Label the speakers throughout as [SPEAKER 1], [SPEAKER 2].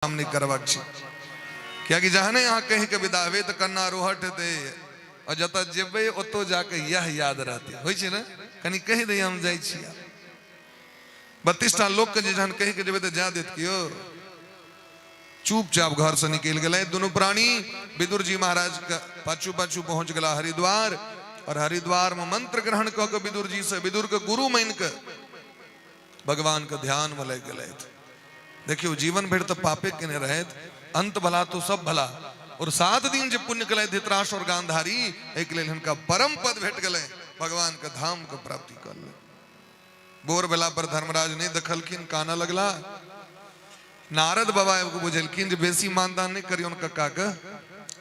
[SPEAKER 1] काम नहि करबाक छै, कियाकि जहने अहाँ कहि के विदा हेबै तऽ कन्ना रोहट हेतै और जतऽ जेबै ओतौ जाके इएह याद रहतै। होइ छै ने, कनि कहि दैया हम जाइ छी। 32टा लोकके जे जहन कहि के जेबै तऽ जा देत केओ? चुपचाप घर से निकलि गेलै दुनू प्राणी। विदुर जी महाराज के पाछू पाछू पहुंच गेला हरिद्वार, और हरिद्वार में मंत्र ग्रहण कऽ के विदुर जी से, विदुर के गुरु मान के भगवान के ध्यान में लागि गेलथि। देखियौ, जीवन भरि तऽ पापे केने रहथि, अंत भला तो सब भला, और 7 दिन जे पुण्य केलथि धृतराष्ट्र और गांधारी, एहिके लेल हिनका परम पद भेट गेलै, भगवान के धाम के प्राप्ति कऽ लेलनि। बोर भेला पर धर्मराज नहि देखलखिन, कानऽ लगला। नारद बाबा आबि कऽ बुझेलखिन जे बेसी मानदान नहि करियौन कक्का के,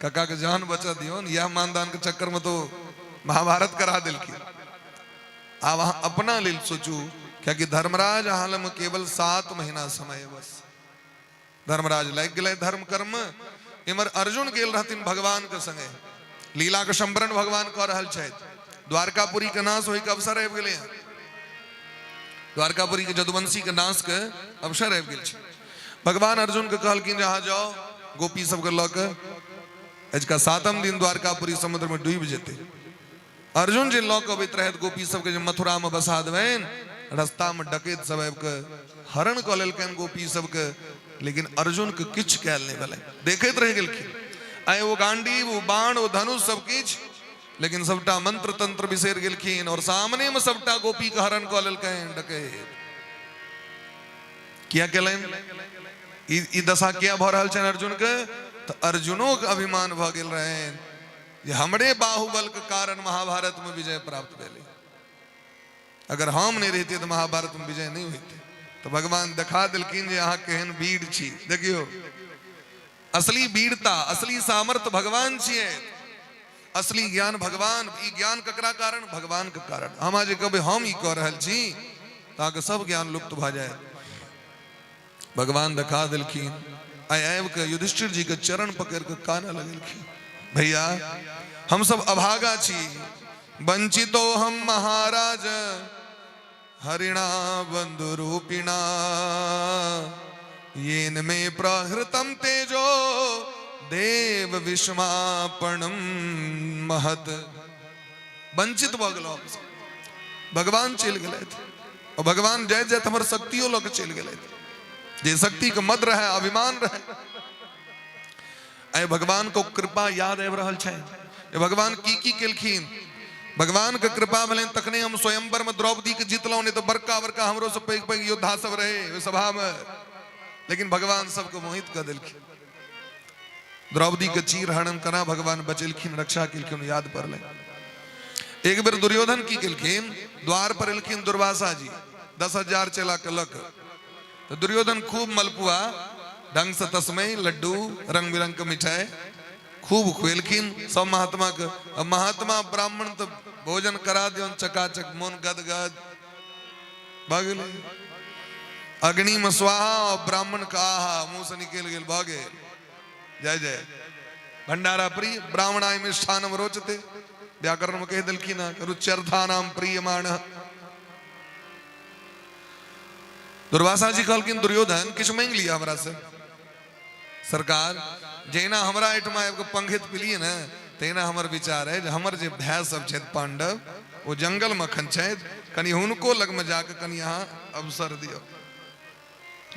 [SPEAKER 1] कक्का के जान बचा दियौन, यह मानदान के चक्कर में तो महाभारत करा देलखिन। आब अहाँ अपना लेल सोचू, कियाकि धर्मराज अहाँ लग में केवल 7 महीना समय है बस। धर्मराज लागि गेलै धर्म कर्म। इम्हर अर्जुन गेल रहथिन भगवान के संगे, लीला के संवरण भगवान कऽ रहल छथि। द्वारकापुरी के नाश होय के अवसर आबि गेलै हँ, द्वारकापुरी के जदुवंशी के नाश के अवसर आबि गेल छै। भगवान अर्जुन के कहलखिन जे अहाँ जाओ गोपी सबके लऽ के, अजुका 7म दिन द्वारकापुरी समुद्र में डूबि जेतै। अर्जुन जे लऽ कऽ अबैत रहथि गोपी सबके जे मथुरा में बसा देबनि, रास्ता में डकैत सब आबि कऽ हरण कऽ लेलकनि गोपी सबके, लेकिन अर्जुन के किछु कयल नहि भेलनि, देखैत रहि गेलखिन। आइ ओ गांडीव, ओ बाण, ओ धनुष सब किछु, लेकिन सबटा मंत्र तंत्र बिसरि गेलखिन और सामने में सबटा गोपी के हरण कऽ लेलकनि डकैत। किया केलनि ई दशा किया भऽ रहल छनि अर्जुन के? तऽ अर्जुनो के अभिमान भऽ गेल रहनि जे हमरे बाहुबल के कारण महाभारत में विजय प्राप्त भेलै, अगर हम नहीं रहते तो महाभारत में विजय नहीं होते। तो भगवान देखा देलखिन जे अहाँ केहन वीर छी। देखियो, असली वीरता, असली सामर्थ्य भगवान छियै, असली ज्ञान भगवान। ई ज्ञान ककरा कारण? भगवान के कारण। हम जे कहबै हम ई कऽ रहल छी तऽ अहाँके सब ज्ञान लुप्त भऽ जायत। भगवान देखा देलखिन। आइ आबि कऽ युधिष्ठिर जी के चरण पकड़ि कऽ कानऽ लगलखिन, भैया हम सब अभागा छी, वंचितो हम महाराज हरिणा बंधु रूपिणा, येन मे प्रहृतम तेजो देव विस्मापणम महत। वंचित भऽ गेलहुँ हम सब, भगवान चलि गेलथि, और भगवान जाइत जाइत हमर शक्तियो लऽ के चलि गेलथि, जे शक्ति के मद रहे, अभिमान रहे। आइ भगवान को कृपा याद आबि रहल छै, भगवान की की केलखिन। भगवान के कृपा भेलनि तखने हम स्वयंवर में द्रौपदी के जीतलहुँ, नहीं तो बड़का बड़का हमरो से पैघ पैघ योद्धा सब रहे ओहि सभा में, लेकिन भगवान सबके मोहित कऽ देलखिन। द्रौपदी के चीर हरण केना भगवान बचेलखिन, रक्षा केलखिन, याद पड़लै। एक बेर दुर्योधन की केलखिन, द्वार पर एलखिन दुर्वासा जी 10,000 चेला के लऽ कऽ, तऽ दुर्योधन खूब मलपुआ ढंग से तस्मय लड्डू रंग बिरंग के मिठाई खूब खुएलखिन सब महात्मा के। अब महात्मा ब्राह्मण तऽ भोजन करा दियौन चकाचक, मोन गदगद भऽ गेलै। अग्नि में स्वाहा और ब्राह्मण का आहा मुंह से निकल गेल, भऽ गेल जय जय। भंडारा प्रिय ब्राह्मणाय मिष्ठानम रोचते, व्याकरण में कहि देलखिन हँ, रुच्यर्था नाम प्रियमाण। दुर्वासा जी कहलखिन दुर्योधन किछु मांगि लिअ हमरा से। सरकार जहिना हमरा एहिठमा आबि कऽ पंखित पिलियै ने, तहिना हमर विचार है जे हमर जे भाय सब छथि पांडव, ओ जंगल में अखन छथि, कनि हुनको लगमे जाके कनि अहाँ अवसर दियौ।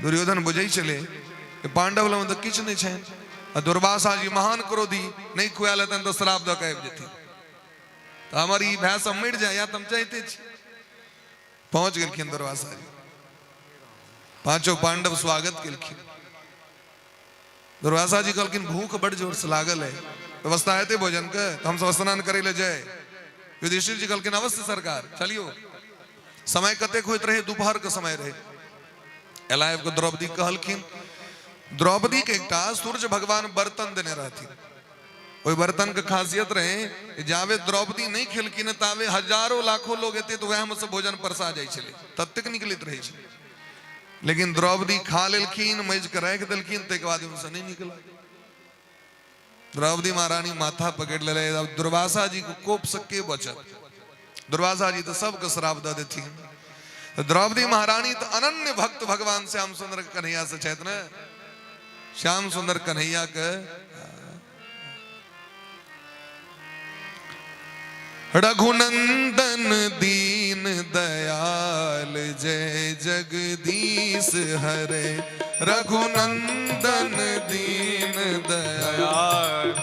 [SPEAKER 1] दुर्योधन बुझै छलै कि पांडव लगमे तऽ किछु नहि छनि, आ दुर्वासा जी महान क्रोधी, नहि खुआयल हेतनि तऽ श्राप दऽ कऽ आबि जेथिन, तऽ हमर ई भाय सब मरि जाय, या तऽ हम चाहिते छी। पहुंच गेलखिन दुर्वासा जी, पांचों पांडव स्वागत केलखिन। दुर्वासा जी कहलखिन भूख बड़ जोर से लागल है, व्यवस्था हेतै भोजन के, तऽ हमसब स्नान करै लए जाय। युधिष्ठिर जी कहलखिन अवश्य सरकार, चलियो। समय कतेक होइत रहे, दोपहर के समय रहे। एला आबि कऽ द्रौपदी कहलखिन, द्रौपदी के एकटा सूर्य भगवान बर्तन देने रहथिन। ओहि बर्तन के खासियत रहे जाबे द्रौपदी नहीं खेलखिन ताबे हजारों लाखों लोग एते तो वएह में से भोजन परसा जाइ छलै, ततेक निकलैत रहै छलै। लेकिन द्रौपदी खा लेलखिन, मजि के राखि देलखिन, ताहिके बाद ओहिसँ नहि निकलल। द्रौपदी महारानी माथा पकड़ि लेलै। अब दुर्वासा जी के कोप से के बचत, दुर्वासा जी तऽ सबके श्राप दऽ देथिन। तऽ द्रौपदी महारानी तऽ अनन्य भक्त भगवान श्याम सुंदर के कन्हैया से छथि ने। श्याम सुंदर कन्हैया के। रघुनंदन दीन दयाल जय जगदीश हरे, रघुनंदन दीन दयाल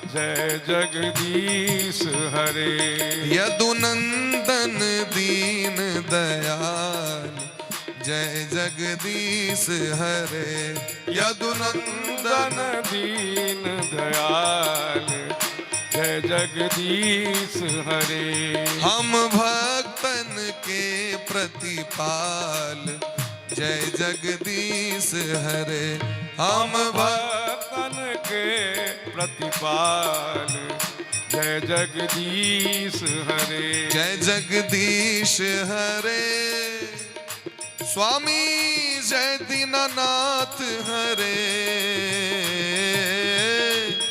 [SPEAKER 2] जय जगदीश हरे,
[SPEAKER 1] यदुनंदन दीन दयाल जय जगदीश हरे, यदुनंदन
[SPEAKER 2] दीन दयाल जय जगदीश हरे,
[SPEAKER 1] हम भक्तन के प्रतिपाल जय जगदीश हरे, हम
[SPEAKER 2] भक्तन के प्रतिपाल जय जगदीश हरे,
[SPEAKER 1] जय जगदीश हरे, स्वामी जय दीनानाथ हरे,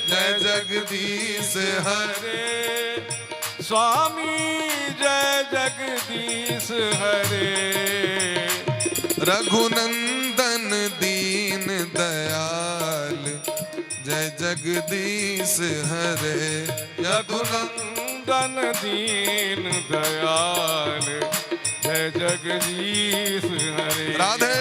[SPEAKER 1] जय जगदीश हरे,
[SPEAKER 2] स्वामी जय जगदीश हरे,
[SPEAKER 1] रघुनंदन दीन दयाल जय जगदीश हरे,
[SPEAKER 2] रघुनंदन दीन दयाल जय जगदीश हरे।
[SPEAKER 1] राधे।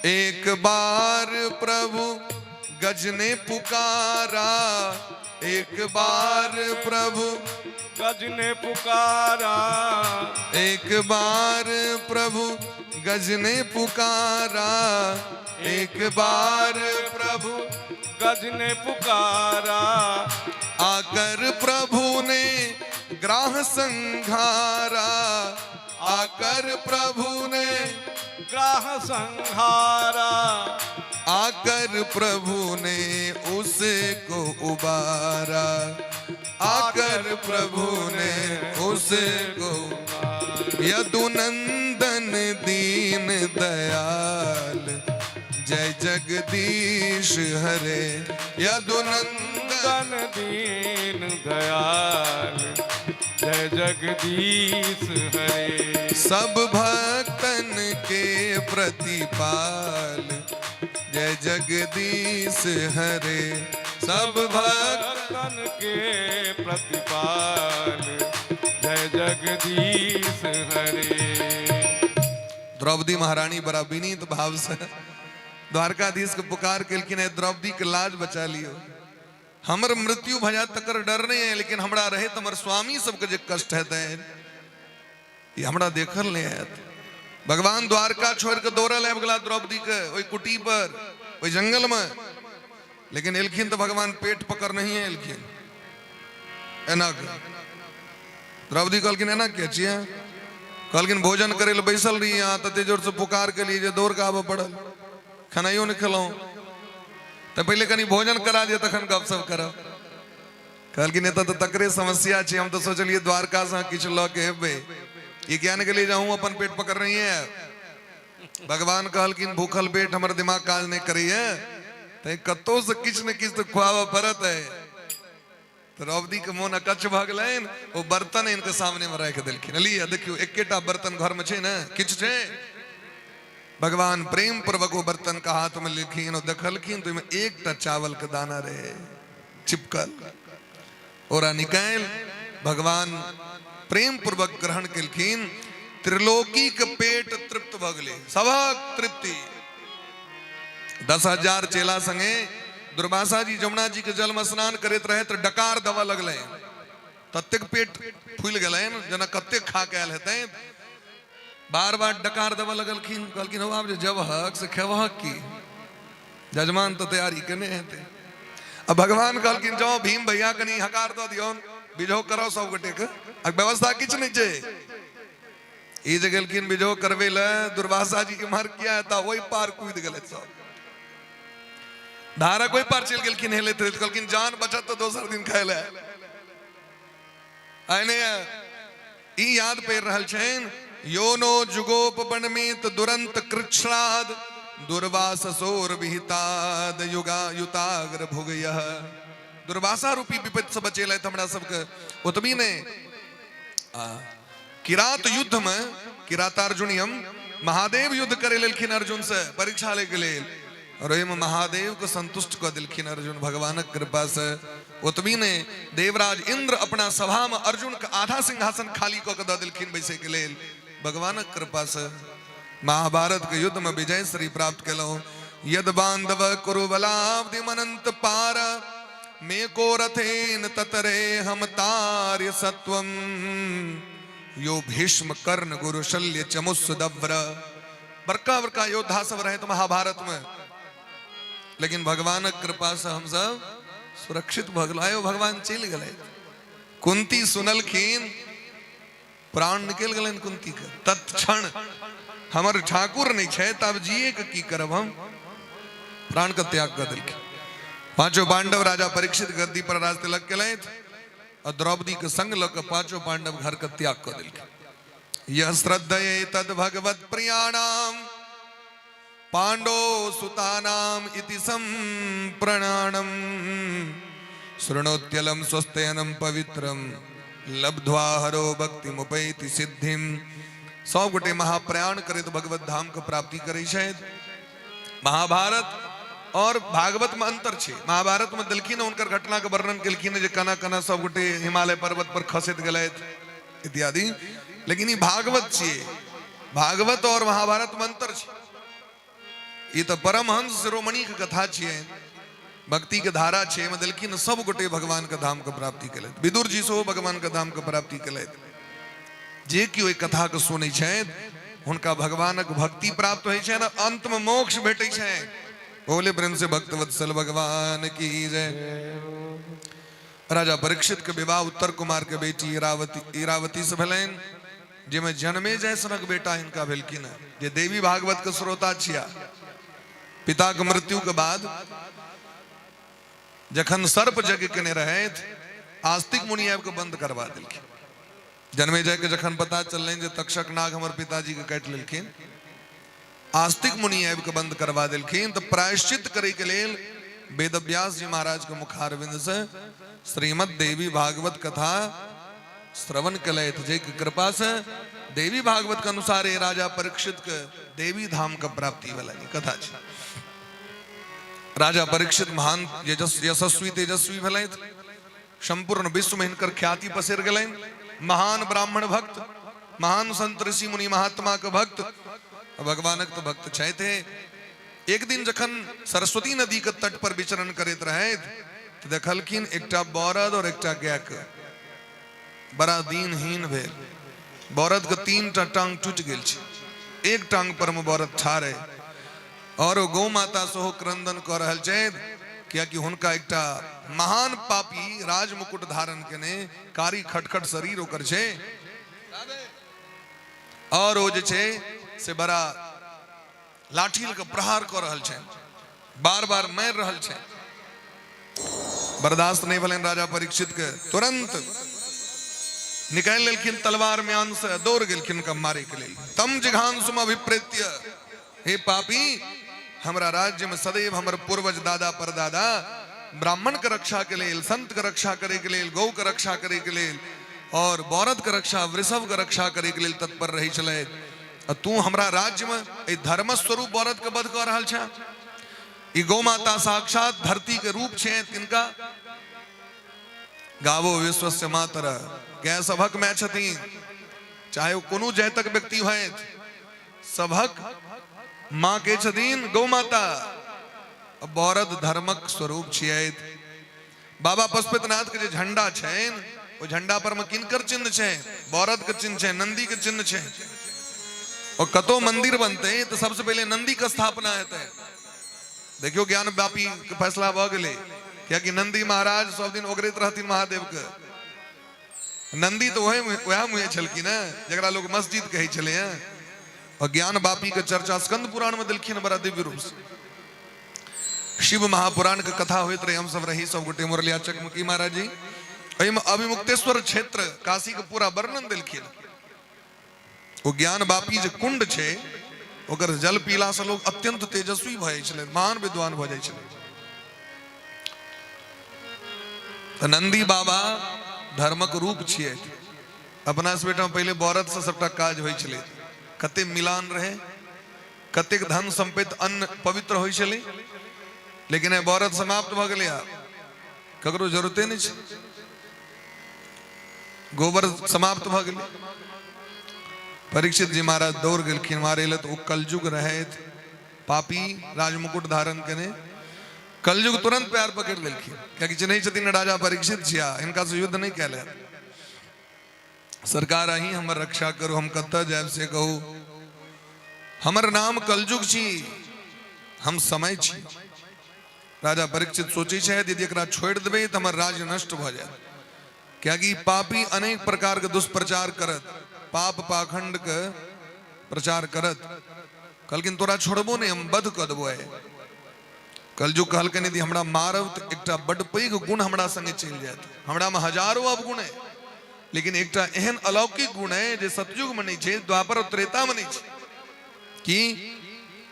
[SPEAKER 1] एक बार प्रभु गज ने पुकारा, एक बार प्रभु
[SPEAKER 2] गज ने पुकारा,
[SPEAKER 1] एक बार प्रभु गज ने पुकारा, एक बार प्रभु
[SPEAKER 2] गज ने पुकारा,
[SPEAKER 1] आकर प्रभु ने ग्राह संघारा, आकर प्रभु ने
[SPEAKER 2] ग्राह संहारा,
[SPEAKER 1] आकर प्रभु ने उसको उबारा, आकर प्रभु ने उसको। यदुनंदन दीन दयाल जय जगदीश हरे, यदुनंदन
[SPEAKER 2] दीन दयाल जय जगदीश हरे,
[SPEAKER 1] सब भक्तन के प्रतिपाल जय जगदीश हरे, सब
[SPEAKER 2] भक्तन के प्रतिपाल जय जगदीश हरे।
[SPEAKER 1] द्रौपदी महारानी बड़ा विनीत भाव से द्वारकाधीश के पुकार केलखिन, है द्रौपदी के लाज बचा लियो, हमर मृत्यु भऽ जायत तकर डर नहीं है, लेकिन हमरा रहे हमर स्वामी सबके जे कष्ट हेतै ई हमरा देखल नहीं आयत। भगवान द्वारका छोड़ के दौड़ल आबि गेला द्रौपदी के ओहि कुटी पर, ओहि जंगल में, लेकिन एलखिन तो भगवान पेट पकड़ नहीं एलखिन, एना द्रौपदी कहलखिन एना किया छियै? कहलखिन भोजन करे लए बैसल रही अहाँ, तते जोर से पुकार के लिए जे दौड़ के आबऽ पड़ल, खेनाइयो नहि खेलहुँ, तऽ पहिले कनि भोजन करा दिअ तखन गपशप करब। कहलखिन एतऽ तऽ तकरे समस्या छै, हम तऽ सोचलियै द्वारका से किछु लऽ के एबै, ई ज्ञान के लिए जे अहूँ अपन पेट पकड़ रही है। भगवान कहलखिन भूखल पेट हमर दिमाग काज नहि करैया, तैं कतौ से किछु ने किछु तऽ खुआबऽ पड़त है। तऽ द्रौपदी के मोन अकच्छ भऽ गेलनि, ओ बर्तन इनके सामने में राखि देलखिन, लिअ देखियौ एकेटा बर्तन घर में छै ने, किछु छै? भगवान प्रेम पूर्वक ओ बर्तन के हाथ में लेलखिन, ओ देखलखिन तऽ ओहिमे एकटा चावल के दाना रहे चिपकल, ओरा निकालि भगवान प्रेम पूर्वक ग्रहण केलखिन। त्रिलोकी के पेट तृप्त भऽ गेलै, सभक तृप्ति। 10,000 चेला संगे दुर्वासा जी जमुना जी के जल में स्नान करैत रहे तऽ डकार देबऽ लगलै, ततेक पेट फूलि गेलनि जेना कतेक खा के आयल हेतै। बार बार डकार देबऽ लगलखिन, कहलखिन हौ आब जे जबहक से खेबहक की, जजमान तऽ तैयारी केने हेतै। आ भगवान कहलखिन जाओ भीम भैया कनि हकार दऽ दियौन, बिझो करो सब गोटे के, आ व्यवस्था किछु नहि छै। ई जे गेलखिन विजो करबै लए, दुर्वासा जी इम्हर किया हेता, ओहि पार कूदि गेलथि सब, धारक ओहि पार चलि गेलखिन हेलैत हेलैत। कहलखिन जान बचत तऽ दोसर दिन खाय लए। आइने ई याद पड़ि रहल छनि, योनो जुगोपवनमेत दुरंत कृच्छ्राद दुर्वाससोर विहिताद युगा युताग्र भुगयः। दुर्वासा रूपी विपत्ति से बचेलथि हमरा सबके। ओतबी नहि, किरात युद्ध में किरातार्जुनियम महादेव युद्ध करे लेलखिन अर्जुन से परीक्षा ले के लेल, और ओहिमे महादेव के संतुष्ट कऽ देलखिन अर्जुन भगवानक कृपा से। ओतबी नहि, देवराज इंद्र अपना सभा में अर्जुन के आधा सिंहासन खाली कऽ के दऽ देलखिन बैसे के लेल भगवानक कृपा से। महाभारत के युद्ध में विजय श्री प्राप्त केलहुँ। यद बांधव कुरुबलाब्धिमनंत पार मे को रथेन ततरे हम तार्य सत्वम यो भीष्म कर्ण गुरु शल्य चमुस्सुदव्र। बड़का बड़का योद्धा सब रहे तो महाभारत में, लेकिन भगवानक कृपा से हम सब सुरक्षित भऽ गेलहुँ। आयो भगवान चलि गेलै। कुंती सुनलखिन, प्राण निकलि गेलनि कुंती के तत्क्षण। हमर ठाकुर नहि छै तब जिए के की करब हम, प्राण के त्याग कऽ देलखिन। पांचों पांडव राजा परीक्षित गद्दी पर राज तिलक केलथि और द्रौपदी के संग लऽ कऽ पांचों पांडव घर के त्याग कऽ देलखिन। यह श्रद्धये तद भगवत प्रियाणाम पांडो सुतानाम इति संप्रणाणम शृणोत्यलम स्वस्थयनम पवित्रम लब्ध्वा हरो भक्तिमुपैति सिद्धिम। सब गोटे महाप्रयाण करैत भगवत धाम के प्राप्ति करै छथि। महाभारत और भागवत में अंतर छै। महाभारत में देलखिन हुनकर घटना के वर्णन केलखिन जे केना केना सब गोटे हिमालय पर्वत पर खसैत गेलथि इत्यादि, लेकिन ई भागवत छियै। भागवत और महाभारत में अंतर छै। ई तऽ परमहंस शिरोमणि के कथा छियै, भक्ति के धारा छै। एहिमे देलखिन सब गोटे भगवान के धाम के प्राप्ति केलथि। विदुर जी सेहो भगवान के धाम के प्राप्ति केलथि। जे कि ओहि कथा के सुनै छथि हुनका भगवानक भक्ति प्राप्त होइ छनि, अंत में मोक्ष भेटै छनि। बोले प्रेम से भक्तवत्सल भगवान की जय। राजा परीक्षित के विवाह उत्तर कुमार के बेटी इरावती इरावती से भेलनि, जाहिमे जन्मे जय सनक बेटा हिनका भेलखिन हँ, जे देवी भागवत के श्रोता छिया। पिता के मृत्यु के बाद जखन सर्प यज्ञ केने रहथि, आस्तिक मुनि आबि के बंद करवा देलखिन। जन्मे जय के जखन पता चललनि जे तक्षक नाग हमर पिताजी के काटि लेलखिन, आस्तिक मुनि आबि के बंद करवा देलखिन, तऽ प्रायश्चित करे के लेल वेदव्यास जी महाराज के मुखारविंद से श्रीमद देवी भागवत कथा श्रवण केलथि, जाहिके कृपा से देवी भागवत के अनुसार राजा परीक्षित के देवी धाम के प्राप्ति भेलनि। कथा छै। राजा परीक्षित महान यशस्वी तेजस्वी भेलथि। संपूर्ण विश्व में हिनकर ख्याति पसरि गेलनि। महान ब्राह्मण भक्त, महान संत ऋषि मुनि महात्मा के भक्त, भगवानक तो भक्त छथि। एक दिन जखन सरस्वती नदी के तट पर विचरण करैत रहथि तऽ देखलखिन एकटा बरद और एकटा गाय के बड़ा दीनहीन भेल। बरद के 3टा टांग टूटि गेल छै, एक टांग पर में बरद ठाढ़ है और ओ गौ माता सेहो क्रंदन कऽ रहल छथि, कियाकि हुनका एकटा महान पापी राज मुकुट धारण केने कारी खटखट शरीर ओकर छै और ओ जे छै से बड़ा लाठी लऽ कऽ प्रहार कऽ रहल छै, बार बार मारि रहल छै। बर्दाश्त नहि भेलनि राजा परीक्षित के, तुरंत निकालि लेलखिन तलवार म्यान से, दौड़ गेलखिन हुनका मारे के लेल। तम जिघांसुम अभिप्रेत्य, हे पापी, हमरा राज्य में सदैव हमर पूर्वज दादा परदादा ब्राह्मण के रक्षा के लेल, संत के रक्षा करे के लेल, गौ के रक्षा करे के लेल और बरद के रक्षा, वृषभ के रक्षा करे के लेल तत्पर रहे छलथि, आ तू हमरा राज्य में एहि धर्म स्वरूप बरद के वध कऽ रहल छह। ई गौ माता साक्षात धरती के रूप छै, तिनका गावो विश्वस्य मातर, गाय सभक माय छथिन, चाहे ओ कोनो जातक व्यक्ति होथि, सभक माँ के छथिन गौ माता। बरद धर्मक स्वरूप छियै। बाबा पशुपतिनाथ के जे झंडा छनि, ओ झंडा पर में किनकर चिन्ह छै? बरद के चिन्ह छै, नंदी के चिन्ह छै। और कतो मंदिर बनते तो सबसे पहले नंदी के स्थापना हेतै। देखियो ज्ञान व्यापी के फैसला भऽ गेलै, कियाकि नंदी महाराज सब दिन ओगरैत रहथिन महादेव के। नंदी तऽ वएह मुँहे छलखिन हेँ जकरा लोक मस्जिद कहै छलै हेँ। और ज्ञान बापी के चर्चा स्कंद पुराण में देलखिन बड़ा दिव्य रूप से। शिव महापुराण के कथा होइत रहे, हम सब रही सब गोटे मुरलिया चक में। की महाराज जी, एहिमे अभिमुक्तेश्वर क्षेत्र काशी के पूरा वर्णन देलखिन। ओ ज्ञान बापी जे कुंड छै ओकर जल पीला से लोग अत्यंत तेजस्वी भऽ जाइ छलै, महान विद्वान भऽ जाइ छलै। तऽ नंदी बाबा धर्मक रूप छियै। अपना सब बेटा पहिले बरद से सबटा काज होइ छलै, कते मिलान रहे, कतेक धन संपत्ति अन्न पवित्र होइ छलै। लेकिन आइ बरद समाप्त भऽ गेलै, आब ककरो जरूरते नहि छै, गोबर समाप्त भऽ गेलै। परीक्षित जी महाराज दौड़ गेलखिन मारे लए, तऽ ओ कलयुग रहथि पापी, राजमुकुट धारण केने। कलयुग तुरंत पैर पकड़ लेलखिन, कियाकि चिन्है छथिन राजा परीक्षित छिया, हिनका से युद्ध नहि कयल हैत। सरकार अहीं हमर रक्षा करू, हम कतऽ जायब से कहू। हमर नाम कलयुग छी, हम समय छी। राजा परीक्षित सोचै छथि यदि एकरा छोड़ि देबै तऽ हमर राज्य नष्ट भऽ जायत, कियाकि पापी अनेक प्रकार के दुष्प्रचार करत, पाप पाखंड के प्रचार करत। कहलखिन तोरा छोड़बो नहि, हम वध कऽ देबो आइ। कलयुग कहलकनि यदि हमरा मारब तऽ एकटा बड्ड पैघ गुण हमरा संगे चलि जायत। हमरामे हजारो अवगुण है, लेकिन एकटा एहन अलौकिक गुण है जे सतयुग में नहीं छै, द्वापर और त्रेता में नहीं छै। की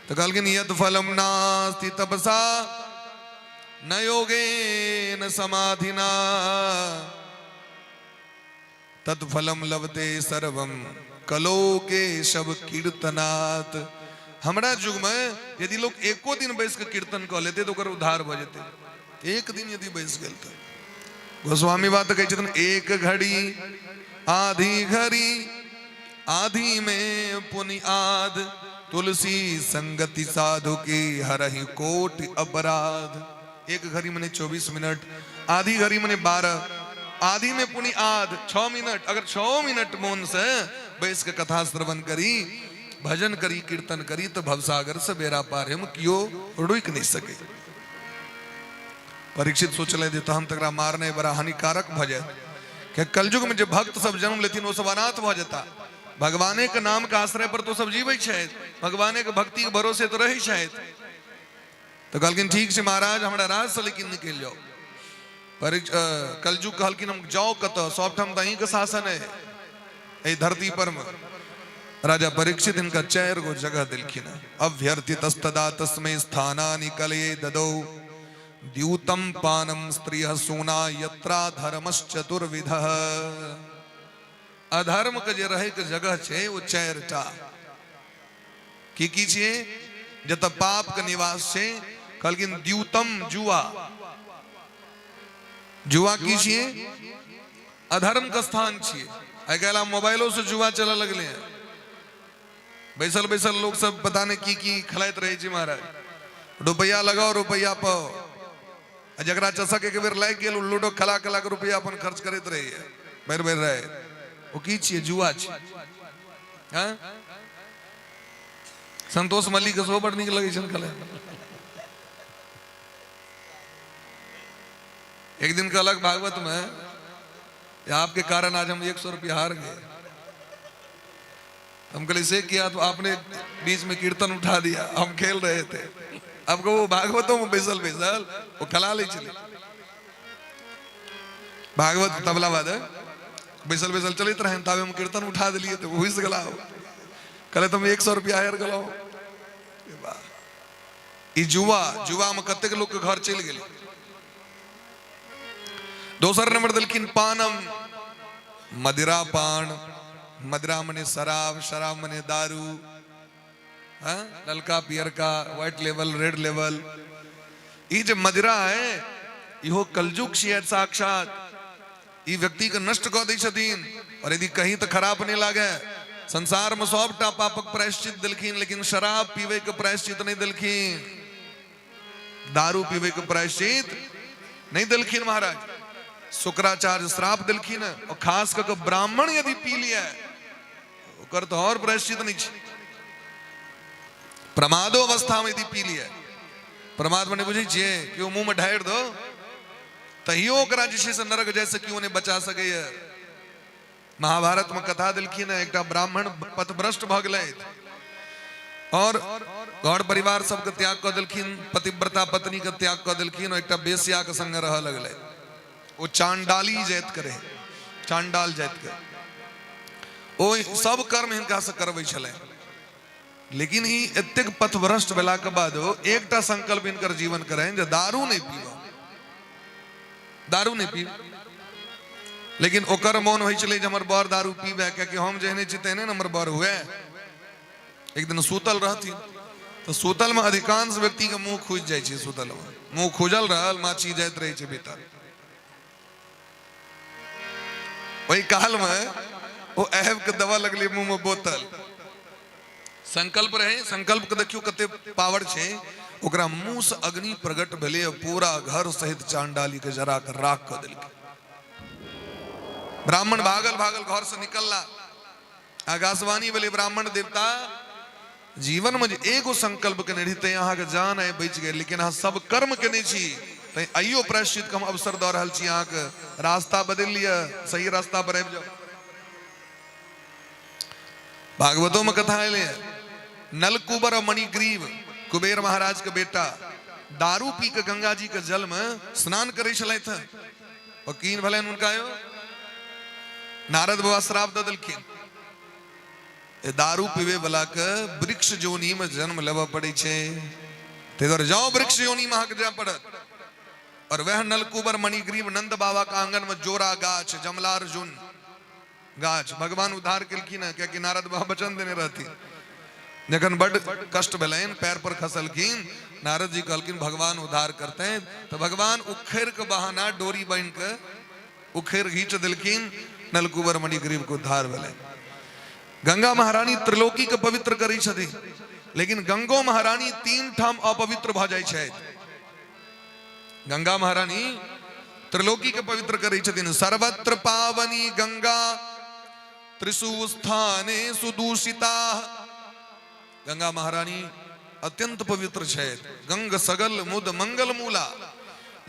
[SPEAKER 1] तो कहलखिन यद फलम नास्ति तपसा न योगेन समाधिना तत्फलम लभते सर्वम कलो केशव कीर्तनात्। हमरा युग में यदि लोग एको दिन बैस के कीर्तन कऽ लेते तो ओकर उद्धार भऽ जेतै। एक दिन यदि बैस गेल तऽ गोस्वामी बात कहै छथिन एक घड़ी आधी घड़ी आधी में पुनि आध तुलसी संगति साधु की हरहि कोटि अपराध। एक घड़ी मने 24 मिनट, आधी घड़ी मने 12, आधी में पुनि आध 6 मिनट। अगर 6 मिनट मोन से बैस के कथा श्रवण करी, भजन करी, कीर्तन करी तो भवसागर से बेरा पार हम कियो रुकि नहीं सके। परीक्षित सोचले जे तहन तकरा मारने बड़ा हानिकारक भऽ जायत, कि कलयुग में जे भक्त सब जन्म लेथिन वो सब अनाथ भऽ जेता। भगवाने के नाम के आश्रय पर तो सब जीवे छथि, भगवाने के भक्ति के भरोसे तो रहै छथि। तो कहलखिन ठीक छै महाराज, हमरा राज से लेकिन निकलि जाओ। कलयुग कहलखिन हम जाओ कतऽ, सबठाम तऽ अहींके शासन है एहि धरती पर में। राजा परीक्षित हिनका 4 गो जगह देलखिन। अभ्यर्थितस्तदा तस्मै स्थानानि कलये ददौ द्यूतम पानम स्त्रियः सूना यत्रा धर्मश्चतुर्विधः। अधर्म के जे रहे के जगह छै वो 4 टा। की की छियै? जतऽ पाप के निवास छै। कहलखिन द्यूतम जुआ। जुआ की छियै? अधर्म के स्थान छियै। आइ काल्हि आब मोबाइलो से जुआ चलऽ लगलै हँ। बैसल बैसल लोग सब पता नहीं की की खेलाइत रहै छै महाराज। रुपैआ लगाओ रुपैआ पाओ, आ जकरा चसक एक बेर लागि गेल ओ लूडो खेला खेला के रुपैआ अपन खर्च करैत रहैए भरि भरि राति। ओ की छियै? जुआ छियै। हँ, संतोष मल्लिक के सेहो बड़ नीक लगै छनि खेलाय। एक दिन कहलक भागवत में आपके कारण आज हम 100 रुपया हार गए। हम कहले से किया? तो आपने बीच में कीर्तन उठा दिया, हम खेल रहे थे। अब वो भागवतों में बैसल बैसल वो खला ले चले। भागवत तबला वादक बैसल बैसल चलते रहे, ताबे हम कीर्तन उठा दिलिए तो हुइस गला। कहले तुम 100 रुपया हार गलो। ई जुआ, जुआ में कतेक लोग के घर चलि गेलै। दोसर नंबर देलखिन पानम, मदिरा पान। मदिरा मने शराब, शराब मने दारू, हाँ? ललका पियरका, व्हाइट लेवल, रेड लेवल। ई जे मदिरा है इहो कलयुग छियै साक्षात। ई व्यक्ति के नष्ट कऽ दै छथिन। और यदि कहीं तऽ खराब नहीं लागे, संसार में सबटा पापक प्रायश्चित देलखिन, लेकिन शराब पीवे के प्रायश्चित नहीं देलखिन, दारू पीवे के प्रायश्चित नहीं देलखिन महाराज। शुक्राचार्य श्राप देलखिन, और खास कऽ के ब्राह्मण यदि पी लिया ओकर तऽ और प्रायश्चित नहीं छै। प्रमादो अवस्था में यदि पी लिया, प्रमाद मने बुझै छियै कि ओ मुंह में ढारि दो, तहियो ओकरा जे छै से नरक जाय से केओ नहि बचा सकैए। महाभारत में कथा देलखिन हँ, एकटा ब्राह्मण पथभ्रष्ट भऽ गेलथि और घर परिवार सबके त्याग कऽ देलखिन, पतिव्रता पत्नी के त्याग कऽ देलखिन और एकटा बेस्या के संगे रहऽ लगलथि। ओ चांडाली जाति के रहै, चांडाल जाति के। ओ सब कर्म हिनका से करबै छलै, लेकिन ई एतेक पथभ्रष्ट भेला के बाद एकटा संकल्प हिनकर जीवन के रहनि जे दारू नहि पीब, दारू नहि पीब। लेकिन ओकर मोन होइ छलै जे हमर बर दारू पीबे, कियाकि हम जेहने छी तेहने ने हमर बर हुए। एक दिन सुतल रहथिन तऽ सुतल में अधिकांश व्यक्ति के मुंह खुजि जाइ छै, सुतल में मुंह खुजल रहल, माछी जाइत रहै छै भीतर। ओहि काल में ओ आबि के दबा लगलै मुंह में बोतल। संकल्प रहे, संकल्प के देखियो कते पावर छै, ओकरा मुंह से अग्नि प्रकट भेलै आ पूरा घर सहित चांडाली के जरा के राख कऽ देलकै। ब्राह्मण भागल भागल घर से निकलला। आकाशवाणी भेलै, ब्राह्मण देवता जीवन में जे एगो संकल्प केने रही तैं अहाँके जान आइ बचि गेल, लेकिन अहाँ सब कर्म केने छी तैं आइयो प्रायश्चित के हम अवसर दऽ रहल छी, अहाँके रास्ता बदलि लिअ, सही रास्ता पर आबि जाउ। भागवतो में कथा एलै, नलकुबर और मणिग्रीव कुबेर महाराज के बेटा दारू पी के गंगा जी के जल में स्नान करै छलथि हँ। और की भेलनि हुनका यो नारद बाबा श्राप दऽ देलखिन, ए दारू पीवे वाला के वृक्ष जोनी में जन्म लेबऽ पड़ै छै, ताहि दुआरे जाओ वृक्ष जोनी में अहाँके जाय पड़त। और वह नलकुबर मणिग्रीव नंद बाबा के आंगन में जोड़ा गाछ जमलार्जुन गाछ भगवान उद्धार केलखिन हँ, कियाकि नारद बाबा वचन देने रहथिन। जखन बड कष्ट भेलनि, पैर पर खसलखिन, नारद जी कहलखिन भगवान उद्धार करते, तो भगवान उखड़ के बहाना डोरी बान्हि के उखड़ घींच देलखिन, नलकुबर मणिग्रीव के उद्धार भेलै। गंगा महारानी त्रिलोकी के पवित्र करै छथिन, लेकिन गंगो महारानी 3 ठाम अपवित्र भऽ जाइ छथि। गंगा महारानी त्रिलोकी के पवित्र करै छथिन। सर्वत्र पावनी गंगा त्रिषु स्थाने सुदूषिता। गंगा महारानी अत्यंत पवित्र छथि, गंग सगल मुद मंगल मूला।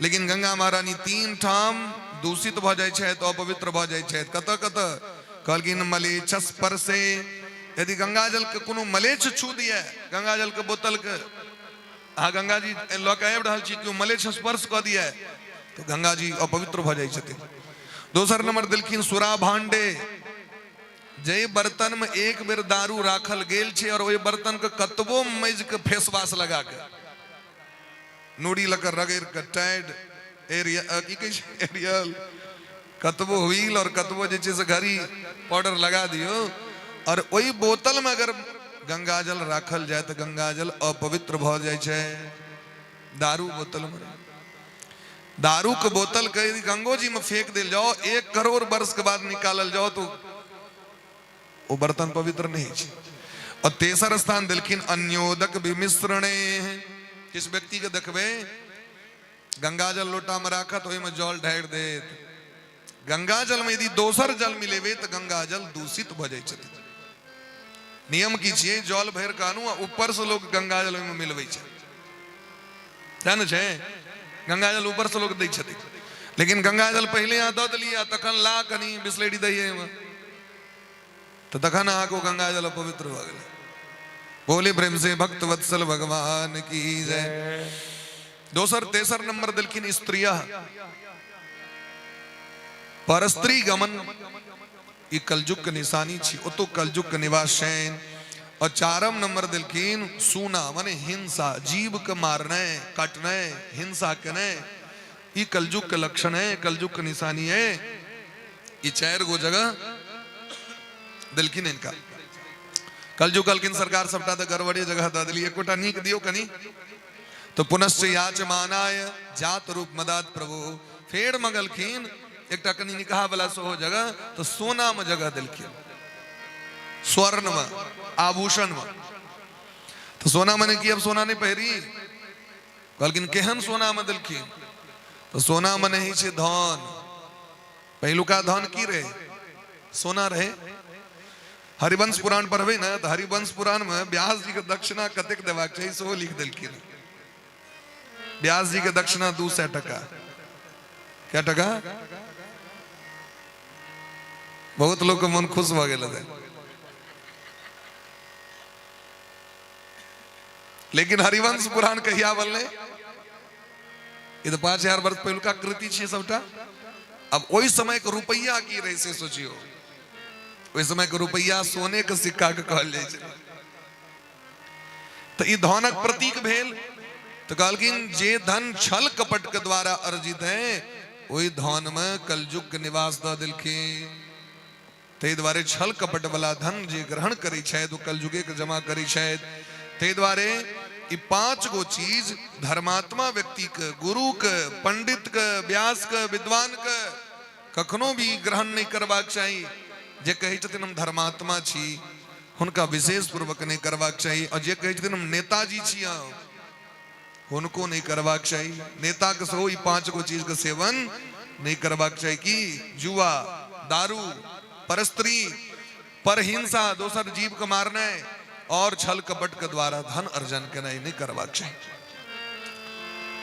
[SPEAKER 1] लेकिन गंगा महारानी 3 ठाम दूषित भऽ जाइ छथि, अपवित्र भऽ जाइ छथि। कतऽ कतऽ? कहलखिन मलेच्छ स्पर्शे, यदि गंगा जल के कोनो मलेच्छ छू दिए, गंगा जल के बोतल के अहाँ गंगा जी लऽ के आबि रहल छी, केओ मलेच्छ स्पर्श कऽ दिए तऽ गंगा जी अपवित्र भऽ जाइ छथिन। दोसर नंबर देलखिन सुरा भांडे, जाहि बर्तन में एक बेर दारू राखल गेल छै और ओहि बर्तन के कतबो मजि के फेसवाश लगा के नूरी लऽ के रगड़ि के टाइड एरियल की कहै छै एरियल, कतबो व्हील और कतबो जे छै से घड़ी पाउडर लगा दियौ और ओहि बोतल में अगर गंगा जल राखल जाय तऽ गंगा जल अपवित्र भऽ जाइ छै। दारू बोतल में, दारू के बोतल के यदि गंगो जी में फेंक देल जाओ, 1 करोड़ वर्ष के बाद निकालल जाओ तो वो बर्तन पवित्र नहीं छै। और तेसर स्थान देलखिन अन्योदक विमिश्रणे, किस व्यक्ति के देखबै गंगा जल लोटा में राखत ओहिमे जल ढारि देत, गंगा जल में यदि दोसर जल मिलेबै तऽ गंगा जल दूषित भऽ जाइ छथिन। नियम की छियै, जल भरि कऽ आनू आ ऊपर से लोक गंगा जल ओहिमे मिलबै छै, सएह ने छै, गंगा जल ऊपर से लोक दै छथिन, लेकिन गंगा जल पहिले अहाँ दऽ देलियै आ तखन ला कनि बिसलेरी दैयै ओहिमे, तऽ तखन अहाँके ओ गंगा जल अपवित्र भऽ गेलै। बोले प्रेम से भक्त वत्सल भगवान की जय। दोसर तेसर नंबर देलखिन स्त्रिय परस्त्री गमन, ई कलयुग के निशानी छी, ओतो कलयुग के निवास छनि। और चारम नंबर देलखिन सूना माने हिंसा, जीव के मारने काटने हिंसा केने, ई कलयुग के लक्षण है, कलयुग के निशानी है। ई 4 गो जगह देलखिन इनका। कलयुग कहलखिन सरकार सबटा तऽ गड़बड़े जगह दऽ देलियै, एकोटा नीक दियौ कनि। तो पुनश्च याचमानाय जात रूप मदात प्रभु, फेर मंगलखिन एकटा कनि निकाह वाला सेहो जगह, तो सोना में जगह देलखिन, स्वर्ण में, आभूषण में। तो सोना मने की अब सोना नहीं पहिरी, कहलखिन केहन सोना में देलखिन, तो सोना मने ही छै धन। पहिलुका धन की रहे? सोना रहे। हरिवंश पुराण पढ़बै ने तऽ हरिवंश पुराण में व्यास जी के दक्षिणा कतेक देबाक चाही सेहो लिख देलखिन। व्यास जी के दक्षिणा 200 टका, क्या टका? बहुत लोक के मन खुश भऽ गेल हेतै। लेकिन हरिवंश पुराण कहिया बनलै? ई तऽ 5000 वर्ष पहिलुका कृति छियै सबटा। अब ओहि समय के रुपैआ की रहै से सोचियौ। ओहि समय के रुपैआ सोने के सिक्का के कहल जाइ छै। तऽ ई धनक प्रतीक भेल। तऽ कहलखिन जे धन छल कपट के द्वारा अर्जित है ओहि धन में कलयुग के निवास दऽ देलखिन। ताहि दुआरे छल कपट वाला धन जे ग्रहण करै छथि ओ कलयुगे के जमा करै छथि। ताहि दुआरे ई 5 गो चीज धर्मात्मा व्यक्ति के, गुरु के, पंडित के, व्यास के, विद्वान के कखनो भी ग्रहण नहि करबाक चाही। जे कहै छथिन हम धर्मात्मा छी हुनका विशेष पूर्वक नहि करबाक चाही। और जे कहै छथिन हम नेताजी छी हुनको नहि करबाक चाही। नेता के सेहो ई 5 गो चीज के सेवन नहि करबाक चाही। की जुआ, दारू, परस्त्री, परहिंसा, दोसर जीव के मारनाइ और छल कपट के द्वारा धन अर्जन केनाइ नहि करबाक चाही।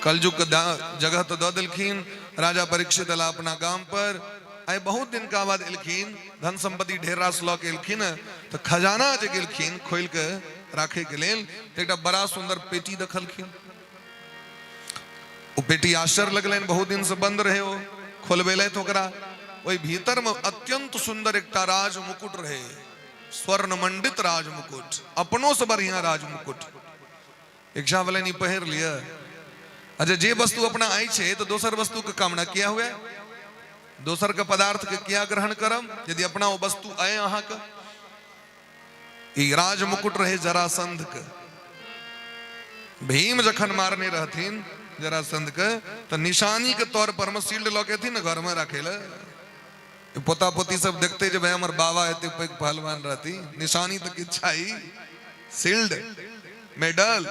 [SPEAKER 1] कलयुग के जगह तो दऽ देलखिन। राजा परीक्षित एला अपना गाम पर। आइ बहुत दिन का बाद एलखिन, धन संपत्ति ढेर रास लऽ के एलखिन। तऽ खजाना जे गेलखिन खोलि के राखे के लेल तऽ एकटा बड़ा सुंदर पेटी देखलखिन। ओ पेटी आश्चर्य लगलनि, बहुत दिन से बंद रहे, ओ खोलबेलथि ओकरा। ओहि भीतर में अत्यंत सुंदर एकटा राज मुकुट रहे, स्वर्ण मंडित राज मुकुट, अपनो से बढ़िया राज मुकुट। इच्छा भेलनि ई पहिर लिअ। अच्छा, जे वस्तु अपना आइ छै तऽ दोसर वस्तु के कामना किया हुए, दोसर के पदार्थ के किया ग्रहण करब यदि अपना ओ वस्तु आय अहाँके। ई राज मुकुट रहे जरासंध के। भीम जखन मारने रहथिन जरासंध के तऽ निशानी के तौर पर मे शील्ड लऽ के एथिन ने घर में राखे लए। पोता पोती सब देखते जे भाई हमर बाबा एते पैघ पहलवान रहती, निशानी तऽ किछु चाही, शील्ड मेडल।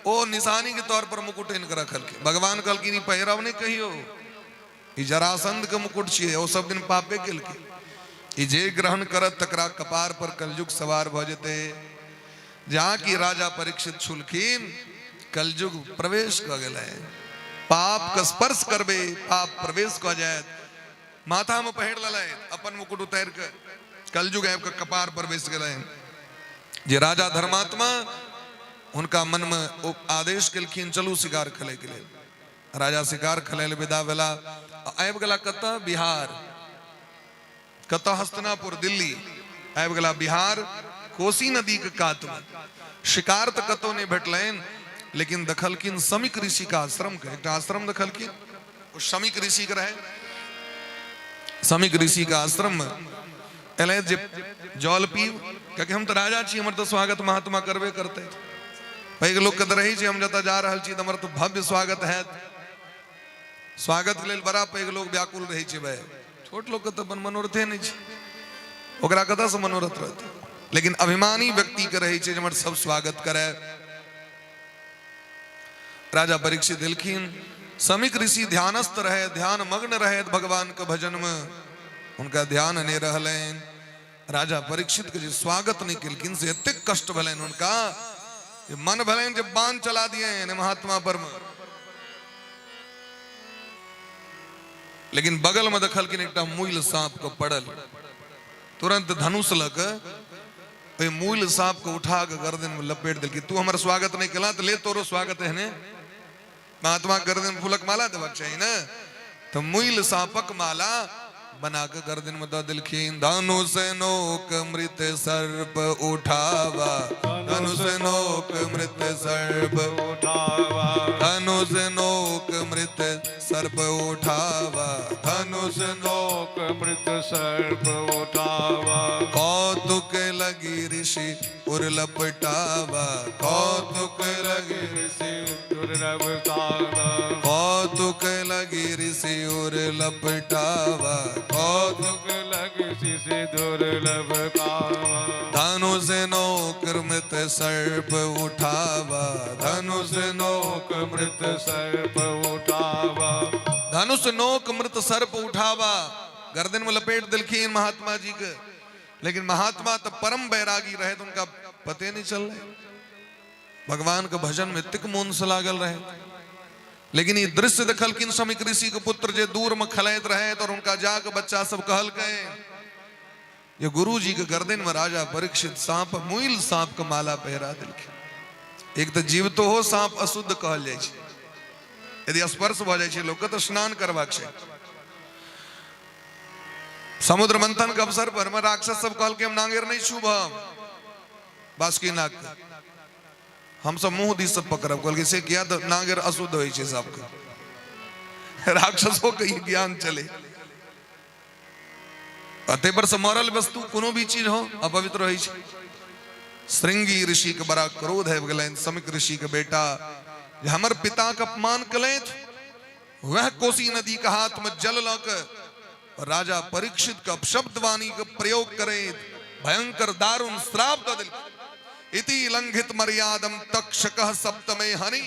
[SPEAKER 1] ओ निशानी के तौर पर मुकुट आनि के रखलखिन। भगवान कहलखिन ई पहिरब नहि कहियो, ई जरासंध के मुकुट छियै, ओ सब दिन पापे केलकै, ई जे ग्रहण करत तकरा कपार पर कलयुग सवार भऽ जेतै। जहाँ की राजा परीक्षित छुलखिन कलयुग प्रवेश कऽ गेलै। पाप के स्पर्श करबे पाप प्रवेश कऽ जायत। माथा में पहिर लेलथि अपन मुकुट उतारि के, कलयुग आबि के कपार पर बैस गेलै। जे राजा धर्मात्मा हुनका मन में ओ आदेश केलखिन चलू शिकार खेलै के लेल। राजा शिकार खेलै लए विदा भेला। आबि गेला कतऽ? बिहार। कतऽ? हस्तिनापुर, दिल्ली आबि गेला। बिहार कोसी नदी के कात में शिकार तऽ कतौ नहि भेटलनि, लेकिन देखलखिन शमिक ऋषि के आश्रम के, एकटा आश्रम देखलखिन, ओ शमिक ऋषि के रहे। शमिक ऋषि के आश्रम में एलै जे जल पीब, कियाकि हम तऽ राजा छी, हमर तऽ स्वागत महात्मा करबे करतै। पैघ लोकके तऽ रहै छै, हम जतऽ जा रहल छी तऽ हमर तऽ भव्य स्वागत हैत। स्वागत के लेल बड़ा पैघ लोक व्याकुल रहै छै भाई, छोट लोकके तऽ अपन मनोरथे नहि छै, ओकरा कतऽसँ मनोरथ रहतै। लेकिन अभिमानी व्यक्तिके रहै छै जे हमर सब स्वागत करे। राजा परीक्षित एलखिन, शमिक ऋषि ध्यानस्थ रहे, ध्यान मग्न रहे भगवान के भजन में, हुनका ध्यान नहीं रहलनि। राजा परीक्षित के जे स्वागत नहीं केलखिन से एतेक कष्ट भेलनि हुनका, जे मन भेलनि जे बाण चला दिए महात्मा पर में। लेकिन बगल में देखलखिन एकटा मुइल सांप के पड़ल, तुरंत धनुष लऽ के ओहि मुइल सांप के उठा के गर्दन में लपेट देलखिन। तू हमर स्वागत नहीं केला तऽ ले तोरो स्वागत एहने। महात्मा के गर्दन में फूलक माला देबाक चाही ने, तऽ मुइल सांपक माला बना के गर्दन में दऽ देलखिन। धनुष नोक मृत सर्प उठावा, धनुष नोक मृत सर्प
[SPEAKER 2] उठावा,
[SPEAKER 1] धनुष नोक मृत सर्प उठावा, धनुष
[SPEAKER 2] नोक मृत सर्प उठावा,
[SPEAKER 1] कौतुक लगी ऋषि उर लपटावा, कौतुक लगी
[SPEAKER 2] ऋषि उर लपटावा,
[SPEAKER 1] कौतुक लगी ऋषि उर लपटावा,
[SPEAKER 2] कौतुक लगी ऋषि उर लपटावा,
[SPEAKER 1] धनुष नोक मृत सर्प उठावा, धनुष
[SPEAKER 2] नोक मृत सर्प उठावा,
[SPEAKER 1] धनुष नोक मृत सर्प उठावा। गर्दन में लपेट देलखिन महात्मा जी के, लेकिन महात्मा तो परम बैरागी रहे तो उनका पते नहीं चल रहे, भगवान के भजन में इतक मोन से लागल रहे। लेकिन ये दृश्य देखलखिन शमिक ऋषि के पुत्र जे दूर में खलैत रहे, तो उनका जाके बच्चा सब कहलकै जे गुरुजी के गर्दन में राजा परीक्षित सांप, मुइल सांप के माला पहिरा देलखिन। एक तऽ जीवतो हो सांप अशुद्ध कहल जाइ छै, यदि स्पर्श भऽ जाइ छै लोकके तऽ स्नान करबाक छै। समुद्र मंथन के अवसर पर में राक्षस सब कहलकै हम नांगेर नहीं छूबम बासुकी नाग के, हम सब मुंह दिस से पकड़ब। कहलकै से किया? तऽ नांगेर अशुद्ध होइ छै सबके। राक्षसों के ई ज्ञान चले। ताहि पर से मरल वस्तु कोनो भी चीज हो अपवित्र होइ छै। श्रृंगी ऋषि के बड़ा क्रोध आबि गेलनि, समिक ऋषि के बेटा, जे हमर पिता के अपमान केलथि, वह कोसी नदी के हाथ में जल लऽ के राजा परीक्षित के अपशब्द वाणी के प्रयोग करैत भयंकर दारुण श्राप दऽ देलखिन। इति लंघित मर्यादम तक्षक सप्तमे हनि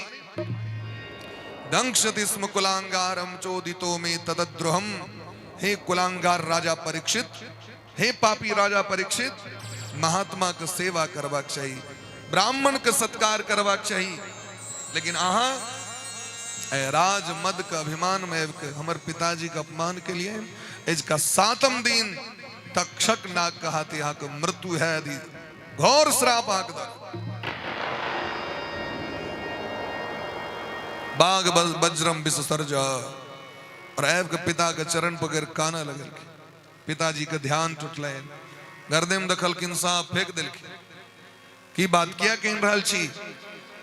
[SPEAKER 1] दंक्षति स्म कुलांगारम चोदितो मे तदद्रोहम। हे कुलांगार राजा परीक्षित, हे पापी राजा परीक्षित, महात्मा के सेवा करबाक चाही, ब्राह्मण के सत्कार करबाक चाही, लेकिन अहाँ राज मद के अभिमान में आबि के हमर पिताजी के अपमान के लिए इसका सातम दिन तक्षक नाग के हाथ यहाँ के मृत्यु है, घोर श्राप अहाँके दर। बाघ वज्रम विसर्ज और आबि के पिता के चरण पकड़ कानऽ लगलखिन। पिताजी के ध्यान टूटलनि, गर्दन में देखलखिन सांप, फेंक देलखिन। की बात किया कहि रहल छी?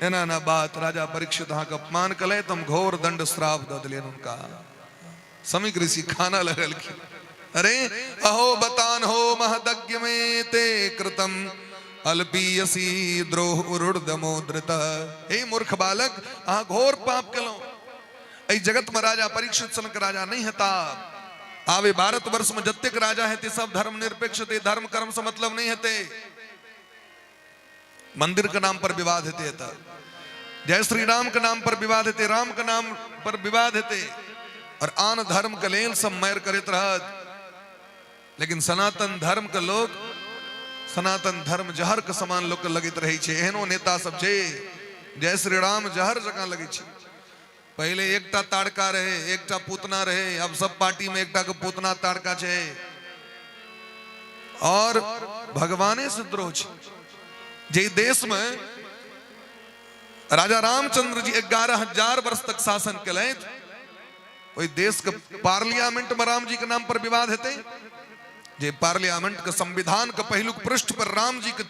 [SPEAKER 1] एना एना बात, राजा परीक्षित अहाँके अपमान कले तऽ हम घोर दंड श्राप दऽ देलियनि हुनका। समीक ऋषि खाना लगलखिन, अरे अहो बतान हो महदज्ञ में ते कृतम अल्पीयसी द्रोह उरुर्दमो धृत। हे मूर्ख बालक, अहाँ घोर पाप केलहुँ। एहि जगत में राजा परीक्षित सनक राजा नहीं हेता। आवे भारतवर्ष में जतेक राजा हेते सब धर्म निरपेक्ष हेते, धर्म कर्म से मतलब नहीं हेते। मंदिर के नाम पर विवाद हेते, एतऽ जय श्री राम के नाम पर विवाद हेते, राम के नाम पर विवाद हेते और आन धर्म के लेल सब मैर करैत रहत। लेकिन सनातन धर्म के लोग, सनातन धर्म जहर के समान लोग के लगैत रहै छै। एहनो नेता सब छै, जय श्री राम जहर जकाँ लगै छै। पहिले एकटा ताड़का रहे, एकटा पूतना रहे, अब सब पार्टी में एकटा के पूतना ताड़का छै और भगवाने से द्रोह छै। जे देश में राजा रामचंद्र जी 11,000 वर्ष तक शासन केलथि, ओहि देश के पार्लियामेंट में राम जी के नाम पर विवाद हेतै। जे पार्लियामेंट के संविधान के पहिलुक पृष्ठ पर राम जी के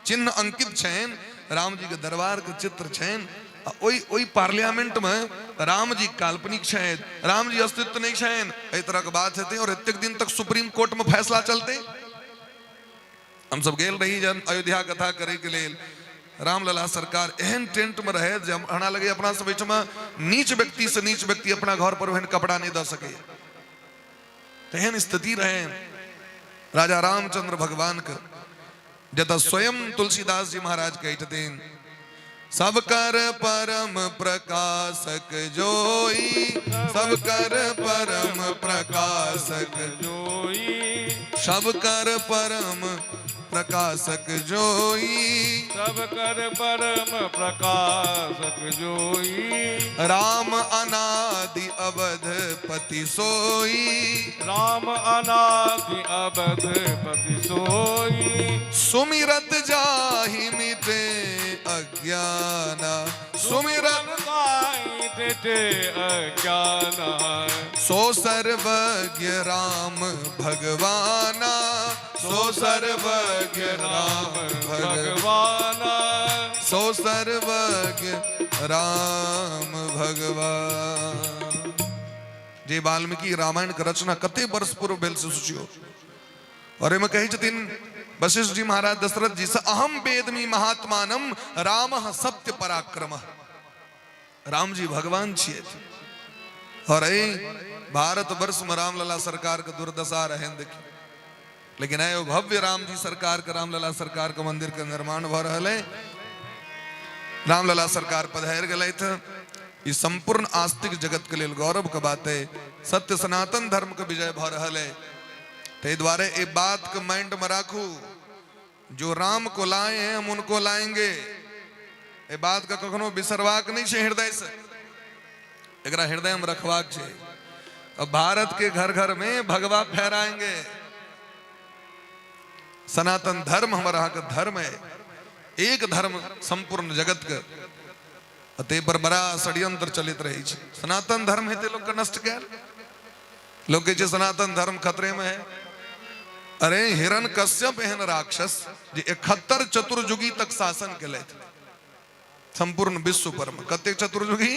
[SPEAKER 1] चिन्ह अंकित छनि, राम जी के दरबार के चित्र छनि, आ ओहि ओहि पार्लियामेंट में राम जी काल्पनिक छथि, राम जी अस्तित्व नहीं छनि, एहि तरह के बात हेतै और एतेक दिन तक सुप्रीम कोर्ट में फैसला चलते। हम सब गेल रही जन अयोध्या कथा करे के लेल, रामलला सरकार एहन टेंट में रहे जे हमरा लगे अपना सब एहिठमा नीच व्यक्ति से नीच व्यक्ति अपना घर पर ओहन कपड़ा नहीं दऽ सकैए, तेहन स्थिति रहे राजा रामचंद्र भगवान के। जतऽ स्वयं तुलसीदास जी महाराज कहै छथिन, सब कर परम प्रकाशक जोई, सब कर परम प्रकाशक
[SPEAKER 2] जोई,
[SPEAKER 1] सब कर परम प्रकाशक जोई,
[SPEAKER 2] सब कर परम प्रकाशक जोई,
[SPEAKER 1] राम अनादि अवध पति सोई,
[SPEAKER 2] राम अनादि अवध पति सोई,
[SPEAKER 1] सुमिरत जाहि मिटे अज्ञाना, सुमिरत
[SPEAKER 2] जाहि मिटे अज्ञाना,
[SPEAKER 1] सो सर्वज्ञ राम भगवाना, सो सर्वज्ञ राम
[SPEAKER 2] भगवाना,
[SPEAKER 1] सो सर्वज्ञ राम भगवान। जे वाल्मीकि रामायण के रचना कते वर्ष पूर्व भेल से सोचियो। और एहिमे कहै छथिन वशिष्ठ जी महाराज दशरथ जी से, अहम वेदमी महात्मानम राम सत्य पराक्रम। राम जी भगवान छियै और एहि भारत वर्ष में रामलला सरकार के दुर्दशा रहन देखी, लेकिन आइ भव्य राम जी सरकार के, रामलला सरकार के मंदिर के निर्माण भऽ रहल है। रामलला सरकार पधारि गेलथि। ई संपूर्ण आस्तिक जगत के लेल गौरव के बात है। सत्य सनातन धर्म के विजय भऽ रहल है। ताहि दुआरे ई बात के माइंड में राखू, जो राम को लाए हैं हम उनको लाएंगे। ए बात के कखनो बिसरबाक नहीं छै हृदय से, एकरा हृदय में रखबाक छै। अब भारत के घर घर में भगवा फहराएंगे। सनातन धर्म हमर अहाँके धर्म है, एक धर्म संपूर्ण जगत के, ताहि पर बड़ा षड्यंत्र चलैत रहै छै। सनातन धर्म हेतै लोकके नष्ट कयल, लोक कहै छै सनातन धर्म खतरे में है। अरे हिरण कश्यप एहन राक्षस जे 71 चतुर्जुगी तक शासन केलथि संपूर्ण विश्व पर में। कतेक चतुर्जुगी?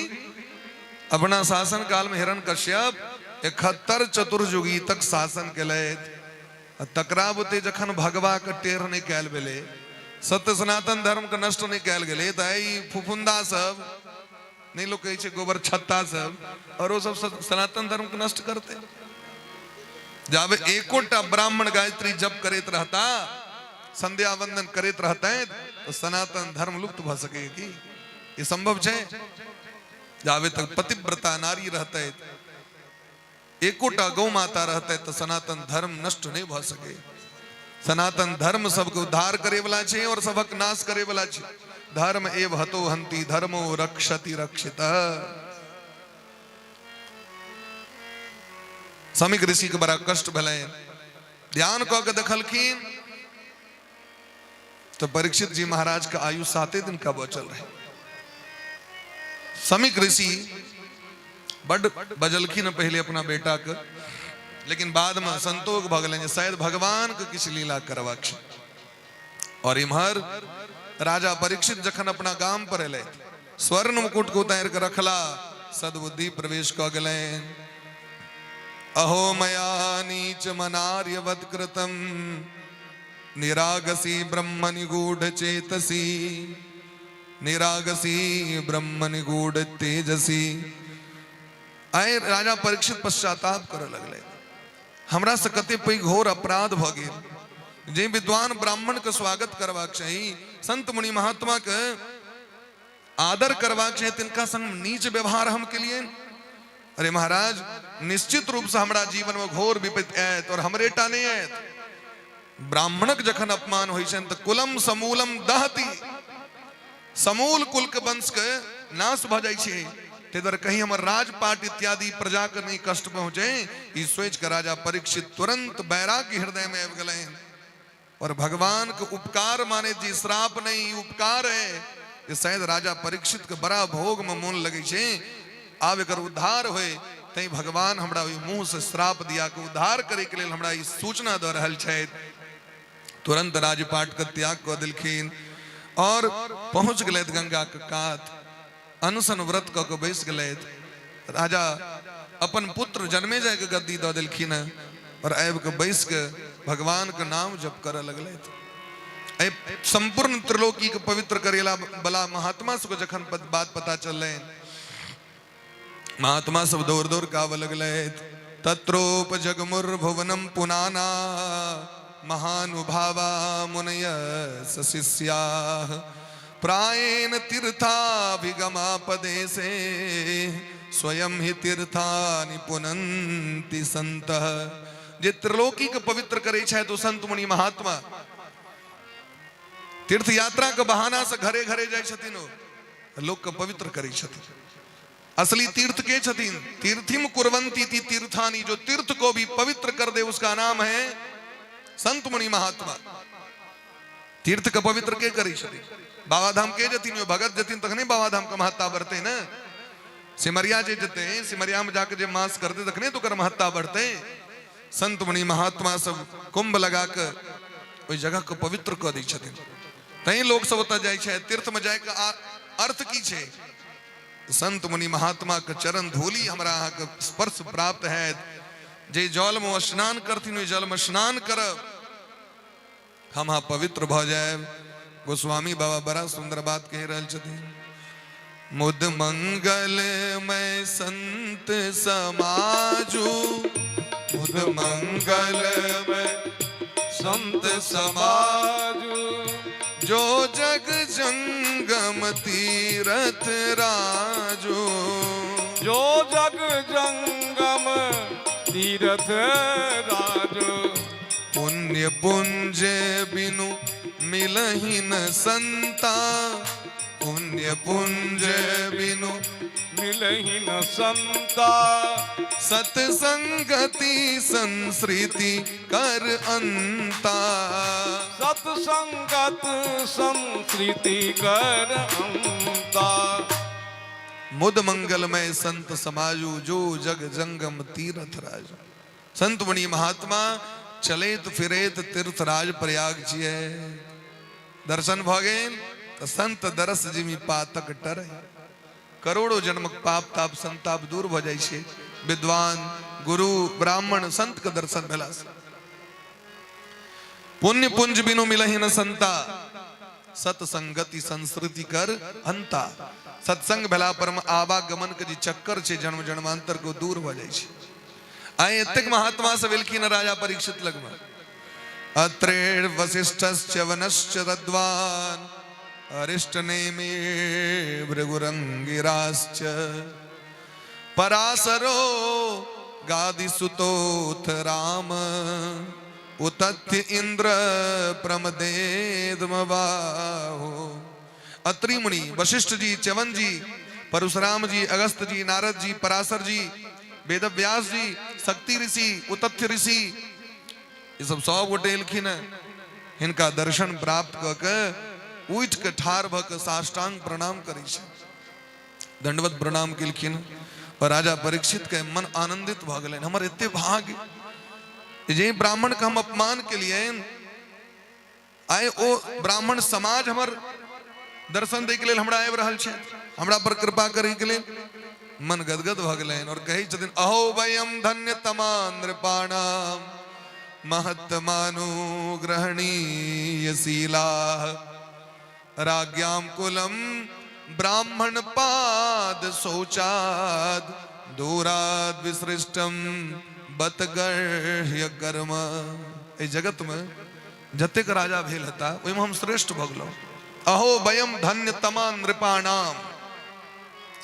[SPEAKER 1] अपना शासन काल में हिरण कश्यप 71 चतुर्जुगी तक शासन केलथि। तकरा बुते जखन भगवा के टेढ़ नहीं कयल भेलै, सत्य सनातन धर्म के नष्ट नहीं कयल गेलै, तऽ ई फुफुंदा सब नहीं लोग कहै छै गोबर छत्ता सब, और ओ सब सनातन धर्म के नष्ट करते। जाबे एकोटा ब्राह्मण गायत्री जप करैत रहता, संध्या वंदन करैत रहते, तो सनातन धर्म लुप्त भऽ सकै की? ई संभव छै? जाबे तक पतिव्रता नारी रहते, एकोटा गौ माता रहते, तो सनातन धर्म नष्ट नहीं भऽ सके। सनातन धर्म सबके उद्धार करे वाला छै और सबक नाश करे वाला छै। धर्म एव हतो हंति धर्मो रक्षति रक्षित। समीक ऋषि के बड़ा कष्ट भेलनि, ध्यान कऽ के देखलखिन तो परीक्षित जी महाराज के आयु 7 दिन का बचल रहे। समीक ऋषि बड बजलखिन पहले अपना बेटा के, लेकिन बाद में संतोष भऽ गेलनि जे शायद भगवान के किछु लीला करबाक छै। और इम्हर राजा परीक्षित जखन अपना गाम पर एलै, स्वर्ण मुकुट के उतारि के रखला, सद्बुद्धि प्रवेश कऽ गेलनि। अहो मया नीच मनार्यवत कृतम निरागसी ब्रह्म निगूढ़ चेतसी, निरागसी ब्रह्म निगूढ़ तेजसी। आइ राजा परीक्षित पश्चाताप करऽ लगलै, हमरा से कते पैघ घोर अपराध भऽ गेल। जे विद्वान ब्राह्मण के स्वागत करबाक चाही, संत मुनि महात्मा के आदर करबाक चाही, तिनका संग नीच व्यवहार हम केलियनि। अरे महाराज, निश्चित रूप से हमरा जीवन में घोर विपत्ति आयत, और हमरे टा नहीं आयत। ब्राह्मणक जखन अपमान होइ छनि तऽ कुलम समूलम दहती, समूल कुल के वंश के नाश भऽ जाइ छै। ताहि दुआरे कहीं हमर राजपाट इत्यादि प्रजा के नहीं कष्ट पहुंचे, ई सोचि के राजा परीक्षित तुरंत वैराग्य हृदय में आबि गेलनि और भगवान के उपकार माने जी श्राप नहीं उपकार है। ये शायद राजा परीक्षित के बड़ा भोग में मोन लगे छै, आब एकर उद्धार होए तै भगवान हमरा ओहि मुंह से श्राप दिया के उद्धार करे के लेल हमरा ई सूचना दऽ रहल छथि। तुरंत राजपाट के त्याग कऽ देलखिन और पहुंच गेलथि गंगा के कात, अनशन व्रत कऽ के बैस गेलथि। राजा अपन पुत्र जन्मे जाय के गद्दी दऽ देलखिन और आबि के बैस के भगवान के नाम जप करऽ लगलथि। एहि संपूर्ण त्रिलोकी के पवित्र करेला बला महात्मा सबके जखन बात पता चललनि, महात्मा सब दौड़ दौड़ के आबऽ लगलथि। तत्रोप जगमुर्भुवनम पुनाना महानुभावा मुनय सशिष्याः प्रायेण तीर्थाभिगमापदेशे स्वयं ही तीर्थानि पुनन्ति सन्तः। जे त्रिलोकी के पवित्र करै छथि ओ संत मुनि महात्मा तीर्थ यात्रा के बहाना से घरे घरे जाइ छथिन, ओ लोक के पवित्र करै छथिन। असली तीर्थ के छथिन? तीर्थिम कुर्वन्ति ती तीर्थानि, जो तीर्थ को भी पवित्र कर दे उसका नाम है संत मुनि महात्मा। तीर्थ के पवित्र के करै छथिन? बाबा धाम के जथिन? यो भगत जथिन तखने बाबा धाम के महत्ता बढ़ते ने। सिमरिया जे जते, सिमरिया में जाके जे मास करते तखने तो ओकर महत्ता बढ़ते। संत मुनि महात्मा सब कुंभ लगा के ओहि जगह के पवित्र कऽ दै छथिन, तैं लोक सब ओतऽ जाइ छै। तीर्थ में जाय के अर्थ की छै? संत मुनि महात्मा के चरण धूलि हमरा अहाँके स्पर्श प्राप्त हैत। जे जल में स्नान करथिन ओहि जल में स्नान करब, हम अहाँ पवित्र भऽ जायब। गोस्वामी बाबा बड़ा सुंदर बात कहि रहल छथिन। मुद मंगल मैं संत समाजू, मुद मंगल मैं संत समाजू, जो जग जंगम तीरथ राजू,
[SPEAKER 2] जो जग जंगम तीरथ राजू,
[SPEAKER 1] पुण्य पुंज बिनु मिलही न संता, पुण्य पुंज बिनु
[SPEAKER 2] मिलहि न संता।
[SPEAKER 1] सत्संगति संसृति कर अंता।
[SPEAKER 2] सत्संगत संसृति कर अंता।
[SPEAKER 1] मुद मंगलमय संत समाजु, जो जग जंगम तीर्थ राज। संत मुनि महात्मा चलैत फिरैत तीर्थराज प्रयाग छियै। दर्शन भऽ गेल तऽ संत दरस जिमि पातक टरे। करोड़ों जन्मक पाप ताप संताप दूर भऽ जाइ छै विद्वान गुरु ब्राह्मण संत के दर्शन भेला से। पुण्य पुंज बिनु मिलहि न संता, सत्संगति संस्कृति कर अंता। सत्संग भेला पर मे आवागमन के जे चक्कर छै जन्म जन्मांतर के दूर भऽ जाइ छै। आइ एतेक महात्मा सब एलखिन राजा परीक्षित लगमे। अत्रेण वशिष्ठश्च वनश्च तद्वान अरिष्ट नेमे भृगुरंगिराश्च पराशरो गादिसुतोथ राम उतथ्य इंद्र प्रमदेदमबाहो। अत्रि मुनि, वशिष्ठ जी, च्यवन जी, परशुराम जी, अगस्त जी, नारद जी, पराशर जी, वेदव्यास जी, शक्ति ऋषि, उतथ्य ऋषि, ई सब सब गोटे एलखिन। हिनका दर्शन प्राप्त कऽ के उठि के ठाढ़ भऽ के साष्टांग प्रणाम करै छै, दंडवत प्रणाम केलखिन। और राजा परीक्षित के मन आनंदित भऽ गेलनि, हमर एते भाग्य जे ब्राह्मण के हम अपमान केलियनि, आइ ओ ब्राह्मण समाज हमर दर्शन दै के लेल हमरा आबि रहल छै, हमरा पर कृपा करै के लेल। मन गदगद भऽ गेलनि और कहै छथिन, अहो वयम धन्य तमा नृपाणाम महत्तमानुग्रहणीय शीलाः राज्ञाम कुलम ब्राह्मण पाद शौचाद दूराद विसृष्टम बतगर्ह्य कर्म। एहि जगत में जतेक राजा भेल हेता ओहिमे हम श्रेष्ठ भऽ गेलहुँ। अहो वयम धन्य तमा नृपाणाम,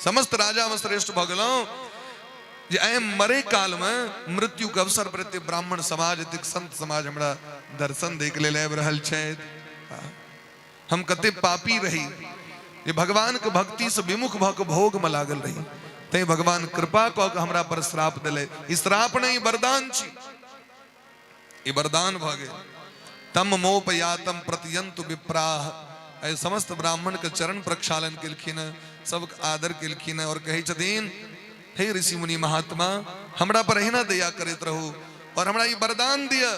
[SPEAKER 1] समस्त राजा में श्रेष्ठ भऽ गेलहुँ जे एहि मरे काल में मृत्यु के अवसर पर एते ब्राह्मण समाज, एतेक संत समाज हमरा दर्शन दै के लेल आबि रहल छथि। हम कते पापी रही जे भगवान के भक्ति से विमुख भऽ के भोग में लागल रही, तैं भगवान कृपा कऽ के हमरा पर श्राप देले। ई श्राप नहीं, वरदान छी, ई वरदान भऽ गेल। तम मोपयातम प्रतियंतु विप्राह, एहि समस्त ब्राह्मण के चरण प्रक्षालन केलखिन, सबके आदर केलखिन और कहै छथिन, हे ऋषि मुनि महात्मा, हमरा पर एहिना दया करैत रहू और हमरा ई वरदान दिअ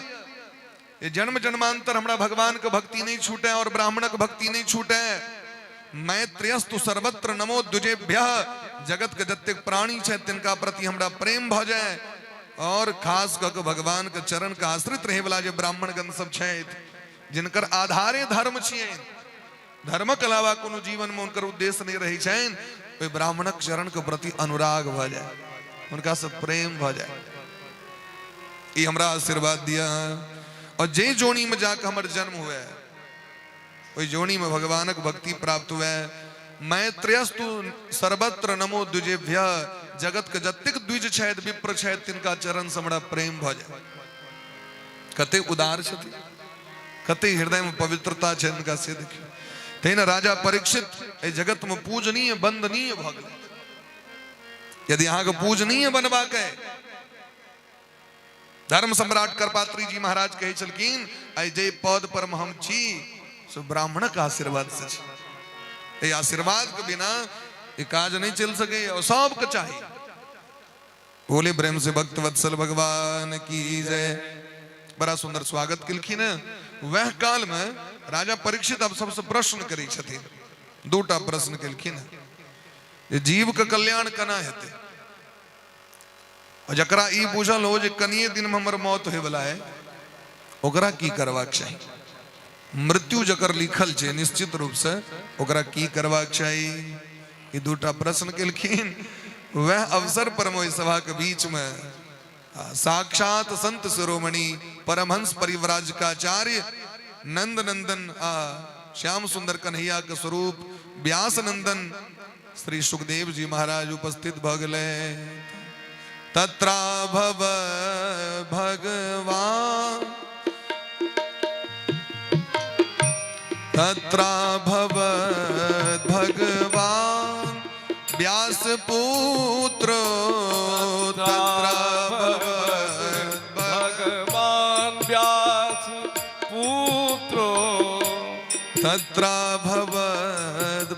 [SPEAKER 1] ये जन्म जन्मांतर हमरा भगवान के भक्ति नहीं छूटे और ब्राह्मणक भक्ति नहीं छूटे। मैत्रेयस्तु सर्वत्र नमो द्विजेभ्यः, जगत के जतेक प्राणी छै तिनका प्रति हमरा प्रेम भऽ जाए और खास कऽ के भगवान के चरण के आश्रित रहे वाला जे ब्राह्मणगण सब छथि, जिनकर आधारे धर्म छियनि, धर्मक अलावा कोनो जीवन में उनकर उद्देश्य नहीं रहै छनि, ओहि ब्राह्मणक चरण के प्रति अनुराग भऽ जाए, हुनका से प्रेम भऽ जाए, ई हमरा आशीर्वाद दिया। और जे जोनी में जाके हमर जन्म हुए ओहि जोनी में भगवानक भक्ति प्राप्त हुए। मैत्रेयस्तु सर्वत्र नमो द्विजेभ्य, जगत के जतेक द्विज छथि, विप्र छथि, तिनका चरण से हमरा प्रेम भऽ जाए। कते उदार छथि, कते हृदय में पवित्रता छै हिनका, से देखियौ। तहिना राजा परीक्षित एहि जगत में पूजनीय वंदनीय भऽ गेलै। यदि अहाँके पूजनीय बनबाक अइ, धर्म सम्राट करपात्री जी महाराज कहै छलखिन, आइ जे पद पर हम छी से ब्राह्मणक आशीर्वाद से छी, एहि आशीर्वाद के बिना ई काज नहीं चलि सकैए और सबके चाही। बोले प्रेम से भक्त वत्सल भगवान की जय। बड़ा सुंदर स्वागत केलखिन। वह काल में राजा परीक्षित अब सबसे प्रश्न करै छथिन, दूटा प्रश्न केलखिन जे जीव के कल्याण केना हेतै, और जकरा ई बुझल हो जे कनिए दिन में हमर मौत होय वाला है, ओकरा की करबाक चाही? मृत्यु जकर लिखल छै निश्चित रूप से ओकरा की करबाक चाही? ई दूटा प्रश्न केलखिन। वह अवसर पर ओहि सभा के बीच में साक्षात संत शिरोमणि परमहंस परिव्राजकाचार्य नंद नंदन आ श्याम सुंदर कन्हैया के स्वरूप व्यास नंदन श्री सुखदेव जी महाराज उपस्थित भऽ गेलै। तत्रा भव भगवान, तत्रा भव भगवान व्यास पुत्र
[SPEAKER 2] भगवान व्यास पुत्रो।
[SPEAKER 1] तत्राभवद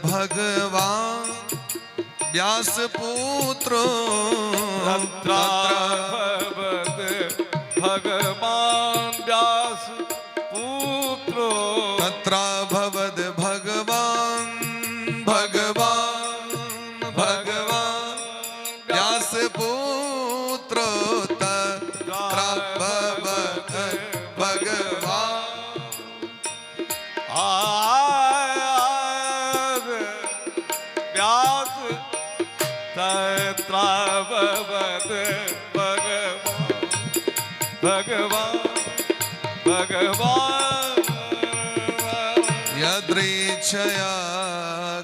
[SPEAKER 1] भगवान व्यास पुत्रो।
[SPEAKER 2] तत्राभवद भगवान व्यास पुत्रो।
[SPEAKER 1] तत्राभवद भगवान भगवान भगवान व्यास पुत्रो। तत्राभवद भगवान
[SPEAKER 2] व्यास तत्राभवद भगवान भगवान भगवान।
[SPEAKER 1] यदृच्छया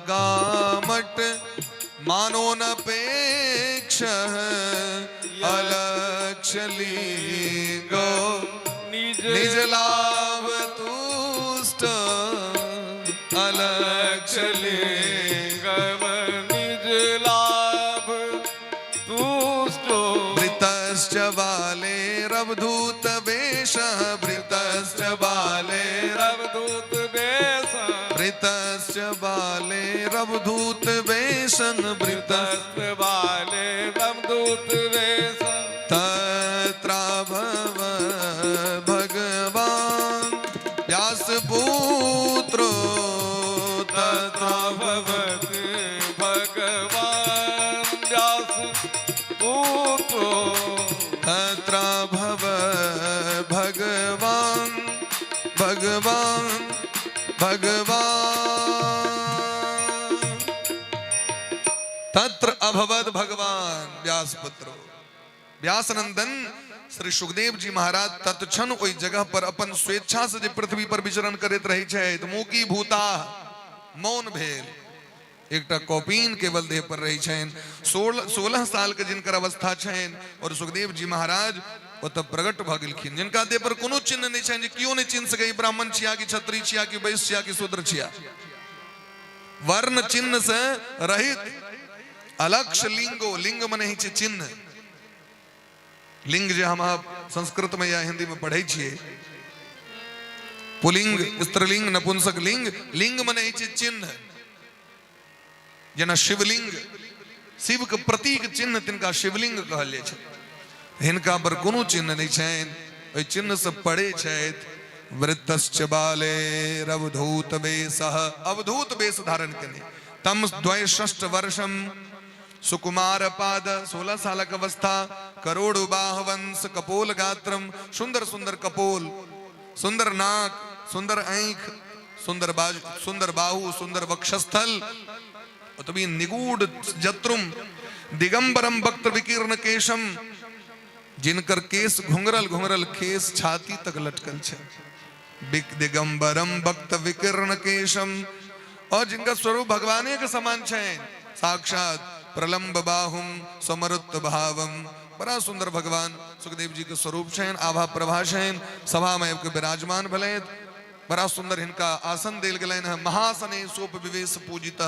[SPEAKER 1] गामट मानोनपेक्ष अलक्ष्यलिङ्गो
[SPEAKER 2] निज
[SPEAKER 1] निज लाभ तुष्ट अलक्ष्यलिङ्ग
[SPEAKER 2] गम निज लाभ तुष्टो।
[SPEAKER 1] वृतश्च बालेरवधूत वेशः वृतश्च बालेर
[SPEAKER 2] रवदूत वेश
[SPEAKER 1] वृतश्च बालेरवधूत वेशं वृत
[SPEAKER 2] बाले रवदूत वेश।
[SPEAKER 1] तत्राभव भगवान व्यासपुत्रो।
[SPEAKER 2] तत्राभवत् भगवान व्यास पुत्रो।
[SPEAKER 1] तत्राभव भगवान भगवान भगवान। तत्र अभवद भगवान व्यासपुत्रो। व्यासनंदन श्री सुखदेव जी महाराज तत्क्षण ओहि जगह पर अपन स्वेच्छा से जे पृथ्वी पर विचरण करैत रहै छथि, मूकी भूता मौन भेल, एकटा कौपीन केवल देह पर रहै छनि, 16 साल के जिनकर अवस्था छनि, और सुखदेव जी महाराज ओतऽ प्रकट भऽ गेलखिन, जिनका देह पर कोनो चिन्ह नहि छनि जे केओ नहि चिन्ह सकै ब्राह्मण छिया कि क्षत्रिय छिया कि वैश्य छिया कि शूद्र छिया, वर्ण चिन्ह से रहित अलक्ष लिंगो। लिंग मने होइ छै चिन्ह, लिंग जे हम अहाँ संस्कृत में या हिंदी में पढ़ै छियै, पुलिंग स्त्रीलिंग नपुंसक लिंग, लिंग मने होइ छै चिन्ह। जेना शिवलिंग, शिव के प्रतीक चिन्ह तिनका शिवलिंग कहल जाइ छै। हिनका पर कोनो चिन्ह नहि छनि, ओहि चिन्ह से परे छथि। वृत्तश्च बाले रवधूत वेशः, अवधूत वेश धारण केने, तम द्वैषष्ठ वर्षम सुकुमार पाद, 16 सालक अवस्था, करोड़ बाहवंश कपोल गात्रम, सुंदर सुंदर कपोल, सुंदर नाक, सुंदर आँख, सुंदर बाजू, सुंदर बाहु, सुंदर वक्षस्थल, ओतबी निगूढ़ जत्रुम, दिगंबरम वक्त्र विकीर्ण केशम, जिनकर केस घुंघरल घुंघरल केस छाती तक लटकल छै, दिगंबरम वक्त विकीर्ण केशम, और जिनका स्वरूप भगवाने के समान छै, साक्षात प्रलंब बाहुम समरुत भावम, बड़ा सुंदर भगवान सुखदेव जी के स्वरूप छनि, आभा प्रभा छनि, सभा में आबि के विराजमान भेलथि। बड़ा सुंदर हिनका आसन देल गेलनि हँ, महासने सोप विवेश पूजित,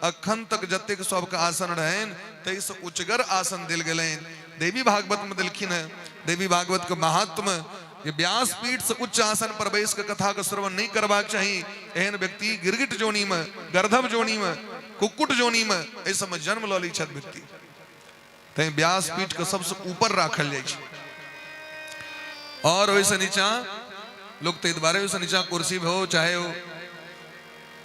[SPEAKER 1] अखन तक जतेक सबके आसन रहनि ताहिसँ उचगर आसन देल गेलनि। देवी भागवत में देलखिन हँ, देवी भागवत के महात्म्य जे व्यासपीठ से उच्च आसन पर बैस के कथा के श्रवण नहीं करबाक चाही, एहन व्यक्ति गिरगिट जोनी में, गर्धव जोनी में, कुक्कुट जोनी में एहि सबमे जन्म लऽ लै छथि व्यक्ति। तैं व्यासपीठ के सबसे ऊपर राखल जाइ छै, और ओहिसँ नीचा लोक ताहि दुआरे ओहिसँ नीचा कुर्सी हो चाहे हो।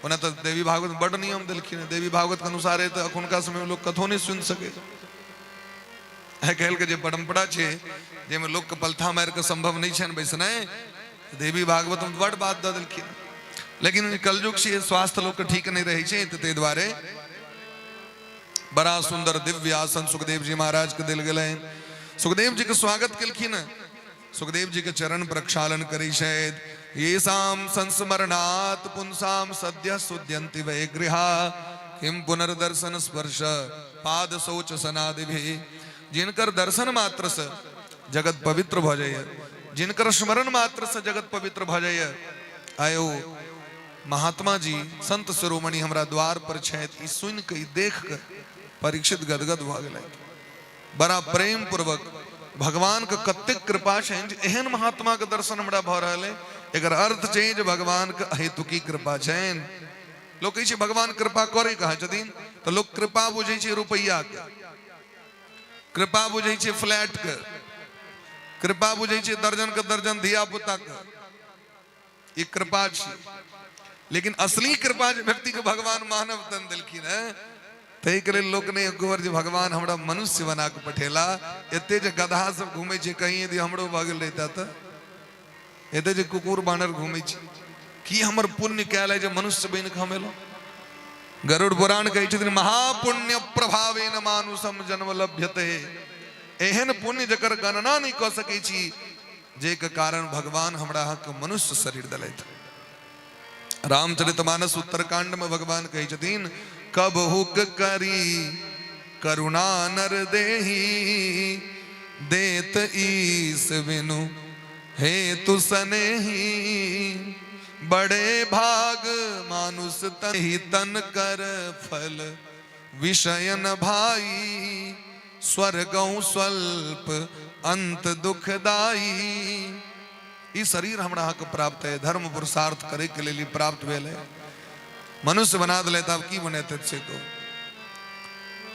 [SPEAKER 1] ओना तऽ देवी भागवत बड्ड नियम देलखिन हँ, देवी भागवत के अनुसारे तऽ अखुनका समय में लोक कथो नहि सुनि सकै। आइ काल्हिके जे परम्परा छै जाहिमे लोकके पलथा मारि कऽ संभव नहि छनि बैसनाइ, देवी भागवत में बड्ड बात दऽ देलखिन, लेकिन कलयुग छियै, स्वास्थ्य लोकके ठीक नहि रहै छै, तऽ ताहि दुआरे बड़ा सुंदर दिव्य आसन सुखदेव जी महाराज के देल गेलनि। सुखदेव जी के स्वागत केलखिन, सुखदेव जी के चरण प्रक्षालन करै छथि। येषां संस्मरणात् पुंसां सद्यः शुद्ध्यन्ति वै गृहा किं पुनर्दर्शन स्पर्श पाद शौच सनादिभिः। जिनकर दर्शन मात्र से जगत पवित्र भऽ जाइए, जिनकर स्मरण मात्र से जगत पवित्र भऽ जाइए, आयो महात्मा जी संत शिरोमणि हमरा द्वार पर छथि, ई सुनि के ई देख के परीक्षित गदगद भऽ गेलै। बड़ा प्रेम पूर्वक भगवान के कतेक कृपा छनि जे एहन महात्मा के दर्शन हमरा भऽ रहल है। एकर अर्थ छै जे भगवान के अहेतुकी कृपा छनि। लोक कहै छै भगवान कृपा करै कहाँ छथिन, तऽ लोक कृपा बुझै छै रुपैआ के, कृपा बुझै छै फ्लैट के, कृपा बुझै छै दर्जन के दर्जन धिया पुता के, ई कृपा छी। लेकिन असली कृपा जे व्यक्ति के भगवान मानव तन देलखिन है, ताहिके लेल लोक नहि गोबर जे भगवान हमरा मनुष्य बना के पठेला। एते जे गधा सब घूमै छै, कहीं यदि हमरो भऽ गेल रहिता तऽ, एते जे कुकुर बानर घूमै छै, की हमर पुण्य कयल है जे मनुष्य बनि कऽ हम एलहुँ। गरुड़ पुराण कहै छथिन महापुण्य प्रभावेन मानुषम जन्म लभ्यते। एहन पुण्य जकर गणना नहि कऽ सकै छी, जाहिके कारण भगवान हमरा अहाँके मनुष्य शरीर देलथि। रामचरितमानस उत्तरकांड में भगवान कहै छथिन कब हुक करी करुणा नर देही, देत ईस बिनु हेतु सनेही, बड़े भाग मानुष तन तन कर फल विषयन भाई, स्वर्गौ स्वल्प अंत दुखदाई। ई शरीर हमरा अहाँके प्राप्त है, धर्म पुरुषार्थ करे के लेल प्राप्त भेल है, मनुष्य बना दिले तब की बनेते से को।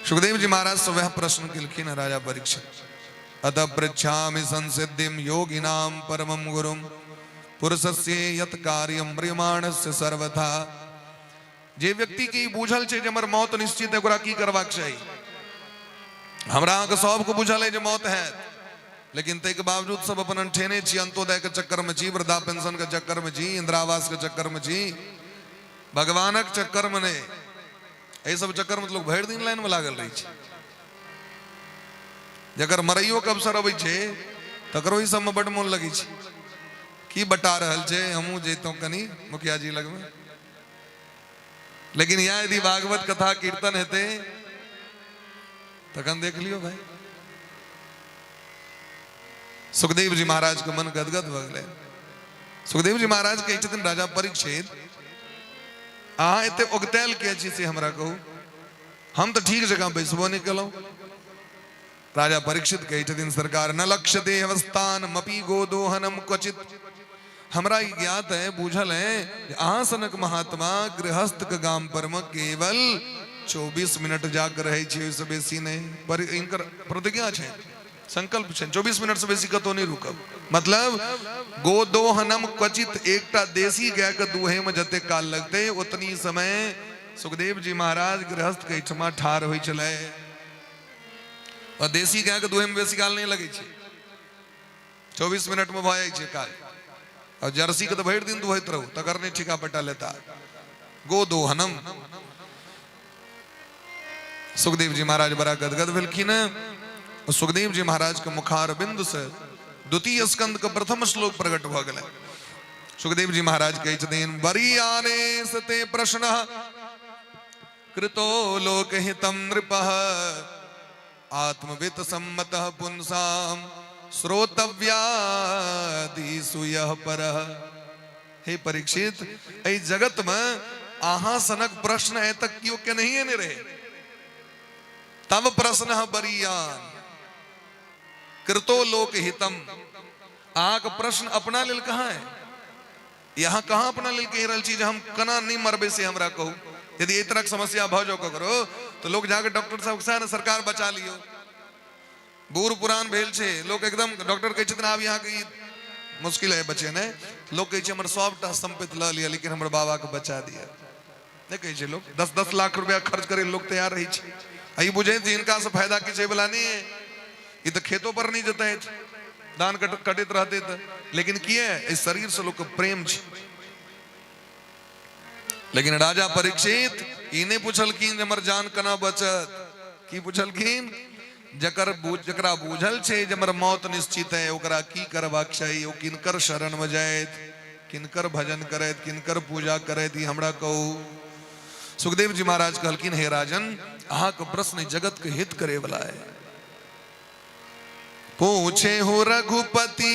[SPEAKER 1] सुखदेव जी महाराज से वह प्रश्न केलखिन राजा परीक्षित, अतः पृच्छामि संसिद्धिम योगिनाम परमं गुरुम पुरुषस्य यत् कार्यम म्रियमाणस्य सर्वथा। जे व्यक्ति के ई बुझल छै जे हमर मौत निश्चित है, ओकरा की करबाक चाही? हमरा अहाँके सबके बुझल है जे मौत हैत, लेकिन ताहिके बावजूद सब अपन अंठेने छी, अंत्योदय के चक्कर में छी, वृद्धा पेंशन के चक्कर में छी, इंदिरा आवास के चक्कर में छी, भगवानक चक्कर में नहीं। एहि सब चक्कर में लोग भरि दिन लाइन में लागल रहै छै। जकर मरैयो के अवसर अबै छै तकरो ई सबमे बड्ड मोन लगै छै, की बटा रहल छै, हमहूँ जैतहुँ कनि मुखिया जी लगमे। लेकिन यहाँ यदि भागवत कथा कीर्तन हेतै तखन देख लियो भाई। सुखदेव जी महाराज के मन गदगद भऽ गेलै। सुखदेव जी महाराज कहै छथिन राजा परीक्षित, अहाँ एते उगतायल किया छी से हमरा कहू, हम तऽ ठीक जकाँ बैसबो नहि केलहुँ। राजा परीक्षित कहै छथिन सरकार न लक्ष्य देहवस्थान मपि गोदोहनम क्वचित। हमरा ई ज्ञात है, बूझल है, अहाँ सनक महात्मा गृहस्थ के गाम पर में केवल 24 मिनट जाके रहै छै, ओहिसँ बेसी नहि। पर इनकर प्रतिज्ञा छै, संकल्प छै, 24 मिनट से बेसी कतौ नहि रुकब। मतलब गोदोहनम क्वचित, एकटा देसी गाय के दूहे में जते काल लगतै उतनी समय सुखदेव जी महाराज गृहस्थ के एहिठमा ठाढ़ होइ छलै। और देसी गाय के दूहे में बेसी काल नहि लगै छै, 24 मिनट में भऽ जाइ छै काज। और जर्सी के तऽ भरि दिन दुहैत रहू तकर नहि ठिका पटा लेता। गोदोहनम। सुखदेव जी महाराज बड़ा गदगद भेलखिन। सुखदेव जी महाराज के मुखार बिंदु से द्वितीय स्कंद के प्रथम श्लोक प्रकट भऽ गेलै। सुखदेव जी महाराज कहै छथिन बरियाने सते प्रश्न कृतो लोकहितं नृपः आत्मवित सम्मतः पुंसाम श्रोतव्यादिषु यः परः। हे परीक्षित, एहि जगत में अहाँ सनक प्रश्न आइ तक केओ केनहिए नहि रहे। तब प्रश्न बरियान कृतो लोकहितम। अहाँके प्रश्न अपना लेल कहाँ है? यहाँ कहाँ अपना लेल कहि रहल छी जे हम केना नहि मरबै से हमरा कहू। यदि एहि तरहक समस्या भऽ जाओ ककरो तऽ लोक जाके डॉक्टर साहब सएह ने सरकार बचा लियौ। बूढ़ पुरान भेल छै लोक, एकदम डॉक्टर कहै छथिन आब यहाँके ई मुश्किल है बचेनाइ। लोक कहै छै हमर सबटा सम्पत्ति लऽ लिअ लेकिन हमर बाबाके बचा दिअ। नहि कहै छै लोक? 10-10 लाख रुपया खर्च करै लोक तैयार रहै छै। आ ई बुझै छै हिनकासँ फायदा किछु होइवला नहि है, ई तऽ खेतो पर नहि जेतै, धान कटैत रहतै तऽ। लेकिन किए? एहि शरीरसँ लोकके प्रेम छै। लेकिन राजा परीक्षित ई नहि पुछलखिन जे हमर जान केना बचत। की पुछलखिन? जकर जकरा बुझल छै जे हमर मौत निश्चित है ओकरा की करबाक चाही, ओ किनकर शरण में जायत, किनकर भजन करैत, किनकर पूजा करैत, ई हमरा कहू। सुखदेव जी महाराज कहलखिन हे राजन, अहाँके प्रश्न जगत के हित करे वाला है। पूछे हो रघुपति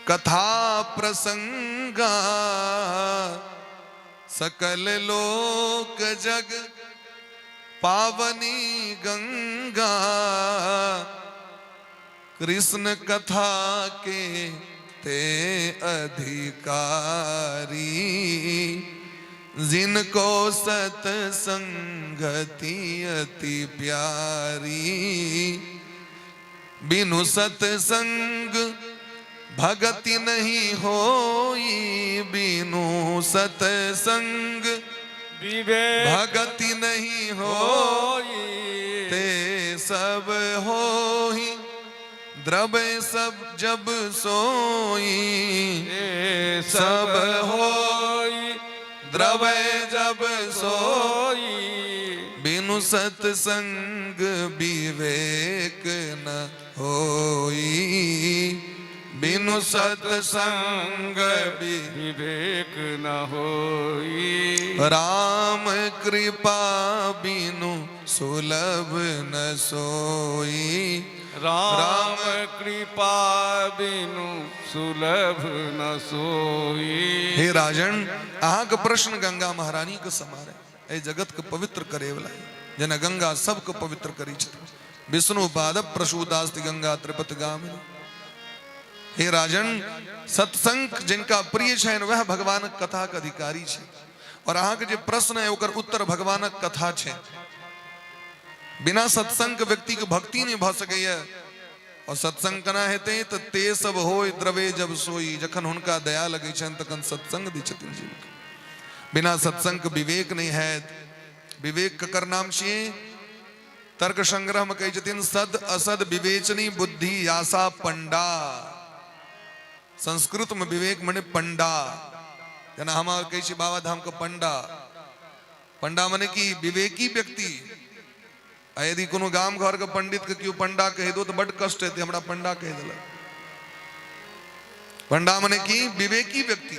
[SPEAKER 1] कथा प्रसंगा, सकल लोक जग पावनी गंगा कृष्ण कथा के ते अधिकारी जिनको सत्संगति अति प्यारी बिनु सत्संग भगति नहीं होई बिनु सत्संग
[SPEAKER 2] विवेक
[SPEAKER 1] भगति नहीं हो
[SPEAKER 2] होई
[SPEAKER 1] ते सब होही द्रव्य सब जब सोई
[SPEAKER 2] ते
[SPEAKER 1] सब
[SPEAKER 2] सब
[SPEAKER 1] होई
[SPEAKER 2] होई
[SPEAKER 1] द्रव्य जब सोई
[SPEAKER 2] सोई
[SPEAKER 1] बिनु सत्संग विवेक न होई बिनु सत्संग
[SPEAKER 2] विवेक न होई
[SPEAKER 1] राम कृपा बिनु सुलभ न सोई
[SPEAKER 2] राम कृपा बिनु सुलभ न सोई
[SPEAKER 1] हे राजन अहाँके प्रश्न गंगा महारानी के समान है एहि जगत के पवित्र करे वाला है जेना गंगा सबके पवित्र करै छथिन विष्णु पाद प्रसूतास्ति गंगा त्रिपत गामिनी हे राजन सत्संग जिनका प्रिय छनि वह भगवानक कथा के अधिकारी छै और अहाँके जे प्रश्न है ओकर उत्तर भगवानक कथा छै बिना सत्संग के व्यक्ति के भक्ति नहि भऽ सकैया और सत्संग केना हेतै तऽ ते सब होय द्रवे जब सोई जखन हुनका दया लगै छनि तखन सत्संग दै छथिन जीवके बिना सत्संग के विवेक नहि हैत विवेक ककर नाम छियै तर्क संग्रह में कहै छथिन सद असद विवेचनी बुद्धि यासा पंडा संस्कृत में विवेक मने पंडा जेना हम कहै छी बाबा धाम के पंडा पंडा मने की विवेकी व्यक्ति आ यदि कोनो गाम घर के पंडित के केओ पंडा कहि दो तऽ बड कष्ट हेतै हमरा पंडा कहि देलक पंडा मने की विवेकी व्यक्ति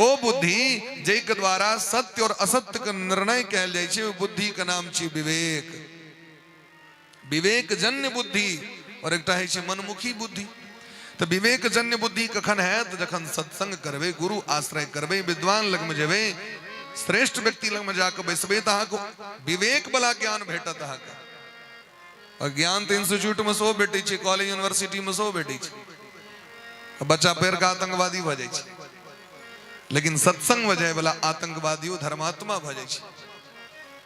[SPEAKER 1] ओ बुद्धि जाहिके द्वारा सत्य और असत्य के निर्णय कयल जाइ छै ओ बुद्धि के नाम छी विवेक विवेक जन्य बुद्धि और एकटा होइ छै मनमुखी बुद्धि तऽ विवेक जन्य बुद्धि कखन हैत जखन सत्संग करबै गुरु आश्रय करबै विद्वान लगमे जेबै श्रेष्ठ व्यक्ति लगमे जाकऽ बैसबै तऽ अहाँके विवेक वाला ज्ञान भेटत अहाँके और ज्ञान तऽ इंस्टीट्यूटमे सेहो भेटै छै कॉलेज यूनिवर्सिटीमे सेहो भेटै छै बच्चा पढ़ि कऽ आतंकवादी भऽ जाइ छै लेकिन सत्संगमे जायवला आतंकवादियो धर्मात्मा भऽ जाइ छै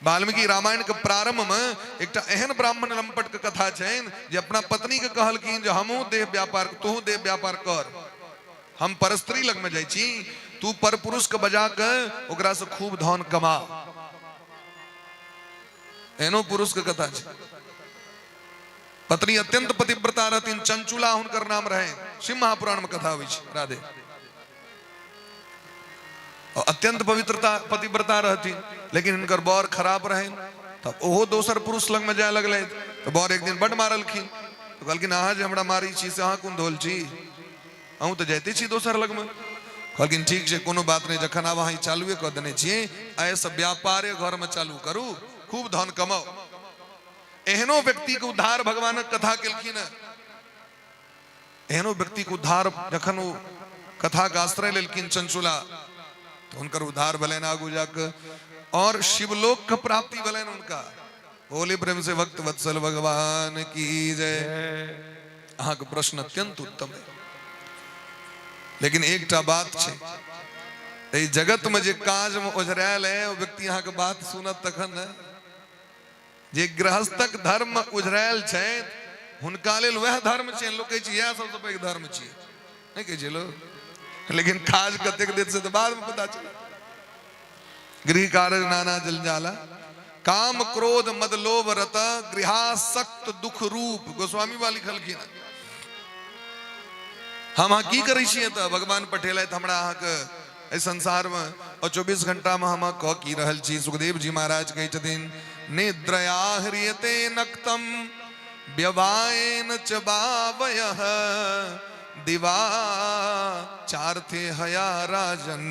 [SPEAKER 1] वाल्मीकि रामायण के प्रारंभ में एकटा एहन ब्राह्मण लंपट के कथा छनि जे अपना पत्नी के कहलखिन जे हमहूँ देह व्यापार तोहूँ देह व्यापार कर हम परस्त्री लग में जाइ छी तू पर पुरुष के बजा के ओकरा से खूब धन कमा एहनो पुरुष के कथा छै पत्नी अत्यंत पतिव्रता रहथिन चंचुला हुनकर नाम रहे शिव महापुराण में कथा होइ छै राधे और अत्यंत पवित्रता पतिव्रता रहथिन लेकिन हिनकर बर खराब रहनि तऽ ओहो दोसर पुरुष लगमे जाय लगलथि तऽ बर एक दिन बड्ड मारलखिन तऽ कहलखिन अहाँ जे हमरा मारै छी से अहाँ कोन धोल छी अहूँ तऽ जाइते छी दोसर लगमे कहलखिन ठीक छै कोनो बात नहि जखन आब अहाँ ई चालुए कऽ देने छियै एहिसँ व्यापारे घरमे चालू करू खूब धन कमाउ एहनो व्यक्तिके उद्धार भगवानक कथा केलखिन हेँ एहनो व्यक्तिके उद्धार जखन ओ कथाके आश्रय लेलखिन चंचुला तऽ हुनकर उद्धार भेलनि आगू जाके और शिवलोक के प्राप्ति भेलनि हुनका बोले प्रेम से भक्त वत्सल भगवान की जय अहाँके प्रश्न अत्यंत उत्तम है लेकिन एकटा बात छै एहि जगत में जे काज में ओझरायल है ओ व्यक्ति अहाँके बात सुनत तखन ने जे गृहस्थक धर्म उझरायल छथि हुनका लेल वएह धर्म छै लोक कहै छै इएह सबसँ पैघ धर्म छियै नहि कहै छै लोक लेकिन काज कतेक देत से तऽ बादमे पता चलत गृह कार्य नाना जलजाला काम क्रोध मद लोभ रत गृहासक्त दुख रूप गोस्वामी बा लिखलखिन हम अहाँ की करै छियै तऽ भगवान पठेलथि हमरा अहाँके एहि संसारमे और 24 घंटामे हम अहाँ कऽ की रहल छी सुखदेव जी महाराज कहै छथिन निद्रया ह्रियते नक्तम व्यवायन च बावयः दिवा चार्थे हया राजन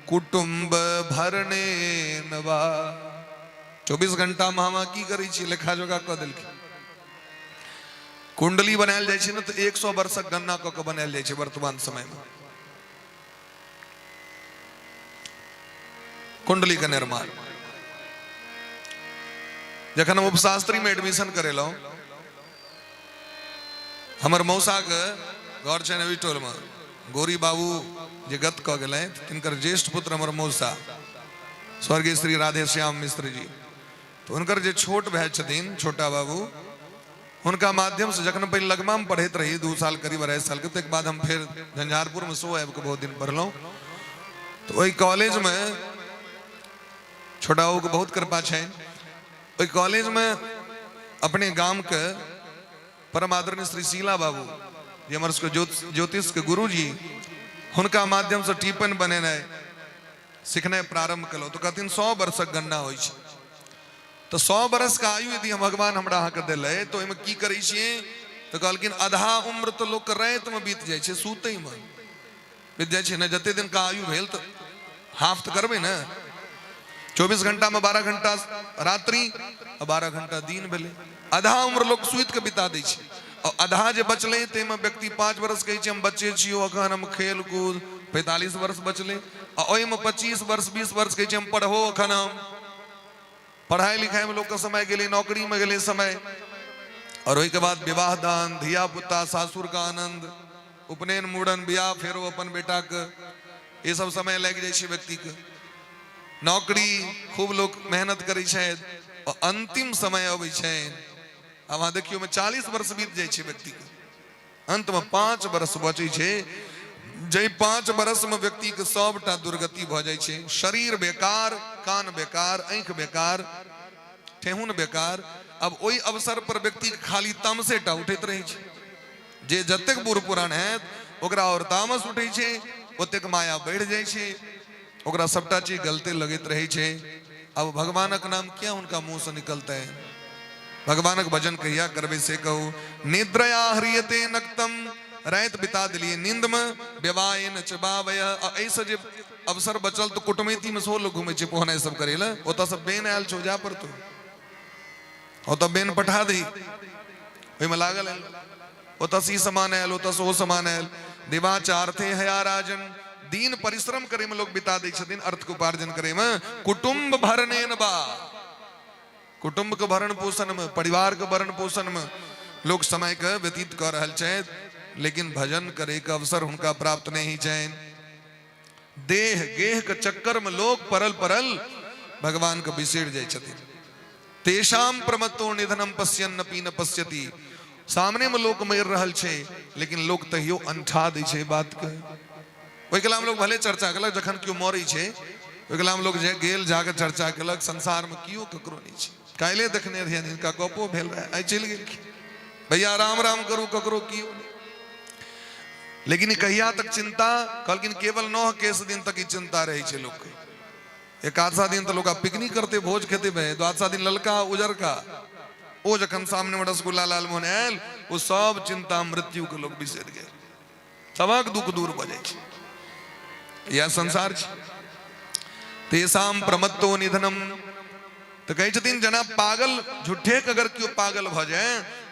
[SPEAKER 1] कुटुम्ब भरणे नवा 24 घंटामे हम अहाँ की करै छी लेखा जोखा कऽ देलखिन कुंडली बनायल जाइ छै ने तऽ 100 वर्षक गणना कऽ के बनायल जाइ छै वर्तमान समयमे कुंडली के निर्माण जखन हम उपशास्त्रीमे एडमिशन करेलहुँ, हमर मौसाके घर छनि ओहि टोलमे, गौरी बाबू जे गत कऽ गेलथि तिनकर ज्येष्ठ पुत्र हमर मौसा स्वर्गीय श्री राधेश्याम मिश्र जी, तऽ हुनकर जे छोट भाय छथिन छोटा बाबू, हुनका माध्यमसँ जखन पहिले लगमामे पढ़ैत रही 2 साल करीब 2.5 सालके, ताहिके बाद हम फेर झंझारपुरमे सेहो आबिकऽ बहुत दिन पढ़लहुँ। तऽ ओहि कॉलेजमे छोटा बाबूके बहुत कृपा छनि, ओहि कॉलेजमे अपने गामके परम आदरणीय श्री शीला बाबू जे हमर सबके ज्योतिषके गुरुजी, हुनका माध्यमसँ टीपन बनेनाइ सिखनाइ प्रारंभ केलहुँ। तऽ कहथिन 100 वर्षक गणना होइ छै, तऽ 100 वर्षके आयु यदि हम भगवान हमरा अहाँके देलै तऽ ओहिमे की करै छियै? तऽ कहलखिन आधा उम्र तऽ लोकके रातिमे बीत जाइ छै, सुतैमे बीत जाइ छै ने, जते दिनका आयु भेल तऽ हाफ तऽ करबै ने। 24 घंटामे 12 घंटा रात्रि आ 12 घंटा दिन भेलै, आधा उम्र लोक सुति कऽ बिता दै छै। आ आधा जे बचलै ताहिमे व्यक्ति 5 वर्ष कहै छै हम बच्चे छियौ अखन हम खेल कूद, 45 वर्ष बचलै। आ ओहिमे 25 वर्ष 20 वर्ष कहै छै हम पढ़बो अखन, हम पढ़ाई लिखाईमे लोकके समय गेलै, नौकरीमे गेलै समय, और ओहिके बाद विवाह दान, धिया पुता, सासुरके आनंद, उपनयन, मूड़न, बियाह, फेरो अपन बेटाके, ई सब समय लागि जाइ छै व्यक्तिके। नौकरी खूब लोक मेहनत करै छथि, आ अंतिम समय अबै छनि, आब अहाँ देखियौ ओहिमे 40 वर्ष बीत जाइ छै व्यक्तिके, अंतमे 5 वर्ष बचै छै, जाहि 5 वर्षमे व्यक्तिके सबटा दुर्गति भऽ जाइ छै। शरीर बेकार, कान बेकार, आँखि बेकार, ठेहुन बेकार। अब ओहि अवसर पर व्यक्तिके खाली तामसे टा उठैत रहै छै। जे जतेक बूढ़ पुरान हैत ओकरा आओर तामस उठै छै, ओतेक माया बढ़ि जाइ छै, ओकरा सबटा चीज गलते लगैत रहै छै। अब भगवानक नाम किया हुनका मुँहसँ निकलतै? भगवानक भजन कहिया करबै से कहू। निद्रया ह्रियते नक्तम, राति बिता देलियै नींदमे, व्यवायन च बावय। आ एहिसँ जे अवसर बचल तऽ कुटुमैतीमे सेहो लोक घुमै छै पहुनाइ सब करै लए, ओतऽसँ बेन आयल छौ जा पड़तौ, ओतऽ बेन पठा दही, ओहिमे लागल आयल, ओतऽसँ ई सामान आयल, ओतऽसँ ओ सामान आयल। दिवाचार्थे हया राजन, दिन परिश्रम करैमे लोक बिता दै छथिन, अर्थके उपार्जन करैमे। कुटुम्ब भरणेन बा, कुटुम्ब के भरण पोषण में, परिवार के भरण पोषण में लोक समय के व्यतीत कऽ रहल छथि, लेकिन भजन करे के अवसर हुनका प्राप्त नहीं छनि। देह गेह के चक्कर में लोग परल परल भगवान के बिसरि जाइ छथिन। तेषाम प्रमत्तो निधनम पश्यन नपी न पश्यति, सामने में लोक मरि रहल छै लेकिन लोक तहियो अनठा दै छै बात के। ओहि के लोग भले चर्चा केलक, जखन केओ मरै छै ओहि के लोग जे गेल जाके चर्चा केलक, संसार में केओ ककरो नहि छै। काल्हि देखने रहियनि हिनका गपो भेल रहै, आइ चलि गेलखिन, भैया राम राम करू, ककरो केओ नहि। लेकिन कहिया तक चिंता? कहलखिन केवल 9 केस दिन तक ई चिंता रहै छै लोकके। एकादशा दिन तऽ लोक आब पिकनिक करते, भोज खेते, भाई द्वादशा दिन ललका उजरका, ओ जखन सामने में रसगुल्ला लालमोहन आयल, ओ सब चिंता मृत्यु के लोक बिसरि गेल, सबक दुख दूर भऽ जाइ छै। इएह संसार छै। तेषाम प्रमत्तो निधनम, तऽ कहै छथिन जेना पागल झूठे के अगर केओ पागल भऽ जाय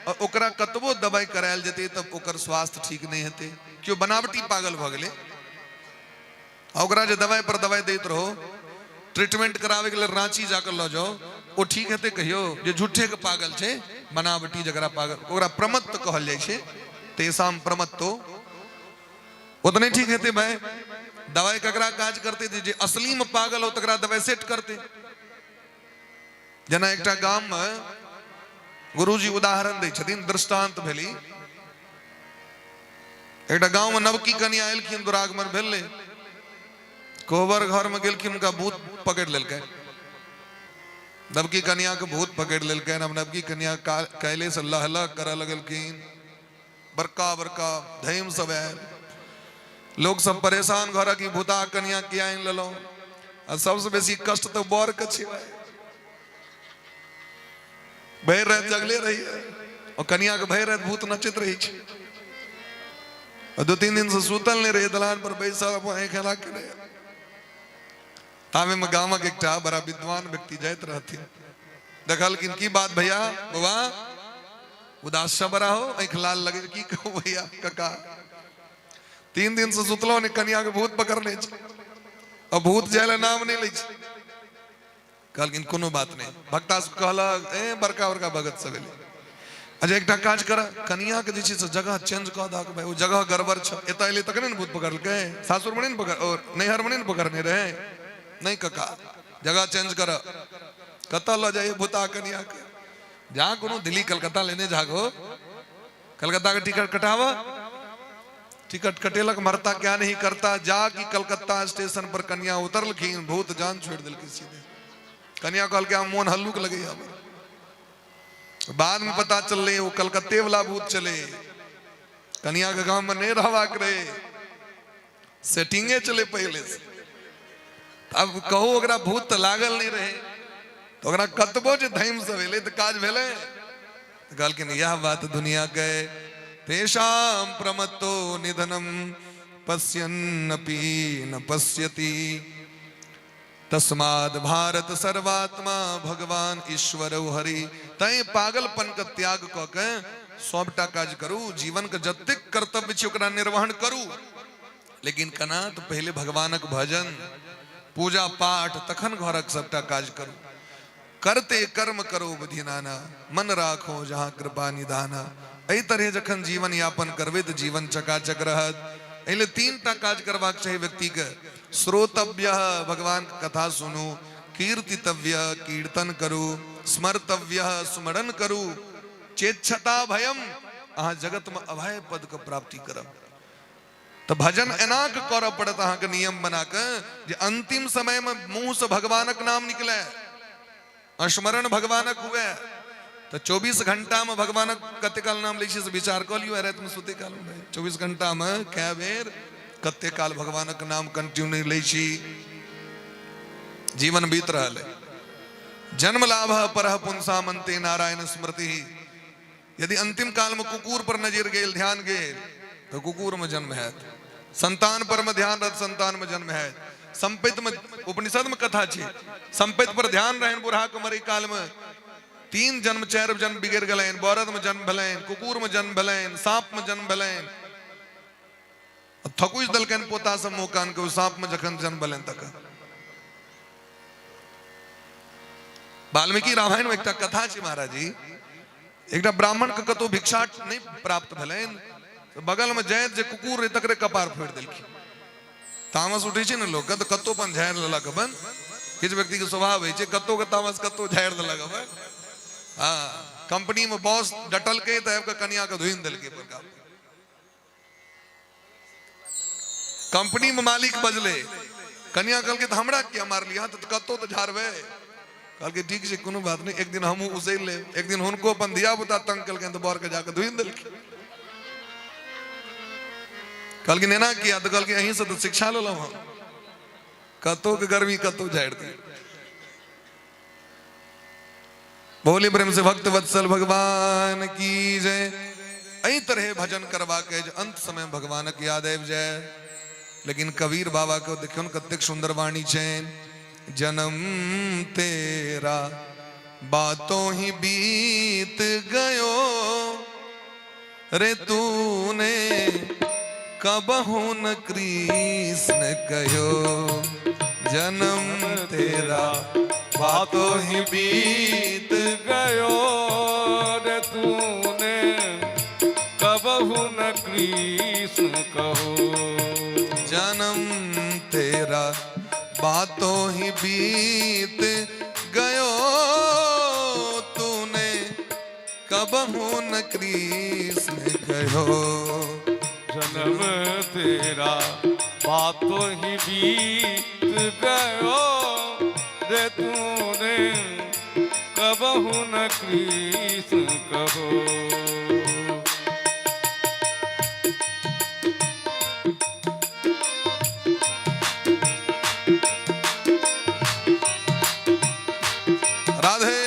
[SPEAKER 1] और ओकरा कतबो दवाई करायल जेतै तब ओकर स्वास्थ्य ठीक नहि हेतै। केओ बनावटी पागल भऽ गेलै आ ओकरा जे दवाई पर दवाई दैत रहो, ट्रीटमेंट कराबे के लेल रांची जाकर लऽ जाओ, ओ ठीक हेतै कहियो? जे झूठे के पागल छै, बनावटी जकरा पागल, ओकरा प्रमत्त कहल जाइ छै। तेषाम प्रमत्तो, ओ तऽ नहि ठीक हेतै भाई। दवाई ककरा काज करतै? जे असली में पागल हो तकरा दवाई सेट करतै। जेना एकटा गाम में गुरुजी उदाहरण दै छथिन, दृष्टांत भेली। एकटा गाँव में नवकी कनिया एलखिन, दुरागमन भेलै, कोहबर घर में गेलखिन, हुनका भूत पकड़ि लेलकै। नवकी कनिया के भूत पकड़ि लेलकै। अब नवकी कनिया काल्हि से लहलह करऽ लगलखिन, बड़का बड़का धैम सब आयल, लोक सब परेशान, घरक ई भूता कनिया किया आनि लेलहुँ। आ सबसँ बेसी कष्ट तऽ बर के छै भाई, भरि राति जगले रहिए, और कनिया के भरि राति भूत नचैत रहै छै। 2-3 दिन से सुतल नहि रहिए, दलान पर बैसल अपन आँखि हेला के रहे। तामे में गामक एकटा बड़ा विद्वान व्यक्ति जाइत रहथिन, देखलखिन की बात भैया बाबा उदास सा बड़ा हो, आँखि लाल लगे, की कहू भैया कका, 3 दिन से सुतलो ने, कनिया के भूत पकड़ने छै, और भूत जाय ला नाम नहीं लै छै। कहलखिन कोनो बात नहि। भक्ता सब कहलक, ए बड़का बड़का भगत सब एलै, अच्छा एकटा काज कर, कनिया के जे छै से जगह चेंज कऽ दहक भाई, ओ जगह गड़बड़ छ, एतऽ एलै तखने ने भूत पकड़लकै, सासुर में नहि ने पकड़, और नैहर में नहि ने पकड़ने रहै। नहि कका, जगह चेंज कर, कतऽ लऽ जाइए भूता कनिया के, जहाँ कोनो दिल्ली कलकत्ता लेने जागो, कलकत्ता के टिकट कटाव, टिकट कटेलक मरता क्या नहीं करता, जा कि कलकत्ता स्टेशन पर कन्या उतरलखिन, भूत जान छोड़ि देलखिन सीधे। कन्या कहलकै हम मोन हल्लुक लगैया हमर। बाद में पता चललै ओ कलकत्ते वाला भूत चले, कन्या के गांव में नहीं रहबाक रहे, सेटिंगे चले पहले से। अब कहू ओकरा भूत तऽ लागल नहीं रहे, तऽ ओकरा कतबो जे धैम सब एलै तऽ काज भेलै। तऽ कहलखिन यह बात दुनिया के, तेषाम प्रमत्तो निधनम पश्यन्नपि न पश्यति, तस्माद भारत सर्वात्मा भगवान ईश्वर हरि। तैं पागलपन के त्याग कऽ के सबटा काज करू, जीवन के जतेक कर्तव्य छै ओकरा निर्वहन करू, लेकिन केना तऽ पहिले भगवानक भजन पूजा पाठ तखन घरक सबटा काज करू। करते कर्म करो बुद्धि नाना, मन राखो जहाँ कृपा निधाना। एहि तरह जखन जीवन यापन करबै तऽ जीवन चकाचक रहत। एहि लेल तीन टा काज करबाक चाही व्यक्ति के, श्रोतव्य भगवान के कथा सुनू, कीर्तितव्य कीर्तन करू, स्मर्तव्य स्मरण करू, चेच्छता भयम अहाँ जगत में अभय पद के प्राप्ति करब। तऽ भजन एना के करऽ पड़त अहाँके नियम बना के जे अंतिम समय में मुंह से भगवानक नाम निकले, स्मरण भगवानक हुए। तऽ 24 घंटा में भगवानक कते काल नाम लै छियै से विचार कऽ लियौ राति में सुते काल में। 24 घंटा में कए बेर कते काल भगवानक नाम कंटिन्यू लै छी। जीवन बीत रहल है। जन्म लाभ परह पुंसा मनते नारायण स्मृति। यदि अंतिम काल में कुकुर पर नजर गेल, ध्यान गेल, तो कुकुर में जन्म हैत। संतान पर में ध्यान रहत, संतान में जन्म हैत। संपत्ति में उपनिषद में कथा छै, संपत्ति पर ध्यान रहन बूढ़ा के मरे काल में 3 जन्म 4 जन्म बिगड़ गेलनि, बरद में जन्म भेलनि, कुकुर में जन्म भेलनि, सांप में जन्म भेलनि। थकुच देलकनि पोता सब मुँह कान के, सांप में जखन जन्म भेलनि तखन। वाल्मीकि रामायण में एकटा कथा छै महाराज जी, एकटा ब्राह्मण के कतौ भिक्षा नहीं प्राप्त भेलनि, तऽ बगल में जाइत जे कुकुर रहे तकरे कपार फोड़ि देलखिन। तामस उठै छै ने लोक के, तऽ कतौ अपन झाड़ि लेलक अपन, किछु व्यक्ति के स्वभाव होइ छै कतौ के तामस कतौ झाड़ि देलक अपन। हाँ, कंपनी में बॉस डटलकै तऽ आबि कऽ कनिया के धुनि देलकै बड़का। कंपनी में मालिक बजले, कनिया कहलकै तऽ हमरा किया मारलियै, तऽ कतौ तऽ झाड़बै। कहलकै ठीक छै कोनो बात नहि, एक दिन हमहूँ उसैल लेब। एक दिन हुनको अपन धिया पुता तंग केलकनि तऽ बर के जाकऽ धुनि देलखिन। कहलखिन एना किया, तऽ कहलखिन अहीं से तऽ शिक्षा लेलहुँ हम, कतौ के गर्मी कतौ झाड़ि दियौ। बोली प्रेम से भक्त वत्सल भगवान की जय। एहि तरह भजन करबाक अछि अंत समय भगवानक याद आबि जाय। लेकिन कबीर बाबा के देखियौ ने कतेक सुंदर वाणी छनि, जन्म तेरा बातों ही बीत गयो रे, तूने कबहू न कृष्ण कहो, जन्म तेरा बातों ही बीत
[SPEAKER 2] गयो रे, तूने कबहू न कृष्ण कहो,
[SPEAKER 1] जन्म तेरा बातों ही बीत गयो, तूने कबहू न कृष्ण कहो,
[SPEAKER 2] जन्म तेरा बातों ही बीत गयो रे, तूने कबहू न कृष्ण कहो।
[SPEAKER 1] राधे।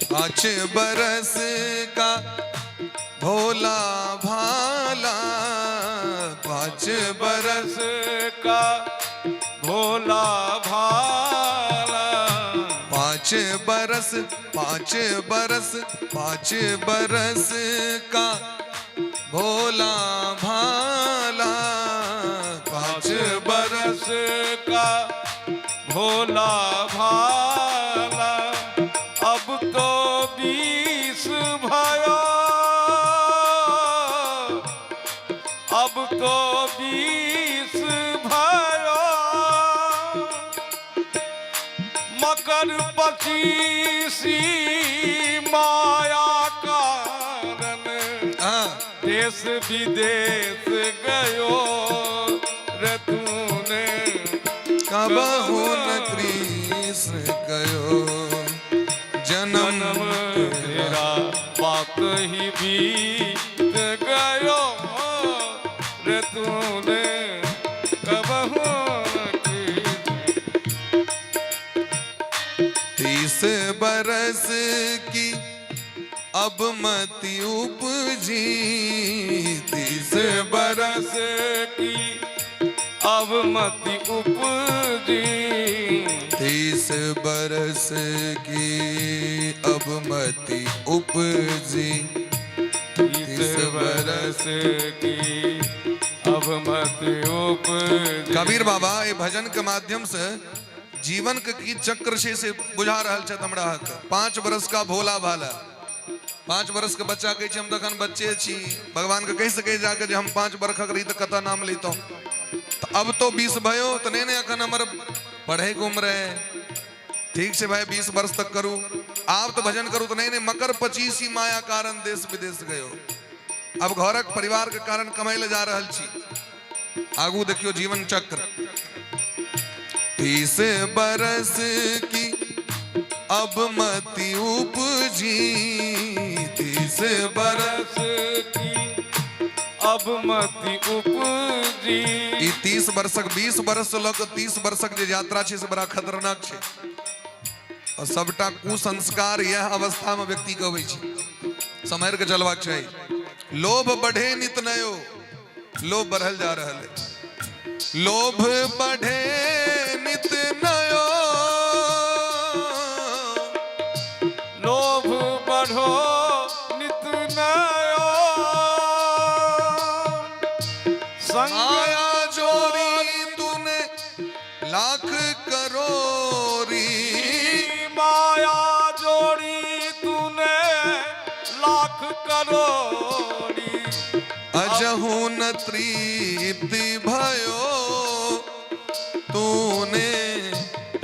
[SPEAKER 1] पाँच बरस का भोला भाला, 5 बरस
[SPEAKER 2] का भोला भाला,
[SPEAKER 1] पाँच बरस, 5 बरस, 5 बरस का भोला भाला, 5 बरस
[SPEAKER 2] बरस का भोला भाला, अब तो 20 भयो, अब तो 20 भयो, मकर 25 माया कारण
[SPEAKER 1] हाँ।
[SPEAKER 2] देश विदेश गयो रे तूने
[SPEAKER 1] कबहु न कृष्ण गयो, जन्म
[SPEAKER 2] जन्म तेरा बात ही बीत गयो रे तूने कबहु न कृष्ण।
[SPEAKER 1] 30 बरस की अब मति उपजी, 30 बरस
[SPEAKER 2] बरस की अब मति उपजी,
[SPEAKER 1] 30 बरस की अब मति उपजी,
[SPEAKER 2] 30 बरस की अब मति उपजी।
[SPEAKER 1] कबीर बाबा ये भजन के माध्यम से जीवन के की चक्र से बुझा रहल छथि हमरा अहाँके। 5 बरस का भोला भाला, 5 बरस के बच्चा कहै छै हम तखन बच्चे छी, भगवान के कहि सकै जाके जे हम 5 बरखक रही तऽ कतऽ नाम लितहुँ, तऽ अब तो 20 भयो तऽ नहि नहि एखन हमर पढ़ैके उम्र है, ठीक छै भाई 20 वर्ष तक करू, आब तऽ भजन करू, तऽ नहि नहि मकर 25 ही माया कारण देश विदेश गयो, अब घरक परिवार के कारण कमाइ लए जा रहल छी। आगू देखियो जीवन चक्र। 30 बरस की अब मति उपजी, 30 बरस
[SPEAKER 2] बरस की अब मति उपजी,
[SPEAKER 1] ई 30 वर्षक 20 वर्ष से लऽ कऽ 30 वर्षक जे यात्रा छै से बड़ा खतरनाक छै, और सबटा कुसंस्कार यह अवस्था में व्यक्ति के अबै छै, सम्हरि के चलबाक चाही। लोभ बढ़े नित नयो, लोभ बढ़ल जा रहल है, लोभ बढ़े नित नयो,
[SPEAKER 2] लोभ बढ़ो नित नयो, संग
[SPEAKER 1] माया जोरी तूने लाख करोरी,
[SPEAKER 2] माया जोड़ी तूने लाख करोड़ी,
[SPEAKER 1] अजहु न तृप्ति भयो तूने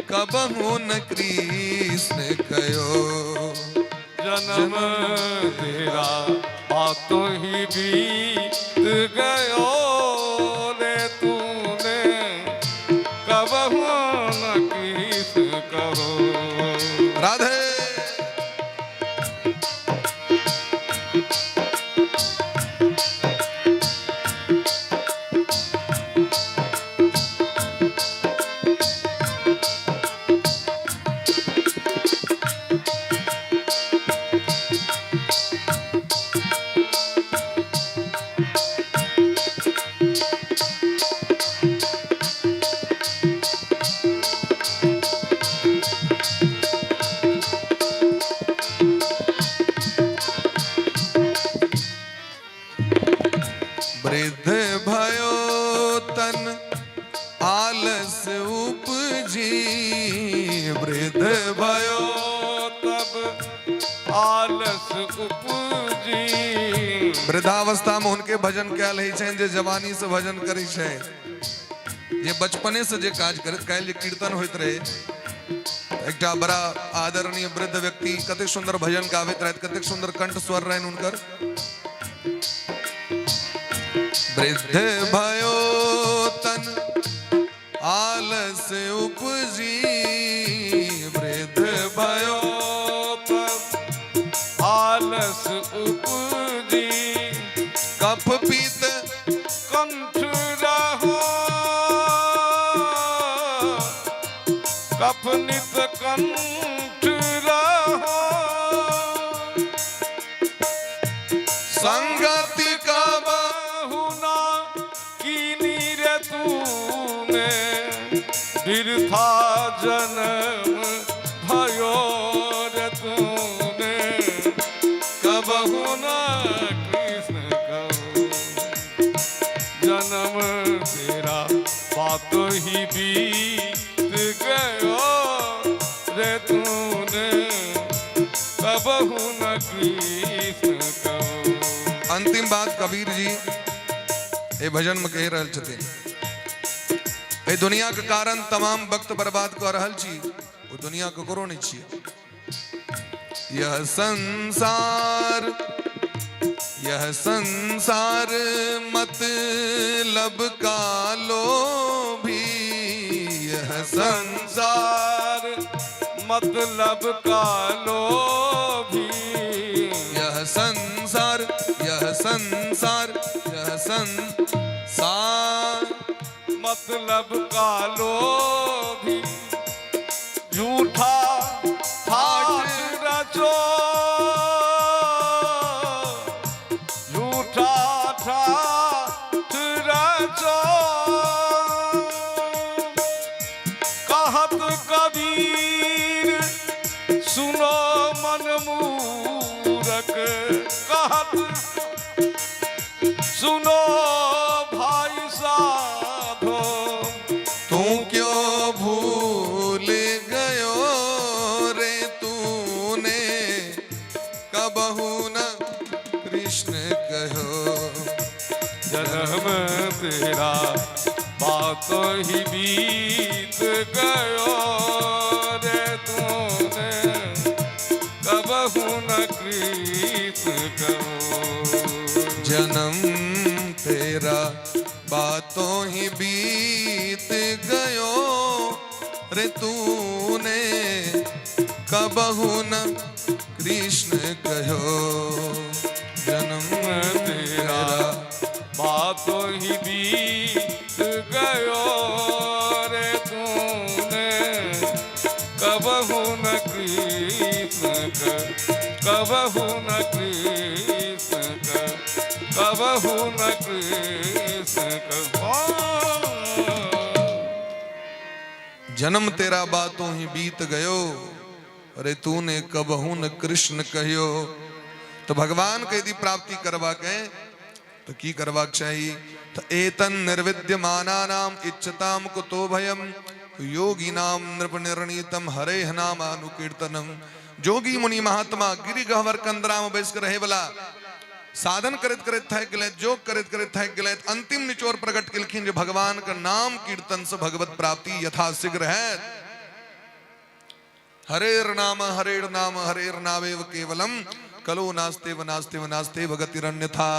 [SPEAKER 1] कबहु न कृष्ण कयो,
[SPEAKER 2] जन्म तेरा बातों ही बीत गयो रे तूने कबहु न कृष्ण कहो।
[SPEAKER 1] राधे। वृद्ध भयो तन आलस उपजी, वृद्ध भयो
[SPEAKER 2] तब आलस उपजी,
[SPEAKER 1] वृद्धावस्था में हुनके भजन कयल होइ छनि जे जवानी से भजन करै छै, जे बचपने से जे काज करैत, काल्हि जे कीर्तन होइत रहे एकटा बड़ा आदरणीय वृद्ध व्यक्ति कतेक सुंदर भजन गाबैत रहथि, कतेक सुंदर कंठ स्वर रहनि हुनकर। वृद्ध भयो तन आलस उपजी, वृद्ध भयो
[SPEAKER 2] तब आलस उपजी,
[SPEAKER 1] कफ पीत
[SPEAKER 2] कंठ रहो, कफ नित कंठ रहो,
[SPEAKER 1] संगति का
[SPEAKER 2] बहुना कीनी रे तूने, बिरथा जन्म भयो कबहु न कृष्ण कहो। जन्म तेरा बात ही बीत गयो रे तूने कबहु न कृष्ण कहो।
[SPEAKER 1] अंतिम बात कबीर जी एहि भजन में कहि रहल छथिन, एहि दुनिया के कारण तमाम वक्त बर्बाद कऽ रहल छी, ओ दुनिया ककरो नहि छियै। यह संसार, यह संसार मतलब का लोभी, यह संसार
[SPEAKER 2] संसार मतलब का लोभी,
[SPEAKER 1] यह संसार, यह संसार, यह संसार
[SPEAKER 2] मतलब का लोभी, झूठा ठाठ रचो, झूठा ठाठ रचो। कहत कबीर सुनो मन मूरख, कहत सुनो भाई साधो,
[SPEAKER 1] तू क्यों भूल गयो रे तूने कबहू न कृष्ण कहो।
[SPEAKER 2] जन्म तेरा बात ही बीत गयो रे तूने कबहू न कृष्ण कहो।
[SPEAKER 1] जन्म तेरा बातों ही बीत गयो रे तूने कबहू न कृष्ण कहो। जन्म
[SPEAKER 2] तेरा बात ही बीत गयो रे तूने कबहू न कृष्ण कबहू न कृष्ण कबहू न कृष्ण कहो।
[SPEAKER 1] जन्म तेरा बातों ही बीत गयो अरे तूने कबहू न कृष्ण कहियो। तो भगवान के यदि प्राप्ति करवा के तो की करवाक चाही? तो एतन निर्विद्यमानानाम इच्छताम कुतो भयम योगिनाम नृप निर्णीतम हरे नाम अनुकीर्तनम। जोगी मुनि महात्मा गिरि गह्वर कंदरा में बैस के रहे वाला साधन करैत करैत थाकि गेलथि, जोग करैत करैत थाकि गेलथि, अंतिम निचोड़ प्रकट केलखिन जे भगवान के नाम कीर्तन से भगवत प्राप्ति यथाशीघ्र है। हरेर नाम हरेर नाम हरेर नावेव केवलम कलो नास्तेव नास्तेव नास्तेव गतिरन्यथा।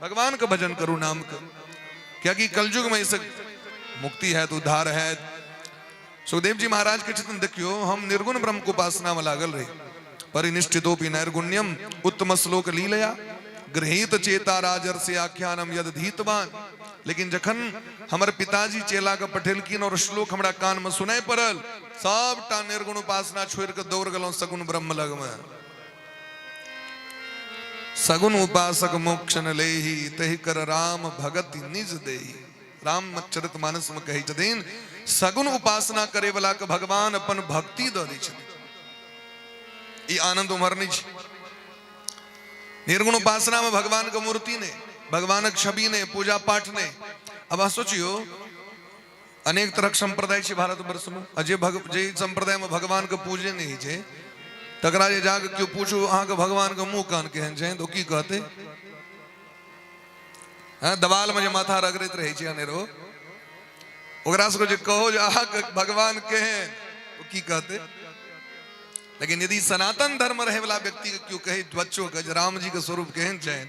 [SPEAKER 1] भगवान का भजन करू नाम का, क्योंकि कलयुग में इसे मुक्ति है तो उद्धार है। सुखदेव जी महाराज के चित्र देखियो, हम निर्गुण ब्रह्म को उपासना में लागल रही, परिनिष्ठितोपि नैर्गुण्यम उत्तम श्लोक लीलया गृहीत चेता राजर्षि आख्यानम यद धीतवान। लेकिन जखन हमर पिताजी चेला के पठेलखिन और श्लोक हमरा कान में सुनाई पड़ल, सबटा निर्गुण उपासना छोड़ के दौड़ गेलहुं सगुण ब्रह्म लग में। सगुण उपासक मोक्ष न लेही तहि कर राम भगति निज देही। राम चरित मानस में कहै छथिन सगुण उपासना करे वाला के भगवान अपन भक्ति दऽ दै छथिन। ई आनंद उमर नहीं छै। निर्गुण उपासना में भगवान के मूर्ति ने, भगवानक छवि ने, पूजा पाठ ने। अब अहाँ सोचियो, अनेक तरहक संप्रदाय छै भारत वर्ष में, आ जे जे संप्रदाय में भगवान के पूजे नहीं होइ छै तकरा जे जाके केओ पूछू अहाँके भगवान के मुंह कान केहन छै तऽ ओ की कहतै? हँ, दवाल में जे माथा रगड़ैत रहै छै अनेरो, ओकरा सबके जे कहो जे अहाँके भगवान केहन, ओ की कहतै? लेकिन यदि सनातन धर्म रहे वाला व्यक्ति के केओ कहे, बच्चो के, जे राम जी के स्वरूप केहन छनि,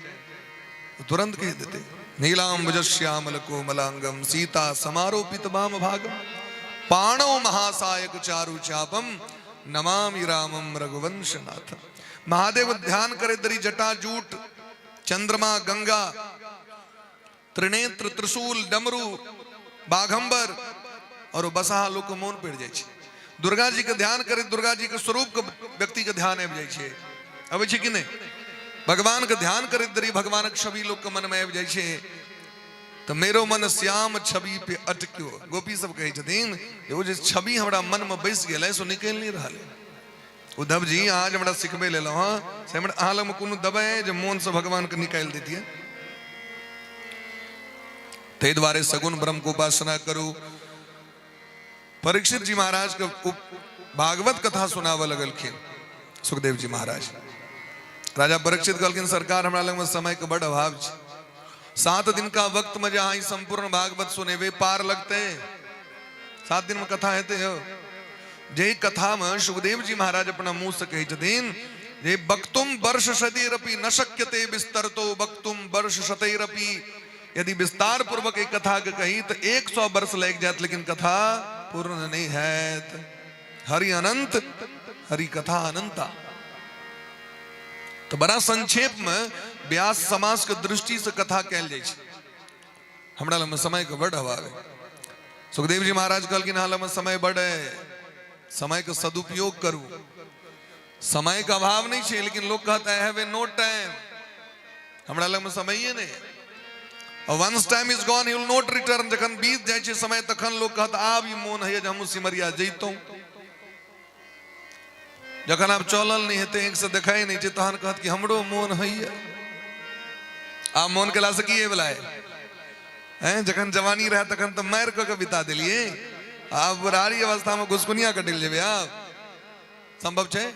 [SPEAKER 1] तो तुरंत कहि देते नीलाम्बुज श्यामल कोमलांगम सीता समारोपित वाम भागम पाणौ महासायक चारु चापम नमामि रामम रघुवंशनाथ। महादेव ध्यान करे दरी जटा जूट चंद्रमा गंगा त्रिनेत्र त्रिशूल डमरू बाघंबर और बसहा लोक के मोन पड़ जाइ छै। दुर्गा जी के ध्यान करे दुर्गा जी के स्वरूप के व्यक्ति के ध्यान आबि जाइ छै, अबै छै कि नहि? भगवान के ध्यान करैत देरी भगवानक छवि लोक के मन में आबि जाइ छै। तऽ मेरो मन श्याम छवि पे अटक्यो। गोपी सब कहै छथिन ओ जे छवि हमरा मन में बैस गेल है सो निकलि नहि रहल है। उद्धव जी अहाँ जे हमरा सिखबै लेलहुँ हँ से हमरा अहाँ लगमे कोनो दबाइ अइ जे मोनसँ भगवानके निकालि दैतियै। ताहि दुआरे सगुण ब्रह्म के उपासना करू। परीक्षित जी महाराज के भागवत कथा सुनाबऽ लगलखिन सुखदेव जी महाराज। राजा परीक्षित कहलखिन सरकार हमरा लगमे समय के बड़ अभाव छै, 7 दिन का वक्त में जे अहाँ ई संपूर्ण भागवत सुनेबै पार लगतै? 7 दिन में कथा हेतै हो? जे कथा में सुखदेव जी महाराज अपना मुंह से कहै छथिन जे वक्तुम वर्ष शतैरपि न शक्यते विस्तरतो वक्तुम वर्ष शतैरपि, यदि विस्तार पूर्वक एक कथा के कही तो 100 वर्ष लागि जात लेकिन कथा पूर्ण नहीं हैत। हरि अनंत हरि कथा अनंता। तो बड़ा संक्षेप में व्यास समास के दृष्टि से कथा कैल जाइ छै। हमरा लग में समय के बड़ अभाव है। सुखदेव जी महाराज कहलखिन अहाँ लग में समय बड़ है, समय के सदुपयोग करू। समय के अभाव नहीं छै, लेकिन लोग कहता है have a no time, हमरा लग में समये नहीं है। Once time is gone he will not return. जखन बीत जाइ छै समय तखन लोग कहत आब ई मोन होइए जे हमहूँ सिमरिया जैतहुँ। जखन आब चलल नहीं हेतै, आँखि से देखाइ नहीं छै, तहन कहत कि हमरो मोन होइए। आब मोन केला से की होइवला है? हैं, जखन जवानी रहे तखन तऽ मारि कऽ के बिता देलियै, आब बुढ़ारी अवस्था में घुसकुनिया कटि जेबै आब संभव छै?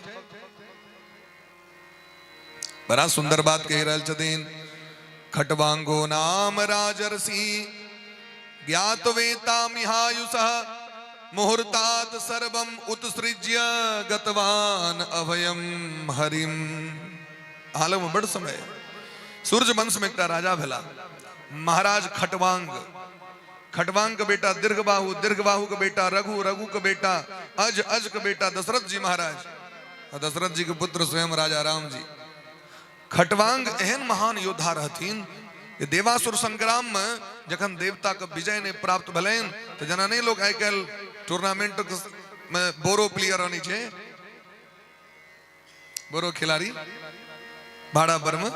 [SPEAKER 1] बड़ा सुंदर बात कहि रहल छथिन। खटवांगो नाम राजर्षि ज्ञातवेतामिहायुषः मुहूर्तात् सर्वम उत्सृज्य गतवान अभयम हरिम। हाल में बड़ समय सूर्य वंश में एकटा राजा भेला महाराज खटवांग। खटवांग के बेटा दीर्घबाहु, दीर्घबाहु के बेटा रघु, रघु के बेटा अज, अज के बेटा दशरथ जी महाराज, और दशरथ जी के पुत्र स्वयं राजा राम जी। खटवांग एहन महान योद्धा रहथिन जे देवासुर संग्राम में जखन देवता के विजय नहीं प्राप्त भेलनि तो जेना नहीं लोग आइ काल्हि टूर्नामेंट में बोरो प्लेयर आनै छै, बोरो खिलाड़ी भाड़ा पर में,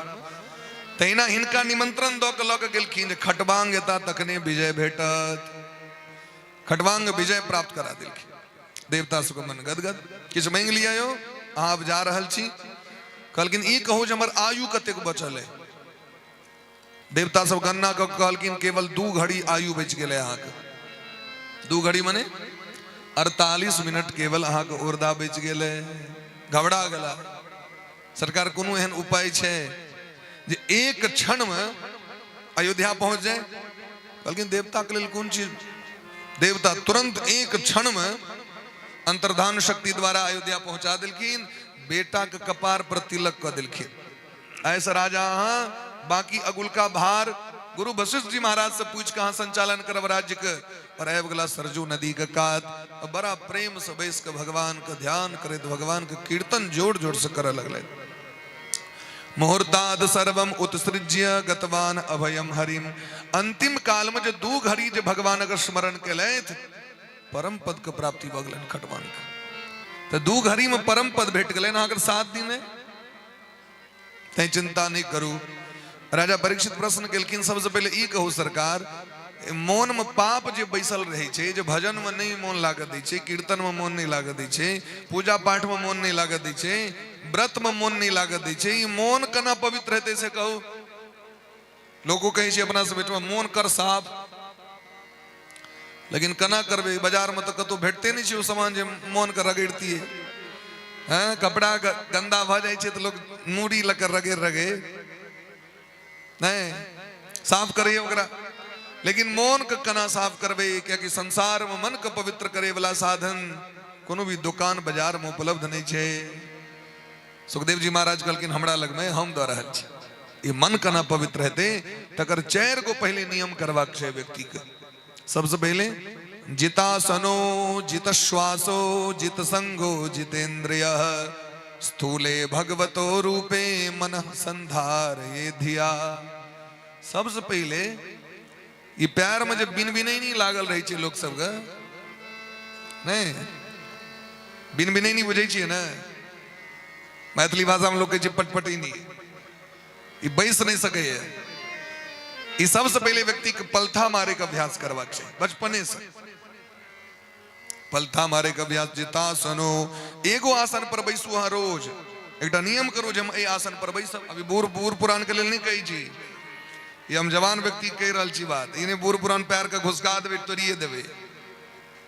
[SPEAKER 1] तहिना हिनका निमंत्रण दऽ के लऽ के गेलखिन जे खटवांग एता तखने विजय भेटत। खटवांग विजय प्राप्त करा देलखिन। देवता सबके मन गदगद। किछु मांगि लिअ यौ, अहाँ आब जा रहल छी। कहलखिन ई कहू जे हमर आयु कतेक बचल है। देवता सब गणना कऽ कहलखिन केवल 2 घड़ी आयु बचि गेलै अहाँके। 2 घड़ी मने 48 मिनट केवल अहाँके उर्दा बचि गेलै। घबरा गेला। सरकार कोनो एहन उपाय छै जे एक क्षण में अयोध्या पहुंच जाए? कहलखिन देवता के लेल कोन चीज? देवता तुरंत एक क्षण में अंतर्धान शक्ति द्वारा अयोध्या पहुंचा देलखिन। बेटा के कपार पर तिलक कऽ देलखिन। ऐसा राजा अहाँ बाकी अगुलका भार गुरु वशिष्ठ जी महाराज से पूछ के अहाँ संचालन करब राज्य के। और आबि गेला सरजू नदी के कात, बड़ा प्रेम से बैस के भगवान के ध्यान करैत भगवान के कीर्तन जोर जोर से करऽ लगलै। मुहूर्ताद सर्वम उत्सृज्य गतवान अभयम हरिम। अंतिम काल में जे 2 घड़ी जे भगवान के स्मरण केलथि परम पद के प्राप्ति भऽ गेलनि खटवान के। तऽ 2 घड़ी में परम पद भेट गेलनि। अहाँके 7 दिन है, तैं चिंता नहीं करू। राजा परीक्षित प्रश्न केलखिन सबसे पहिले ई कहू सरकार, मोन में पाप जे बैसल रहे छै, जे भजन में नहीं मोन लागऽ दै छै, कीर्तन में मोन नहीं लागऽ दै छै, पूजा पाठ में मोन नहीं लागऽ दै छै, व्रत में मोन नहीं लागऽ दै छै, ई मोन केना पवित्र हेतै से कहू? लोको कहै छै अपना सब एहिठमा मोन कर साफ, लेकिन केना करबै? बाजार में तऽ कतौ भेटते नहि छै ओ सामान जे मोन के रगड़तियै। हैं, कपड़ा गंदा भऽ जाइ छै तऽ लोक मूड़ी लऽ कऽ रगड़ि रगड़ि नहि साफ करैए ओकरा, लेकिन मोन के केना साफ करबै? कियाकि संसार में मन के पवित्र करे वाला साधन कोनो भी दुकान बाजार में उपलब्ध नहि छै। सुखदेव जी महाराज कहलखिन हमरा लगमे हम दऽ रहल छी, ई मन केना पवित्र हेतै तकर 4 गो पहिले नियम करबाक छै व्यक्ति के। सबसे पहिले जितासनो जितश्वासो जितसंगो जितेन्द्रिय स्थूले भगवतो रूपे मन संधारे धिया। सबसे पहिले ई पैर में जे बिनबिनैनी लागल रहै छै लोक सबके, नहि बिनबिनैनी बुझै छियै ने? मैथिली भाषा में लोग कहै छै पटपटैनी। ई बैस नहि सकैए। ई सबसे पहिले व्यक्ति के पलथा मारे के अभ्यास करबाक छै बचपने से। पलथा मारे के अभ्यास जितासनो, एगो आसन पर बैसू अहाँ रोज। एकटा नियम करू जे हम एहि आसन पर बैसब। अभी बूढ़ बूढ़ पुरान के लेल नहि कहै छी, ई हम जवान व्यक्ति कहि रहल छी बात। ई नहि बूढ़ पुरान पैर के घुसका देबै, तोड़िए देबै।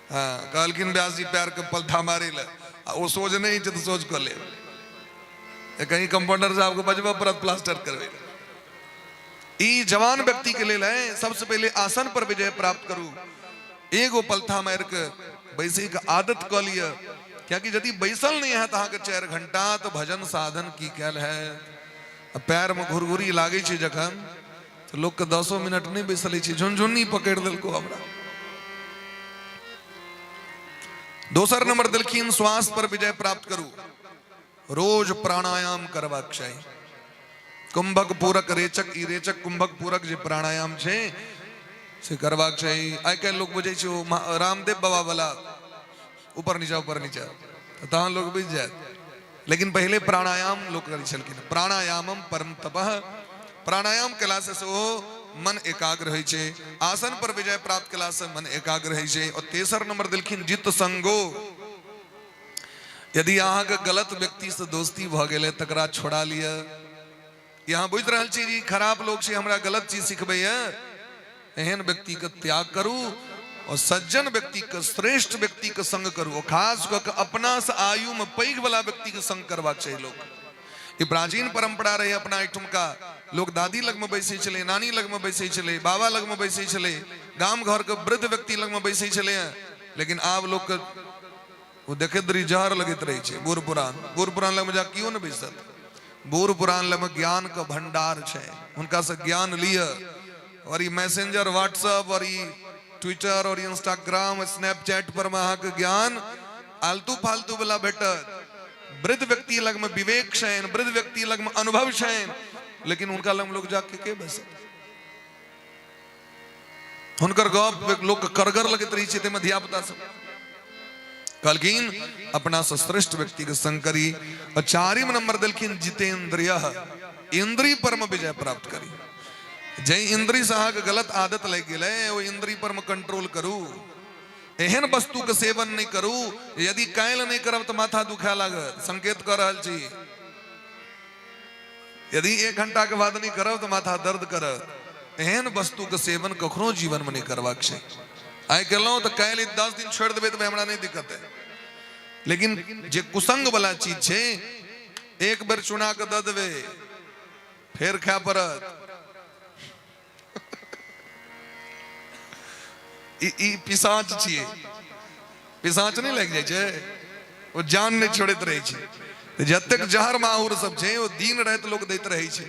[SPEAKER 1] हँ, कहलखिन व्यास जी पैर के पलथा मारे लए, आ ओ सोझ नहि छै तऽ सोझ कऽ लेब। कहीं कंपाउंडर साहब के बजबऽ पड़त प्लास्टर करबै। ई जवान व्यक्ति के लेल है, सबसे पहले आसन पर विजय प्राप्त करू। एगो पलथा मारि के बैसे के आदत कऽ लिअ, कियाकि यदि बैसल नहि हैत अहाँके 4 घंटा तऽ भजन साधन की कयल है। पैर में घुरघुरी लागै छै जखन तऽ लोकके 10 मिनट नहि बैसल छै, झुनझुन्नी पकड़ि देलको हमरा। दोसर नंबर देलखिन श्वास पर विजय प्राप्त करू। रोज प्राणायाम करबाक चाही। कुंभक पूरक रेचक, ई रेचक कुंभक पूरक जे प्राणायाम छै से करबाक चाही। आइ काल्हि लोक बुझै छै ओ रामदेव बाबा वाला ऊपर नीचा ऊपर नीचा, तऽ तहन लोक बुझि जायत। लेकिन पहिले प्राणायाम लोक करै छलखिन। प्राणायामम परम तपः, प्राणायाम केलासँ सेहो मन एकाग्र होइ छै। आसन पर विजय प्राप्त केलासँ मन एकाग्र होइ छै। और तेसर नंबर देलखिन जित संगो। यदि अहाँके गलत व्यक्ति से दोस्ती भऽ गेलै तकरा छोड़ा लिअ। यहाँ बुझि रहल छी जी खराब लोक छै, हमरा गलत चीज सिखबैया, एहन व्यक्ति के त्याग करू और सज्जन व्यक्ति के, श्रेष्ठ व्यक्ति के संग करू। और खास कऽ के अपना से आयु में पैघ वाला व्यक्ति के संग करबाक चाही लोक। ई प्राचीन परंपरा रहे अपना एहिठुमका। लोक दादी लग में बैसै छलै, नानी लग में बैसै छलै, बाबा लग में बैसै छलै, गाम घर के वृद्ध व्यक्ति लग में बैसै छलै। लेकिन आब लोक के ओ देखैत रही जहर लगैत रहै छै। बूढ़ पुरान, बूढ़ पुरान लगमे जा केओ नहि बैसत। बूढ़ पुरान लगमे ज्ञान के भंडार छै, हुनका से ज्ञान लिअ। और ई मैसेंजर व्हाट्सएप और ई ट्विटर और इंस्टाग्राम स्नैपचैट पर में अहाँके ज्ञान आलतू फालतू वाला भेटत। वृद्ध व्यक्ति लगमे विवेक छनि, वृद्ध व्यक्ति लगमे अनुभव छनि, लेकिन हुनका लग लोग जाके के बैसत? हुनकर गप लोक करगर लगैत रहै छै, ताहिमे धियापुता सब। कहलखिन अपना से श्रेष्ठ व्यक्ति के संग करी। और चारिम नंबर देलखिन जितेंद्रिय, इंद्री पर में विजय प्राप्त करी। जै इंद्री से अहाँके गलत आदत लागि गेलै, ओ इंद्री पर में कंट्रोल करू। एहन वस्तु के सेवन नहि करू, यदि काल्हि नहि करब तऽ माथा दुखाय लागत। संकेत कऽ रहल छी, यदि 1 घंटा के बाद नहीं करब तो माथा दर्द करत। एहन वस्तु के सेवन कखनो जीवन में नहीं करबाक छै। आइ केलहुँ तऽ काल्हि 10 दिन छोड़ि देबै तऽ हमरा नहि दिक्कत है, लेकिन जे कुसंग वाला चीज छै, एक बेर चुना के दऽ देबै फेर खाय पड़त। ई पिसाच छियै, पिसाच नहि लागि जाइ छै, ओ जान नहि छोड़ैत रहै छै। जतेक जहर माहुर सब छै ओ दिन राति लोक दैत रहै छै।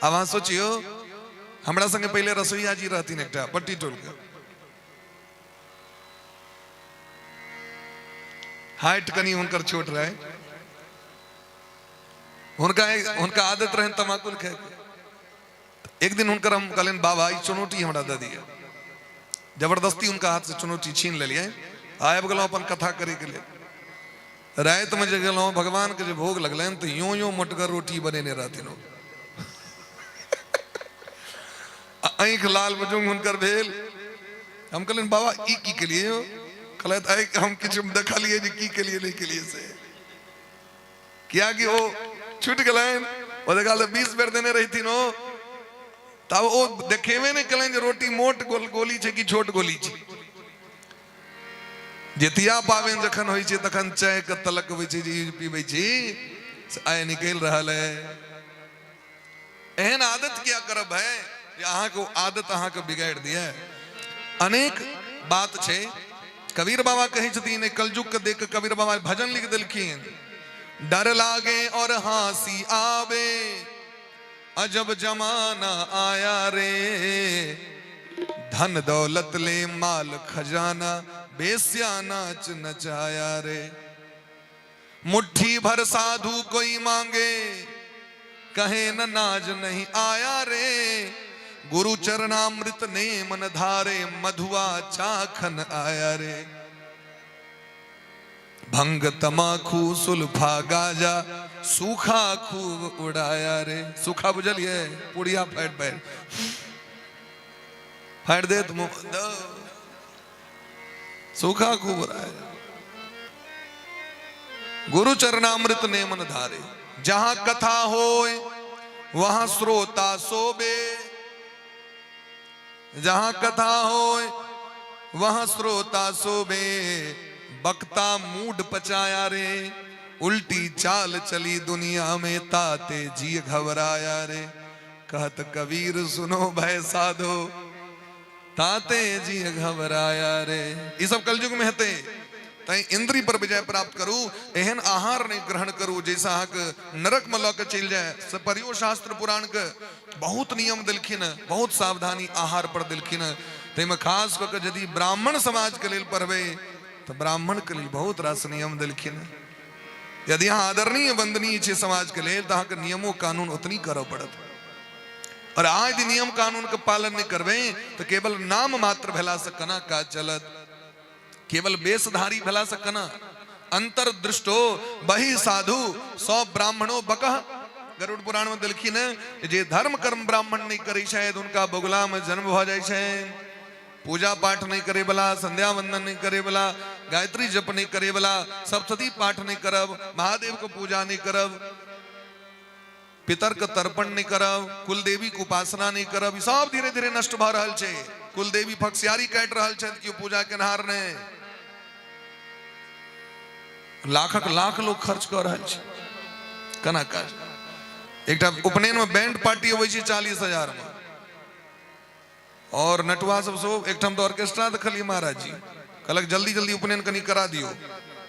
[SPEAKER 1] आब अहाँ सोचियौ, हमरा संगे पहिले रसोईया जी रहथिन एकटा पट्टी टोल के, हाइट कनि हुनकर छोट रहै। हुनका हुनका आदत रहनि तमाकुल खायके। एक दिन हुनकर हम कहलियनि, बाबा ई चुनौती हमरा दऽ दिअ। जबरदस्ती हुनका हाथ से चुनौती छीन लेलियै, आबि गेलहुँ अपन कथा करैके लेल। रातिमे जे गेलहुँ, भगवानके जे भोग लगलनि तऽ यो यो मोटगर रोटी बनेने रहथिन ओ। आँखि लाल बुजुंग हुनकर भेल। हम कहलियनि, बाबा ई की केलियै यौ? कहलथि, आइ हम किछु देखलियै जे की केलियै नहि केलियै से, कियाकि ओ छूटि गेलनि। ओ देखा तऽ 20 बेर देने रहिथिन ओ, तब ओ देखेबे नहि केलनि जे रोटी मोट गोल गोली छै कि छोट गोली छै। जितिया पाबनि जखन होइ छै तखन चाय के तलक होइ छै जे ई पीबै छी से आइ निकलि रहल है। एहन आदत किया करब है जे अहाँके ओ आदत अहाँके बिगाड़ि दिए? अनेक बात छै। कबीर बाबा कहै छथिन, कलयुग के देख के कबीर बाबा भजन लिख देलखिन, डर लागे और हासी आवे, अजब जमाना आया रे, धन दौलत ले माल खजाना, बेस्या नाच नचाया रे, मुट्ठी भर साधु कोई मांगे, कहे न नाज नहीं आया रे, गुरु चरणामृत ने मन धारे, मधुआ चाखन आया रे, भंग तमाखू सुल्फा गाजा, सूखा खूब उड़ाया रे। सूखा बुझलिए? पुड़िया फाड़ि फाड़ि फाड़ि देत, सूखा खूब रहा। गुरु चरणामृत नेमन धारे, जहां कथा होए वहां श्रोता सोबे, जहां कथा होए वहां श्रोता सोबे, बक्ता मूड पचाया रे, उल्टी चाल चली दुनिया में ताते जी घबराया रे, कहत कबीर सुनो भय साधो, ताते जी घबराया रे। ई सब कलयुग में हेतै। तैं इंद्री पर विजय प्राप्त करू, एहन आहार नहीं ग्रहण करू जैसा अहाँके नरक में लऽ के चलि जाय। से परियो शास्त्र पुराण के बहुत नियम देलखिन, बहुत सावधानी आहार पर देलखिन। ताहिमे खास कऽ के यदि ब्राह्मण समाज के लेल पढ़बै तऽ ब्राह्मण के लेल बहुत रास नियम देलखिन। यदि अहाँ आदरणीय वंदनीय छी समाज के लेल तऽ अहाँके नियमो कानून ओतनी करऽ पड़त। और आज यदि नियम कानून के पालन नहीं करबै तऽ केवल नाम मात्र भेला से केना काज चलत? केवल वेशधारी भेला से केना? अंतर्दृष्टो बहि साधु सब ब्राह्मणो बकह। गरुड़ पुराण में देलखिन जे धर्म कर्म ब्राह्मण नहीं करै छथि हुनका बगुला में जन्म भऽ जाइ छनि। पूजा पाठ नहीं करे वाला, संध्या वंदन नहीं करे वाला, गायत्री जप नहीं करे वाला, सप्तशती पाठ नहीं करब, महादेव के पूजा नहीं करब, पितर के तर्पण नहीं करब, कुलदेवी के उपासना नहीं करब, ई सब धीरे धीरे नष्ट भऽ रहल छै। कुलदेवी फक्सियारी काटि रहल छथि, केओ पूजा केनहार नहि। लाखक लाख लोग खर्च कऽ रहल छै, केना काज? एकटा उपनयन में बैंड पार्टी अबै छै 40,000 में, और नटुआ सब सेहो। एकठाम तऽ ऑर्केस्ट्रा देखलियै, महाराज जी कहलक जल्दी जल्दी उपनयन कनि करा दियौ।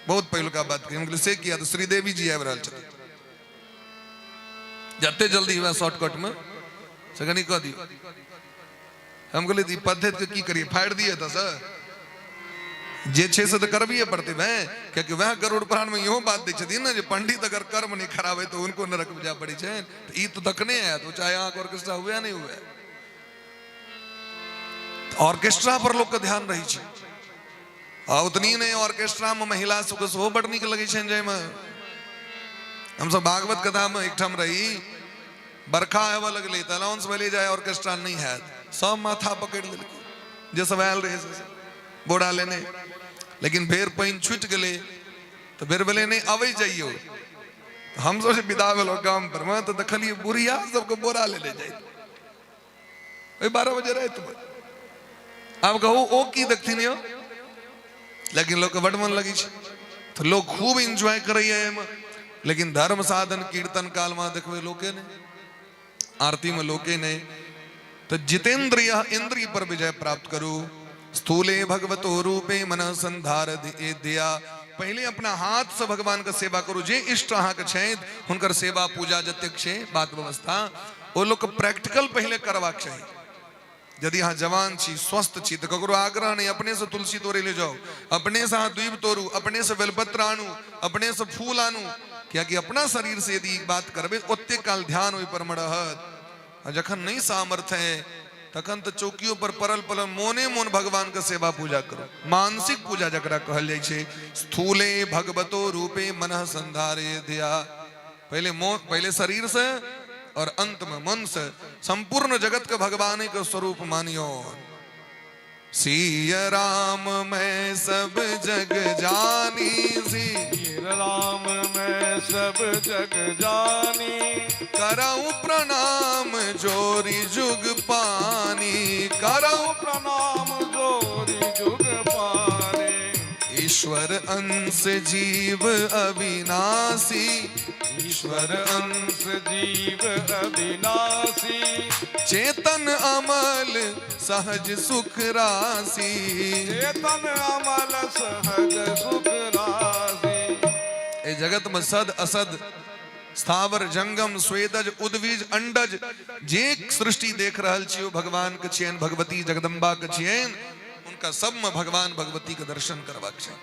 [SPEAKER 1] बहुत पहिलुका बात कही। हम कहलियै से किया? तऽ श्रीदेवी जी आबि रहल छथिन, जते जल्दी हुए शॉर्टकट में से कनि कऽ दियौ। हम कहलियै ई पद्धति के की करियै, फाड़ि दियै तऽ सर जे छै से तऽ करबिए पड़तै भाय, कियाकि वएह गरुड़ पुराण में इहो बात दै छथिन ने जे पंडित अगर कर्म नहि खराबै तऽ हुनको नरक में जाय पड़ै छै। तऽ ई तऽ तखने आयत, ओ चाहे अहाँके ऑर्केस्ट्रा हुए या नहि हुए। ऑर्केस्ट्रा पर लोक के ध्यान रहै छै, आ उतनी नहि, ऑर्केस्ट्रा में महिला सबके सेहो बड नीक लगै छनि। जाहिमे हमसब भागवत कथा में एकठाम रही, बरखा हेबऽ लगलै तऽ अनाउंस भेलै जे ऑर्केस्ट्रा नहि हैत। सब माथा पकड़ि लेलकै जे सब आयल रहै से बोरा लेने। लेकिन फेर पानि छुटि गेलै तऽ फेर भेलै नहि अबै जइयौ। हमसब जे विदा भेलहुँ गाम पर मे तऽ देखलियै बुढ़िया सबके बोरा लेने जाइत ओहि 12 बजे रातिमे। आब कहू ओ की देखथिन यौ? लेकिन लोकके बड मन लगै छै तऽ लोक खूब एन्जॉय करैया एहिमे। लेकिन धर्म साधन कीर्तन कालमे देखबै लोके नहि, आरतीमे लोके नहि। तऽ जितेंद्रिय इंद्रिय पर विजय प्राप्त करू। स्थूले भगवतो रूपे मन संधार दिया। पहिले अपना हाथ से भगवान के सेवा करू। जे इष्ट अहाँके छथि हुनकर सेवा पूजा जतेक छै बात व्यवस्था ओ लोक प्रैक्टिकल पहिले करबाक चाही। यदि अहाँ जवान छी, स्वस्थ छी, तऽ ककरो आग्रह नहि, अपने से तुलसी तोड़े ले जाउ, अपने से अहाँ दूबि तोड़ू, अपने से बेलपत्र आनू, अपने से फूल आनू। कियाकि अपना शरीर से यदि बात करबै ओते काल ध्यान ओहि पर मे रहत। आ जखन नहि सामर्थ्य है तखन तऽ चौकियो पर पड़ल पड़ल मोने मोन भगवान के सेवा पूजा करू। मानसिक पूजा जकरा कहल जाइ छै। स्थूले भगवतो रूपे मन संधारे धिया। पहले मोन, पहले शरीर से और अंत में मन से संपूर्ण जगत के भगवान के स्वरूप मानियो। सीय राम मैं सब जग जानी, सी
[SPEAKER 2] राम मैं सब जग जानी,
[SPEAKER 1] करऊं प्रणाम जोरी जुग पानी, करऊं
[SPEAKER 2] प्रणाम जोरी जुग पानी।
[SPEAKER 1] ईश्वर अंश जीव अविनाशी,
[SPEAKER 2] ईश्वर अंश जीव अविनाशी,
[SPEAKER 1] चेतन अमल सहज सुख राशि,
[SPEAKER 2] चेतन अमल सहज सुख राशि।
[SPEAKER 1] ए जगत में सद असद स्थावर जंगम स्वेदज उद्वीज अंडज जे सृष्टि देख रहल छी ओ भगवान के छियनि, भगवती जगदम्बा के छियनि। हुनका सब में भगवान भगवती के दर्शन करबाक छै।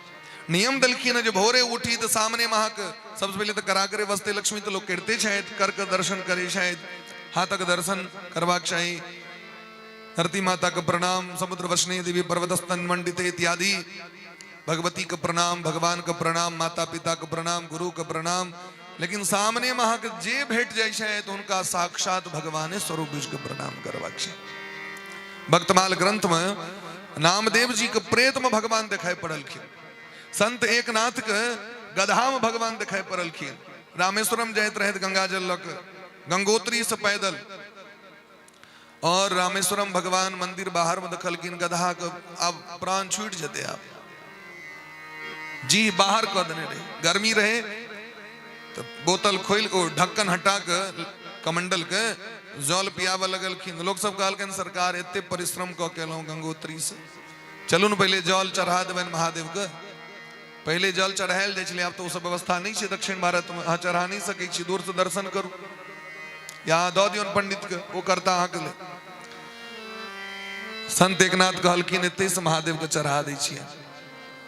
[SPEAKER 1] नियम देलखिन जे भोरे उठी तऽ सामने में अहाँके सबसँ पहिले तऽ करागरे वस्ते लक्ष्मी तऽ लोक करिते छथि, कर के दर्शन करै छथि, हाथक दर्शन करबाक चाही, धरती माता के प्रणाम, समुद्र वसने देवी पर्वतस्तन मंडिते इत्यादि, भगवती के प्रणाम, भगवान के प्रणाम, माता पिता के प्रणाम, गुरु के प्रणाम। लेकिन सामने में अहाँके जे भेट जाइ छै तऽ हुनका साक्षात भगवाने स्वरूप बुझि के प्रणाम करबाक छै। भक्तमाल ग्रंथ में नामदेव जी के प्रेत में भगवान दिखाई पड़लखिन। संत एकनाथ के गधा में भगवान दिखाई पड़लखिन। रामेश्वरम जाइत रहे गंगा जल लग गंगोत्री से पैदल, और रामेश्वरम भगवान मंदिर बाहर में देखलखिन गधा के अब प्राण छूट जते, आप जी बाहर कऽ देने रहे, गर्मी रहे तो बोतल खोल के ढक्कन हटा के कमंडल के जल पियाबऽ लगलखिन। लोग सब कहलखिन सरकार एते परिश्रम कऽ के एलहुँ गंगोत्री से, चलू ने पहिले जल चढ़ा देबनि महादेव के। पहिले जल चढ़ायल जाइ छलै, आब तऽ ओ सब व्यवस्था नहि छै दक्षिण भारत में, अहाँ चढ़ा नहि सकै छी, दूर से दर्शन करू या अहाँ दऽ दियौन पंडित के, ओ करता अहाँके लेल। संत एकनाथ कहलखिन एते से महादेव के चढ़ा दै छियै।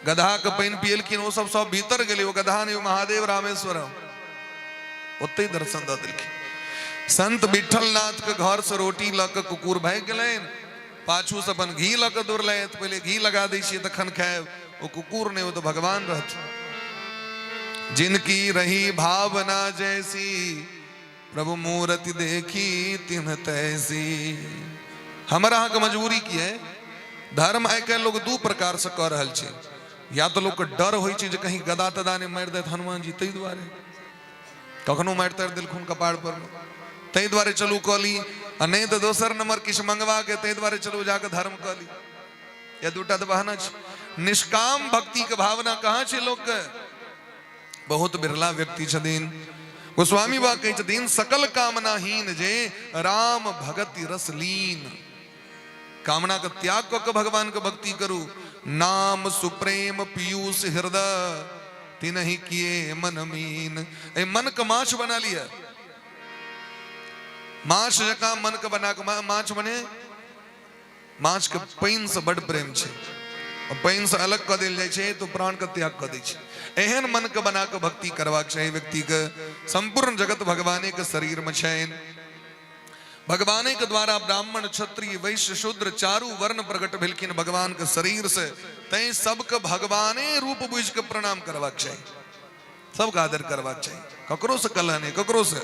[SPEAKER 1] गधा के पानि पियलखिन, ओ सब सब भीतर गेलै, ओ गधा नहि, ओ महादेव रामेश्वरम ओतहि दर्शन दऽ देलखिन। संत विठलनाथ के घर से रोटी लऽ के कुकुर भागि गेलनि, पाछू से अपन घी लऽ के दौड़लथि, पहिले घी लगा दै छियै तखन खायब। ओ कुकुर नहि, ओ तऽ भगवान रहथिन। जिनकी रही भावना जैसी प्रभु मूर्ति देखी तिन्ह तैसी। हमर अहाँके मजबूरी की है? धर्म आइ काल्हि लोग दू प्रकार से कऽ रहल छै। या तऽ लोकके डर होइ छै जे कहीं गदा तदा नहि मारि देत हनुमान जी, ताहि दुआरे कखनो मारि तारि देलखुन कपार पर, ताहि दुआरे चलू कऽ ली, आ नहि तऽ दोसर नंबर किछु मंगवा के ताहि दुआरे चलू जाकऽ धर्म कऽ ली। या दूटा तऽ बहाना छै। निष्काम भक्ति के भावना कहाँ छै लोकके? बहुत बिरला व्यक्ति छथिन। गोस्वामी बाबा कहै छथिन सकल कामनाहीन जे राम भगति रस लीन। कामना के त्याग कऽ के भगवान के भक्ति करू। नाम सुप्रेम पीयूष हृदय तिनहि किए मन मीन। ए मन के माछ बना लिया, माछ जकाँ मन के बना के माछ बने। माछ के पानि से बड प्रेम छै, पानि से अलग कऽ देल जाइ छै तो प्राण के त्याग कऽ दै छै। एहन मन के बना के भक्ति करबाक चाही व्यक्ति के। संपूर्ण जगत भगवाने के शरीर में छनि। भगवाने के द्वारा ब्राह्मण क्षत्रिय वैश्य शूद्र चारू वर्ण प्रकट भेलखिन भगवान के शरीर से, तैं सबके भगवाने रूप बुझि के प्रणाम करबाक चाही, सबके आदर करबाक चाही, ककरो से कलह नहीं, ककरो से।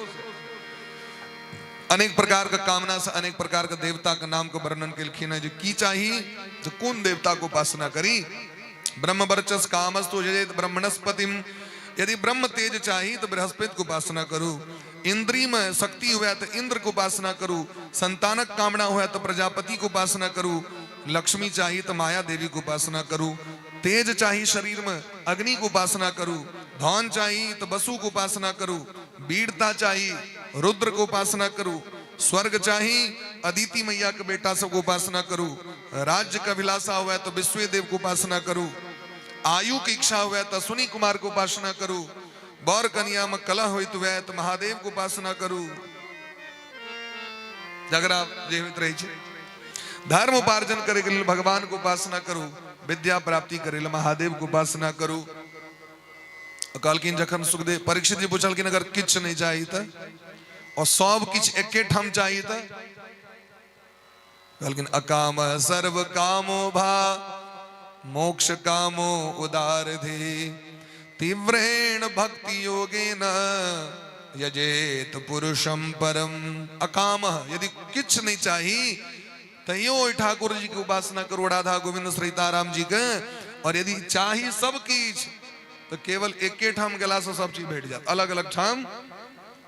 [SPEAKER 1] अनेक प्रकार के कामना से अनेक प्रकार के देवता के नाम के वर्णन केलखिन है जे की चाही, जे कोन देवता को उपासना करी। ब्रह्म वर्चस कामस्तु यजेत ब्रह्मणस्पतिम। यदि ब्रह्म तेज चाही तो बृहस्पति को उपासना करू। इंद्री में शक्ति हुआ तो इंद्र को उपासना करू। संतानक कामना हुआ तो प्रजापति को उपासना करू। लक्ष्मी चाही तो माया देवी को उपासना करू। तेज चाही शरीर में अग्नि को उपासना करू। धन चाही तो वसु को उपासना करू। वीरता चाही रुद्र को उपासना करू। स्वर्ग चाही अदिति मैया के बेटा सबको उपासना करू। राज्य का अभिलाषा हुआ तो विश्व देव को उपासना करू। आयु की इच्छा हुआ तो अश्विनी कुमार को उपासना करू। बर कन्या में कलह होइत हुए तो महादेव को उपासना करू। झगड़ा जे होइत रहे छै। धर्म उपार्जन करे के लिए भगवान को उपासना करू। विद्या प्राप्ति करे लिए महादेव को उपासना करू। कहलखिन जखन सुखदेव परीक्षित जी पूछलखिन अगर किछु नहीं चाही तऽ, और सब किछु एके ठाम चाही तऽ, कहलखिन अकाम सर्व कामो भा मोक्ष कामो उदार धी तीव्रेण भक्ति योगेन यजेत पुरुषम परम। अकाम यदि किछु नहीं चाही तैयो ओहि ठाकुर जी के उपासना करू, राधा गोविंद सीताराम जी के। और यदि चाही सब किछु तो केवल एके ठाम गेला से सब चीज भेट जात, अलग अलग ठाम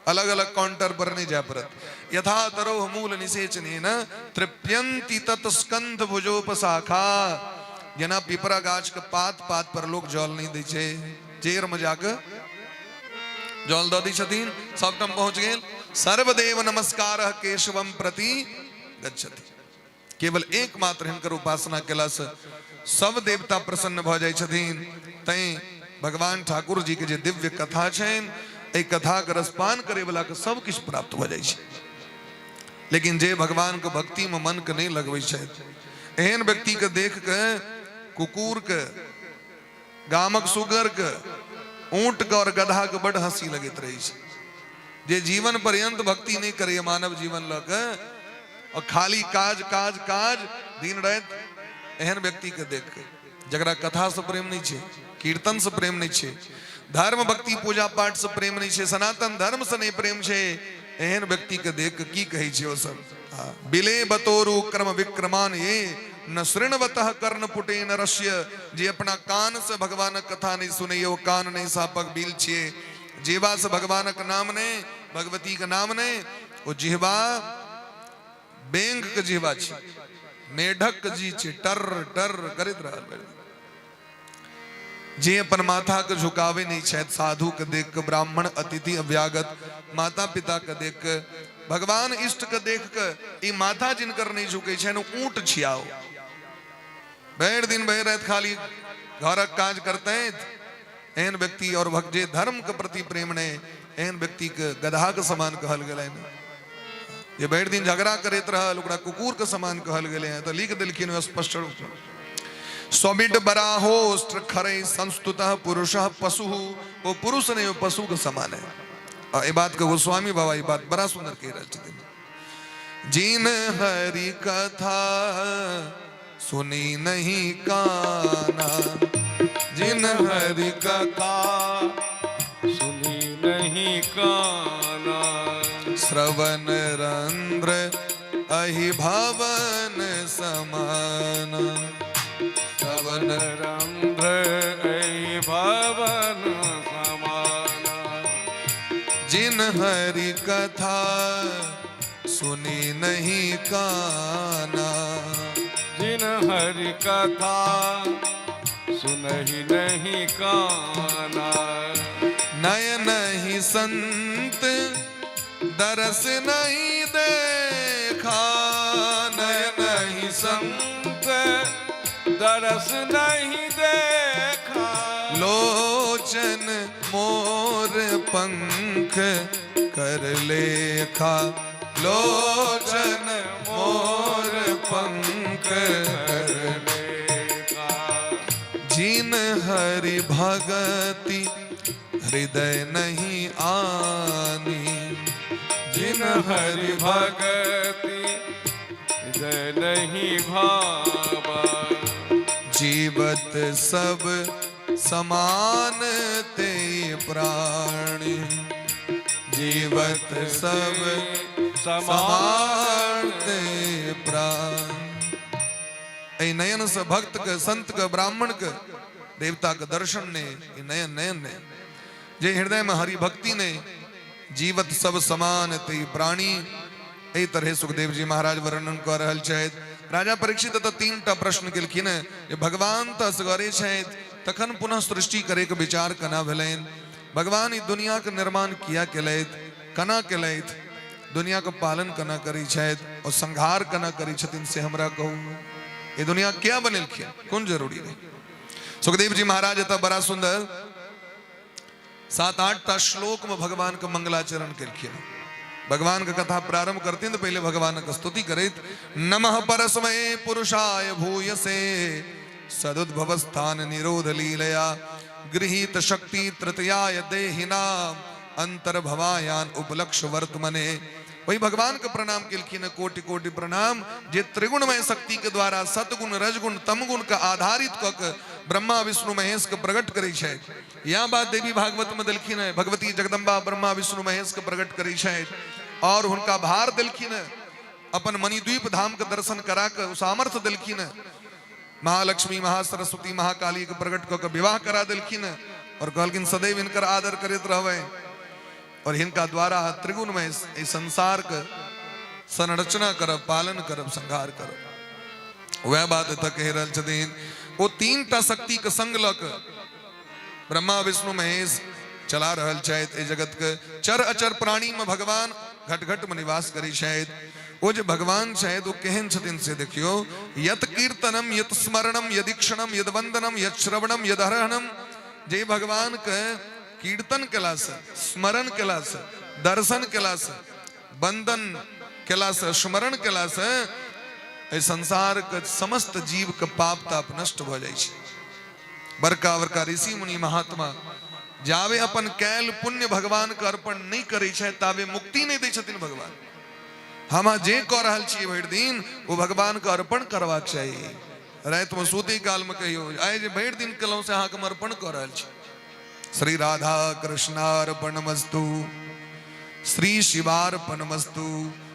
[SPEAKER 1] अलग अलग काउंटर पर नहीं जाय पड़त। यथा तरोह मूल निषेचनेन तृप्यंति तत्स्कंध भुजोपशाखा। जेना पिपरा गाछ के पात पात पर लोग जल नहीं दै छै, जेर में जाके जल दऽ दै छथिन, सब ठाम पहुंच गेल। सर्वदेव नमस्कार केशवम प्रति गच्छति। केवल एकमात्र हिनकर उपासना केला से सब देवता प्रसन्न भऽ जाइ छथिन। तैं भगवान ठाकुर जी के जे दिव्य कथा छनि, एहि कथा के रसपान करे वाला के सब किछु प्राप्त भऽ जाइ छै। लेकिन जे भगवान के भक्ति में मन के नहीं लगबै छथि, एहन व्यक्ति के देख के कुकुर के, गामक सुगर के, ऊंट के और गधा के बड हंसी लगैत रहै छै। जे जीवन पर्यंत भक्ति नहीं करैए मानव जीवन लऽ के और खाली काज काज काज दिन राति, एहन व्यक्ति के देख के जकरा कथा से प्रेम नहीं छै, कीर्तन से प्रेम नहीं छै, धर्म भक्ति पूजा पाठ से प्रेम नहीं छै, सनातन धर्म से नहीं प्रेम छै, एहन व्यक्ति के देख के की कहै छै ओ सब? बिले बतोरू क्रम विक्रमान ये न शृण्वतः कर्णपुटेन रस्य। जे अपना कान से भगवानक कथा नहि सुनैए ओ कान नहि सापक बिल छियै। जेबा से भगवानक नाम नहि, भगवती के नाम नहि, ओ जिहवा बेंग के जिहवा छै, मेढक के जी छै, टर टर करैत रहल। जे अपन माथा के झुकावे नहीं छथि साधु के देख के, ब्राह्मण अतिथि अभ्यागत, माता पिता के देख के, भगवान इष्ट के देख के ई माथा जिनकर नहीं झुकै छनि ओ ऊंट छियाओ। भरि दिन भरि राति खाली घरक काज करते एहन व्यक्ति और भक्त जे धर्म के प्रति प्रेम नहीं, एहन व्यक्ति के गधा के समान कहल गेलै। जे भरि दिन झगड़ा करैत रहल ओकरा कुकुर के समान कहल गेलै हैं। तो लिख देलखिन स्पष्ट रूप से, स्वमिड बराहोष्ट्र खरे संस्तुत पुरुष पशु। वो पुरुष नहीं, वो पशु के समान है। और ये बात के गोस्वामी बाबा ये बात बड़ा सुंदर कह रहे छथिन। जिन हरि कथा सुनी नहीं काना, जिन हरि
[SPEAKER 2] कथा सुनी नहीं काना,
[SPEAKER 1] श्रवण रंध्र अहि भवन समान,
[SPEAKER 2] श्रवण रंध्र अहि भवन समान।
[SPEAKER 1] जिन हरि कथा सुनी नहीं काना,
[SPEAKER 2] जिन हरि कथा सुनहि नहीं काना,
[SPEAKER 1] नयन ही संत दरस नहीं देखा, नयन ही
[SPEAKER 2] संत दरस नहीं देखा,
[SPEAKER 1] लोचन मोर पंख कर लेखा, लोचन मोर पंख कर
[SPEAKER 2] लेखा।
[SPEAKER 1] जिन हरि भगति हृदय नहीं आनी,
[SPEAKER 2] जिन हरि भगति हृदय नहीं भावा,
[SPEAKER 1] जीवत सब समान ते प्राणी, जीवत सब समान ते प्राण। एहि नयन से भक्त के, संत के, ब्राह्मण के, देवता के दर्शन ने ई नयन नयन ने जे हृदय में हरि भक्ति ने, जीवत सब समान ते प्राणी। एहि तरह सुखदेव जी महाराज वर्णन कऽ रहल छथि। राजा परीक्षित तऽ तीन टा प्रश्न केलखिन जे भगवान तऽ असगरे छथि, तखन पुनः सृष्टि करे के विचार केना भेलनि, भगवान ई दुनिया के निर्माण किया केलथि, केना केलथि, दुनिया के पालन केना करै छथि और संहार केना करै छथिन, से हमरा कहू। ई दुनिया किया बनेलखिन, कोन जरूरी रहै। सुखदेव जी महाराज एतऽ बड़ा सुंदर 7-8 टा श्लोक में भगवान के मंगलाचरण केलखिन। भगवान के कथा प्रारंभ करथिन तो पहले भगवान के स्तुति करैत, नमः परस्मय पुरुषाय भूयसे सदुद्भव स्थान निरोध लीलया गृहीत शक्ति तृतीयाय देहिनाम अंतर्भवायान उपलक्ष्य वर्तमने। वही भगवान के प्रणाम केलखिन, कोटि कोटि प्रणाम, जे त्रिगुणमय शक्ति के द्वारा सतगुण रजगुण तमगुण के आधारित क के ब्रह्मा विष्णु महेश के प्रकट करै छथि। यह बात देवी भागवत में देलखिन है, भगवती जगदम्बा ब्रह्मा विष्णु महेश के प्रकट करै छथि और हुनका भार देलखिन है, अपन मणिद्वीप धाम के दर्शन करा के सामर्थ्य देलखिन है, महालक्ष्मी महासरस्वती महाकाली के प्रकट क के विवाह करा देलखिन है और कहलखिन सदैव हिनकर आदर करैत रहबै और हिनका द्वारा त्रिगुण में इस संसार के संरचना करब, पालन करब, संहार करब। वह बात एतऽ कहि रहल छथिन। ओ तीन टा शक्ति के संग लऽ के ब्रह्मा विष्णु महेश चला रहल छथि एहि जगत के। चर अचर प्राणी में भगवान घट घट में निवास करै छथि। ओ जे भगवान छथि ओ केहन छथिन से देखियो। यत कीर्तनम यत स्मरणम यदीक्षणम यद वंदनम यत श्रवणम यद हरणम। जे भगवान के कीर्तन केला से, स्मरण केला से, दर्शन केला से, वंदन केला से, स्मरण केला से एहि संसार के समस्त जीव के पाप ताप नष्ट भऽ जाइ छै। बड़का बड़का ऋषि मुनि महात्मा जावे अपन कैल पुण्य भगवान के अर्पण नहीं करै छै तावे मुक्ति नहीं दै छथिन भगवान। हम जे कऽ रहल छियै भरि दिन ओ भगवान के अर्पण करबाक चाही। रातिमे सुतै कालमे कहियो आइ जे भरि दिन केलहुँ से अहाँके हम अर्पण कऽ रहल छी। श्री राधा कृष्णार्पणमस्तु। श्री शिवार्पण वस्तु,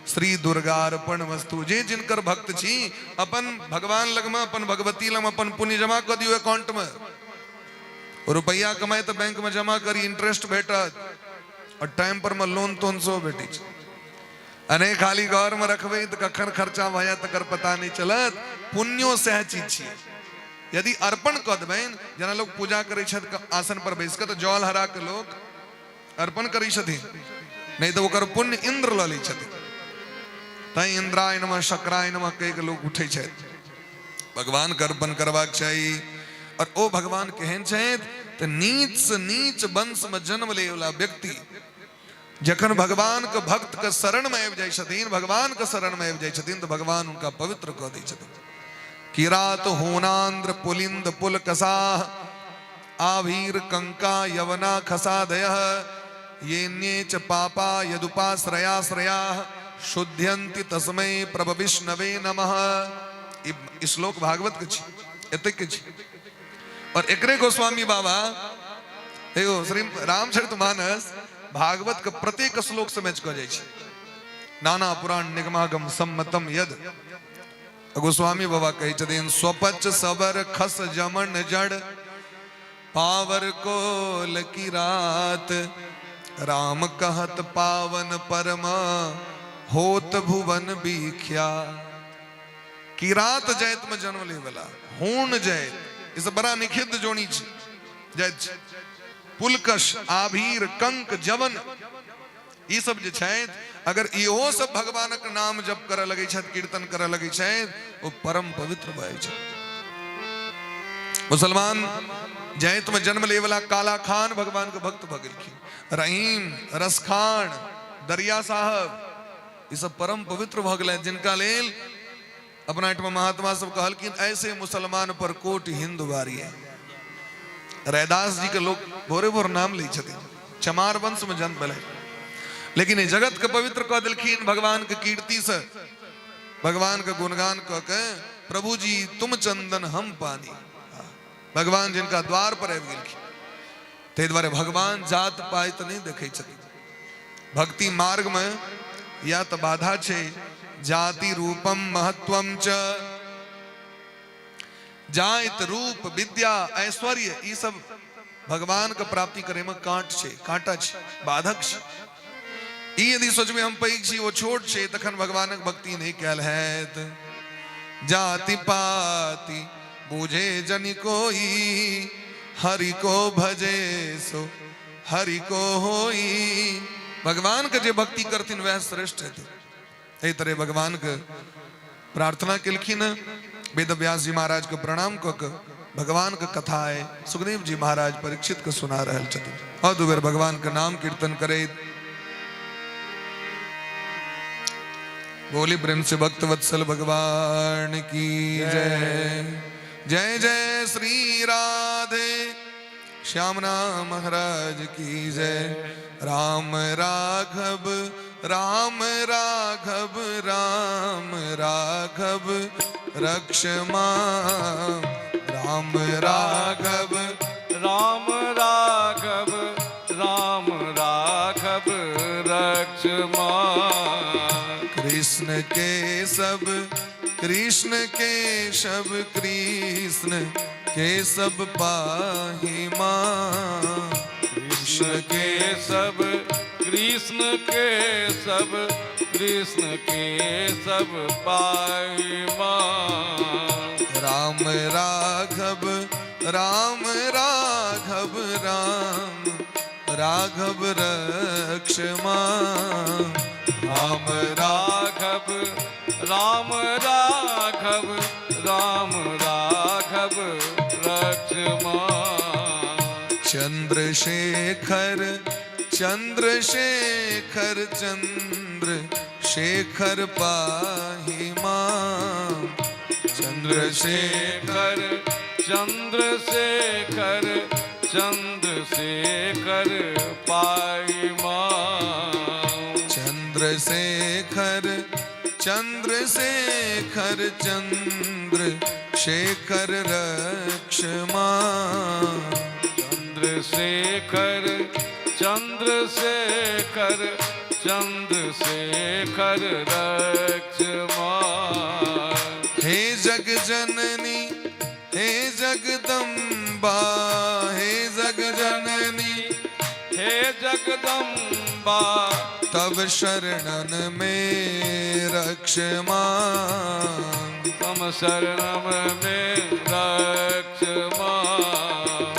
[SPEAKER 1] श्री दुर्गार्पण वस्तु। जे जिनकर भक्त छी अपन भगवान लगमे, अपन भगवती लगमे अपन पुण्य जमा कऽ दियौ अकाउंट में। रुपैआ कमाइ तऽ बैंक में जमा करी, इंटरेस्ट भेटत और टाइम पर में लोन तोन सेहो भेटै छै। अने खाली घर में रखबै तऽ कखन खर्चा भऽ जायत तकर पता नहि चलत। पुण्यो सएह चीज छियै, यदि अर्पण कऽ देबनि, जेना लोक पूजा करै छथि आसन पर बैस कऽ तऽ जल हरा के लोक अर्पण करै छथिन, नहि तऽ ओकर पुण्य इंद्र लऽ लै छथिन। तैं इंद्राय नमः शक्राय नमः कहि के लोक उठै छथि। भगवान के अर्पण करबाक चाही। और ओ भगवान केहन छथि तऽ नीच से नीच वंश में जन्म ले वाला व्यक्ति जखन भगवान के भक्त के शरण में आबि जाइ छथिन, भगवान के शरण में आबि जाइ छथिन, तऽ भगवान हुनका पवित्र कऽ दै छथिन। किरात होनांद्र पुलिंद पुल कसाह आभीर कंका यवना खसादय येन्ये च पापा यदुपाश्रयाश्रया शुद्ध्यन्ति तस्मै प्रभ विष्णवे नमः। ई श्लोक भागवत के छी, एतेक के छी। और एकरे गोस्वामी बाबा एगो श्री रामचरित मानस भागवत के प्रत्येक श्लोक से मैच कऽ जाइ छै। नाना पुराण निगमागम सम्मतम यद। गोस्वामी बाबा कहै छथिन, स्वपच सबर खस जमन जड़ पावर कोल की रात, राम कहत पावन परम होत भुवन बीख्या। किरात जाइत में जन्म ले वाला हूण जाइत, ई सब बड़ा निखिद्ध जोनी छै जाइत छै। पुलकश आभीर कंक जवन ई सब जे छथि, अगर इहो सब भगवानक नाम जप करऽ लगै छथि, कीर्तन करऽ लगै छथि, ओ परम पवित्र भऽ जाइ छथि। मुसलमान जाइत में जन्म ले वाला काला खान भगवान के भक्त भऽ गेलखिन। रहीम रसखान दरिया साहब ई सब परम पवित्र भऽ गेलथि, जिनका लेल अपना एहिठाम महात्मा सब कहलखिन ऐसे मुसलमान पर कोटि हिंदू बारी है। रैदास जी के लोग भोरे भोर नाम लै छथिन, चमार वंश में जन्म भेलै, लेकिन ई जगत के पवित्र कऽ देलखिन भगवान के कीर्ति से, भगवान के गुणगान कऽ के। प्रभु जी तुम चंदन हम पानी, भगवान जिनका द्वार पर आबि गेलखिन। ताहि दुआरे भगवान जात पात नहि देखै छथिन। भक्ति मार्ग में या तऽ बाधा छै जाति रूपम महत्वम च, जात रूप विद्या ऐश्वर्य ई सब भगवान के प्राप्ति करे में कांट छै, कांटा छै, बाधक छै। ई यदि सोचबै हम पैघ छी ओ छोट छै, तखन भगवानक भक्ति नहि कयल हैत। जाति पाति बुझे जनि कोई, हरि को भजे सो हरि को होई। भगवान के जे भक्ति करथिन वएह श्रेष्ठ हेथिन। एहि तरह भगवान के प्रार्थना केलखिन। वेद व्यास जी महाराज के प्रणाम कऽ के भगवान के कथा है सुखदेव जी महाराज परीक्षित के सुना रहल छथिन। और दू बेर भगवान के नाम कीर्तन करैत बोली प्रेम से भक्त वत्सल भगवान की जय। जय जय श्री राधे श्याम नाम महाराज की जय। राम राघव राम राघव राम राघव रक्षमा, राम राघव
[SPEAKER 2] राम राघव राम राघव रक्षमा।
[SPEAKER 1] कृष्ण केशव कृष्ण केशव कृष्ण केशव पाहि मां।
[SPEAKER 2] कृष्ण केशव कृष्ण केशव कृष्ण केशव पाहि मां।
[SPEAKER 1] राम राघव राम राघव राम राघव रक्ष मां।
[SPEAKER 2] राम राघव राम राघव राम राघव रक्ष मां।
[SPEAKER 1] चंद्रशेखर चंद्रशेखर चंद्र शेखर पाहि मां।
[SPEAKER 2] चंद्रशेखर चंद्रशेखर चंद्रशेखर पाहि मां।
[SPEAKER 1] चंद्रशेखर चंद्रशेखर चंद्र शेखर रक्ष मां।
[SPEAKER 2] चंद्रशेखर चंद्रशेखर चंद्रशेखर रक्ष मां।
[SPEAKER 1] हे जग जननी हे जगदम्बा, हे जग जननी
[SPEAKER 2] हे जगदम्बा,
[SPEAKER 1] तब शरणन में रक्ष मां।
[SPEAKER 2] तम शरणम में रक्ष मां।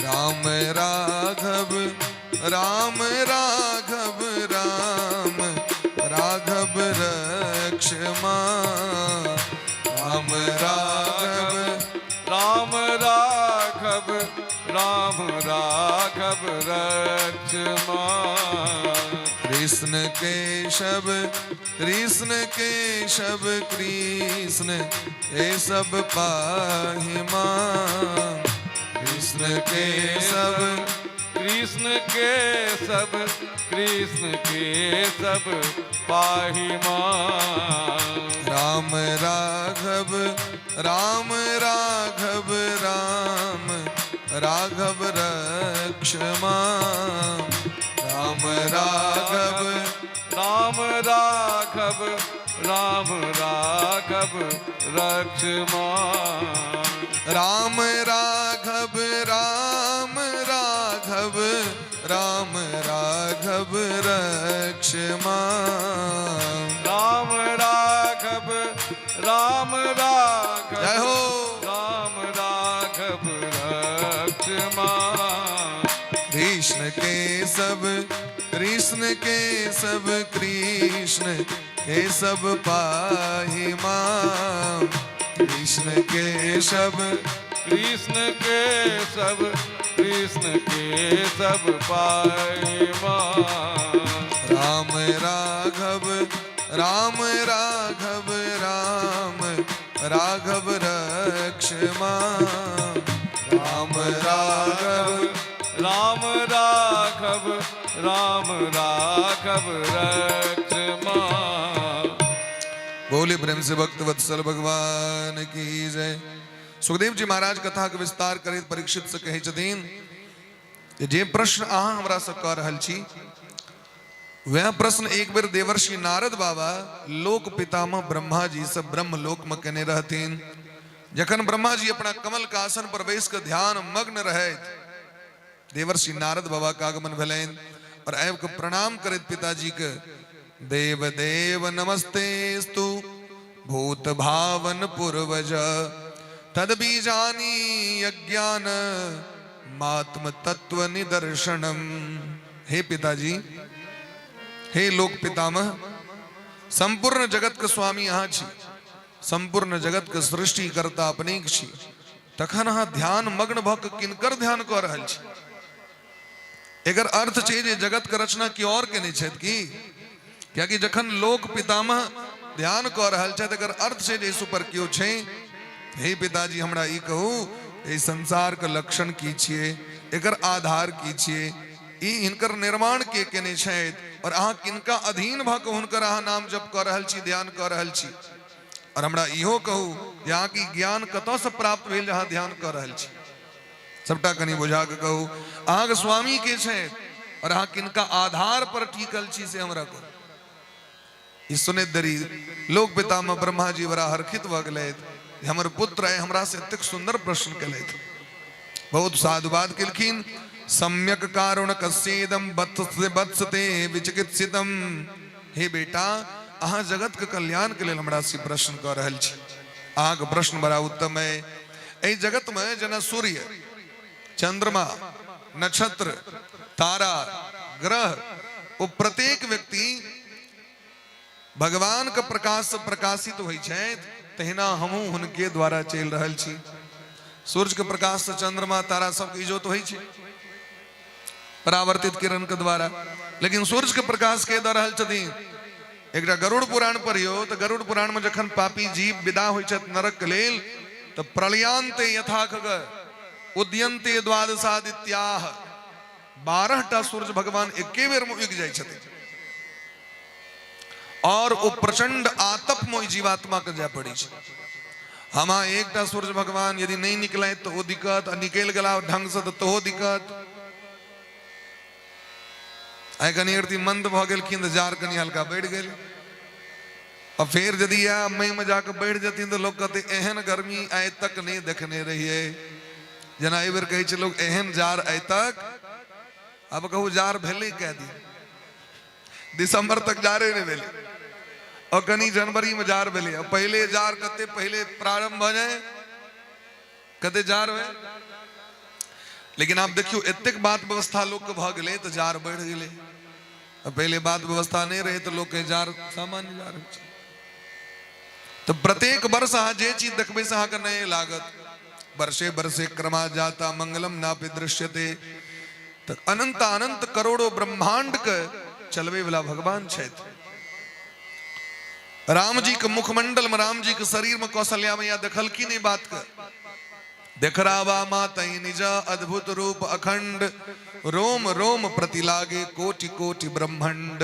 [SPEAKER 1] राम राघव राम राघव राम राघव रक्ष मां। राम राघव
[SPEAKER 2] राम राघव राम राघव रक्ष मां।
[SPEAKER 1] कृष्ण केशव कृष्ण केशव कृष्ण केशव पाहि मां। कृष्ण केशव
[SPEAKER 2] कृष्ण केशव कृष्ण केशव पाहि मां।
[SPEAKER 1] राम राघव राम राघव राम राघव रक्ष मां। राम राघव
[SPEAKER 2] राम राघव राम राघव रक्ष मां।
[SPEAKER 1] राम राघव राम राघव राम राघव रक्ष मां।
[SPEAKER 2] राम राघव राम राघव
[SPEAKER 1] जय हो।
[SPEAKER 2] राम राघव रक्ष मां।
[SPEAKER 1] कृष्ण केशव कृष्ण केशव कृष्ण केशव पाहि मां। कृष्ण केशव
[SPEAKER 2] कृष्ण केशव कृष्ण केशव पाहि मां।
[SPEAKER 1] राम राघव राम राघव राम राघव रक्ष मां। राम राघव
[SPEAKER 2] राम राघव राम राघव रक्ष मां।
[SPEAKER 1] बोले प्रेम से भक्त वत्सल भगवान की जय। सुखदेव जी महाराज कथा के विस्तार करैत परीक्षित से कहै छथिन जे प्रश्न अहाँ हमरा से कऽ रहल छी वएह प्रश्न एक बेर देवर्षि नारद बाबा लोक पितामह ब्रह्मा जी से ब्रह्मलोक में केने रहथिन। जखन ब्रह्मा जी अपना कमल के आसन पर बैस के ध्यान मग्न रहैत देवर्षि नारद बाबा के आगमन भेलनि और आबि के प्रणाम करैत पिताजी के, देव देव नमस्ते स्तु भूत भावन पूर्वज तद बीजानी अज्ञान मात्म तत्व निदर्शनम। हे पिताजी, हे लोक पितामह, संपूर्ण जगत के स्वामी अहाँ छी, संपूर्ण जगत के सृष्टि करता अपने छी, तखन अहाँ ध्यान मग्न भऽ के किनकर ध्यान कऽ रहल छी? एकर अर्थ छै जे जगत के रचना की और केने छथि की? कियाकि जखन लोक पितामह ध्यान कऽ रहल छथि एकर अर्थ छै जे ईश्वर केओ छै। हे पिताजी, हमरा ई कहू, एहि संसार के लक्षण की छियै, एकर आधार की छियै, ई हिनकर निर्माण के केने छथि और अहाँ किनका अधीन भऽ कऽ हुनकर अहाँ नाम जप कऽ रहल छी, ध्यान कऽ रहल छी? और हमरा इहो कहू जे अहाँके ज्ञान कतऽसँ प्राप्त भेल जे अहाँ ध्यान कऽ रहल छी? सबटा कनि बुझा कऽ कहू, अहाँके स्वामी के छथि और अहाँ किनका आधार पर टिकल छी से हमरा कहू। ई सुनैत देरी लोक पितामह ब्रह्मा जी बड़ा हर्षित भऽ गेलथि, हमर पुत्र आइ हमरा से एतेक सुन्दर प्रश्न केलथि। बहुत साधुवाद केलखिन। सम्यक कारुण कस्येदम वत्सते विचिकित्सितम। हे बेटा, अहाँ जगत के कल्याण के लेल हमरा से प्रश्न कऽ रहल छी, अहाँके प्रश्न बड़ा उत्तम है। एहि जगत में जेना सूर्य, चंद्रमा, नक्षत्र, तारा, ग्रह, ओ प्रत्येक व्यक्ति भगवान के प्रकाश से प्रकाशित होइ छथि, तहिना हमहूँ हुनके द्वारा चलि रहल छी। सूर्य के प्रकाश से चंद्रमा, तारा सबके इजोत होइ छै परावर्तित किरण के द्वारा, लेकिन सूर्य के प्रकाश के दऽ रहल छथिन। एकटा गरुड़ पुराण पढ़ियौ तऽ गरुड़ पुराण में जखन पापी जीव विदा होइ छथि नरक के लेल तऽ प्रलयांते यथा खग उद्यन्ते द्वादशादित्याह, 12 टा सूर्य भगवान एके बेर में उगि जाइ छथिन और ओ प्रचंड आतप में ओहि जीवात्मा के जाय पड़ै छै। हमा एकटा सूर्य भगवान यदि नहीं निकले तो ओ दिक्कत, आ निकलि गेला ढंग से तो तोहो दिक्कत। आइ कनि एकरती मंद भऽ गेलखिन तऽ जाड़ कनि हल्का बढ़ि गेल। आ फेर यदि इएह मईमे जाकऽ बढ़ि जेथिन तऽ लोक कहतै एहन गर्मी आइ तक नहि देखने रहियै। जेना एहि बेर कहै छै लोक एहन जाड़ आइ तक। आब कहू जाड़ भेलै कए दिन? दिसंबर तक जाड़े नहि भेलै, और कनि जनवरी में जाड़ भेलै। आ पहिले जाड़ कते पहिले प्रारंभ भऽ जाय, कते जाड़ होय। लेकिन आब देखियौ एतेक बात व्यवस्था लोकके भऽ गेलै तऽ जाड़ बढ़ि गेलै। आ पहिले बात व्यवस्था नहि रहै तऽ लोकके जाड़ सामान्य जाड़ होइ छै। तऽ प्रत्येक वर्ष अहाँ जे चीज देखबै से अहाँके नये लागत। वर्षे वर्षे क्रमा जाता मंगलम नापि दृश्यते। तऽ अनंत अनंत करोड़ों ब्रह्मांड के चलबै वाला भगवान छथि। राम जी के मुखमंडल में, राम जी के शरीर में कौशल्या मैया देखलखिन ई बात के। देखरावा मातई निज अद्भुत रूप अखंड, रोम रोम प्रति लागे कोटि कोटि ब्रह्मांड।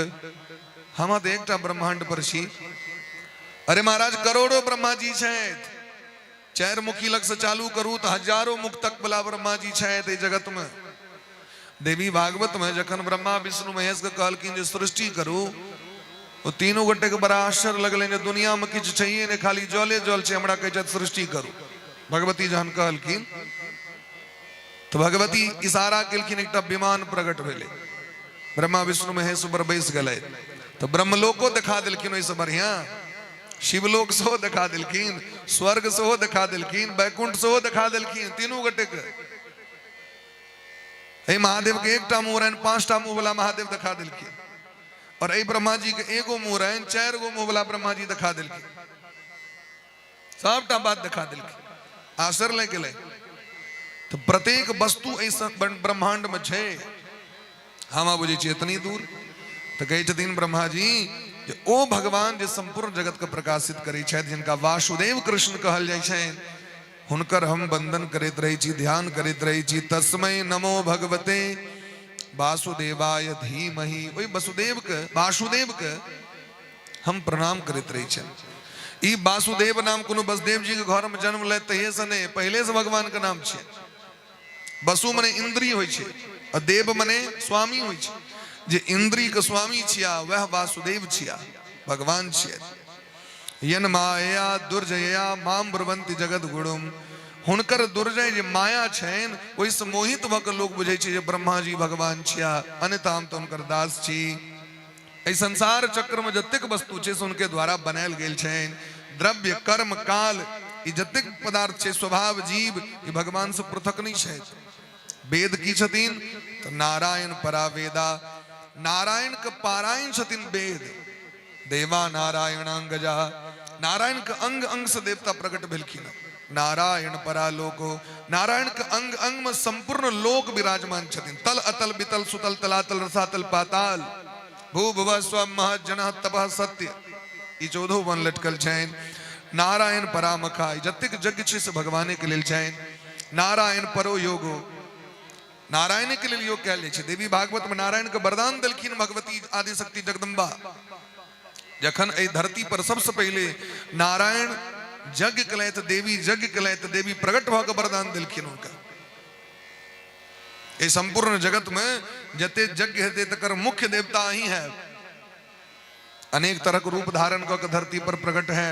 [SPEAKER 1] हम तऽ एकटा ब्रह्मांड पर छी। अरे महाराज, करोड़ों ब्रह्मा जी छथि। चारि मुखी लग से चालू करू तऽ हजारों मुख तक वाला ब्रह्मा जी छथि एहि जगत में। देवी भागवत में जखन ब्रह्मा विष्णु महेश के कहलखिन जे सृष्टि करू, ओ तीनू गोटे के बड़ा आश्चर्य लगलनि जे दुनिया में किछु छैहे नहि, खाली जले जल छै, हमरा कहै छथि सृष्टि करू। भगवती जहन कहलखिन तऽ भगवती इशारा केलखिन, एकटा विमान प्रकट भेलै, ब्रह्मा विष्णु महेश ऊपर बैस गेलै। तऽ ब्रह्मलोको देखा देलखिन, ओहिसँ बढ़िया शिवलोक सेहो देखा देलखिन, स्वर्ग सेहो देखा देलखिन, वैकुंठ सेहो देखा देलखिन तीनू गोटे के। एहि महादेव के एकटा मुँह रहनि, 5टा मुँह वाला महादेव देखा देलखिन। और एहि ब्रह्मा जी के एगो मुँह रहनि, 4 गो मुँह वाला ब्रह्मा जी देखा देलखिन। सबटा बात देखा देलखिन, आश्चर्य लागि गेलै। तऽ प्रत्येक वस्तु एहि ब्रह्मांड में छै। हम बुझै छियै इतनी दूर। तऽ कहै छथिन ब्रह्मा जी जे ओ भगवान जे संपूर्ण जगत के प्रकाशित करै छथि, जिनका वासुदेव कृष्ण कहल जाइ छनि, हुनकर हम वंदन करैत रहै छी, ध्यान करैत रहै छी। तस्मै नमो भगवते वासुदेवाय धीमहि। ओहि वसुदेव के, वासुदेव के हम प्रणाम करैत रहै छियनि। ई वासुदेव नाम कोनो वसुदेव जी के घर में जन्म ले तहिए से नहि, पहिले से भगवान के नाम छै। वसु मने इंद्री होइ छै आ देव मने स्वामी होइ छै। जे इंद्री के स्वामी छिया वह वासुदेव छिया, भगवान छिया। यन माया दुर्जया माम ब्रुवंती जगत गुरुम। हुनकर दुर्जय जे माया छनि ओहिसँ मोहित भऽ कऽ लोक बुझै छै जे ब्रह्मा जी भगवान छिया, अन्यथा हम तऽ हुनकर दास छी। एहि संसार चक्र में जतेक वस्तु छै से हुनके द्वारा बनायल गेल छनि। द्रव्य कर्म काल ई जतेक पदार्थ छै, स्वभाव जीव, ई भगवान से पृथक नहि छथि। वेद की छथिन तऽ नारायण परा वेदा। नारायण के पारायण छथिन वेद। देवा नारायणांगजा, नारायण के अंग अंग से देवता प्रकट भेलखिन। नारायण परा लोको, नारायण के अंग अंग में संपूर्ण लोक विराजमान छथिन। तल अतल वितल सुतल तलातल रसातल पाताल भू भुव स्व मह जन तपः सत्य, ई 14 वन लटकल छनि। नारायण परामखा, जतेक यज्ञ छै से भगवाने के लेल छनि। नारायण परो योगो, नारायण के लेल योग कयल जाइ छै। देवी भागवत में नारायण के वरदान देलखिन भगवती आदिशक्ति जगदम्बा। जखन एहि धरती पर सबसे पहिले नारायण यज्ञ केलथि, देवी यज्ञ केलथि, देवी प्रकट भऽ कऽ वरदान देलखिन हुनका। एहि संपूर्ण जगत में जते यज्ञ हेतै तकर मुख्य देवता अहीं है। अनेक तरह के रूप धारण कऽ के धरती पर प्रकट है।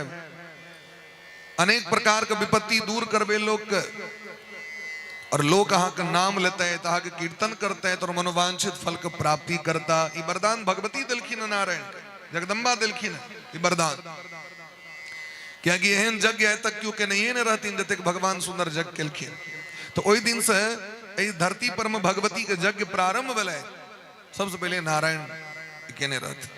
[SPEAKER 1] अनेक प्रकार के विपत्ति दूर करबे लोक के, और लोक अहाँ के नाम लेते, अहाँ के कीर्तन करते और मनोवांछित फल के प्राप्ति करता। ई वरदान भगवती देलखिन, नारायण जगदम्बा देलखिन ई वरदान। कियाकि एहन यज्ञ आइ तक केओ केनहिए नहि रहथिन जतेक भगवान सुंदर यज्ञ केलखिन। तऽ ओहि दिन से एहि धरती पर में भगवती के यज्ञ प्रारंभ भेलै, सबसे पहिले नारायण केने रहथिन।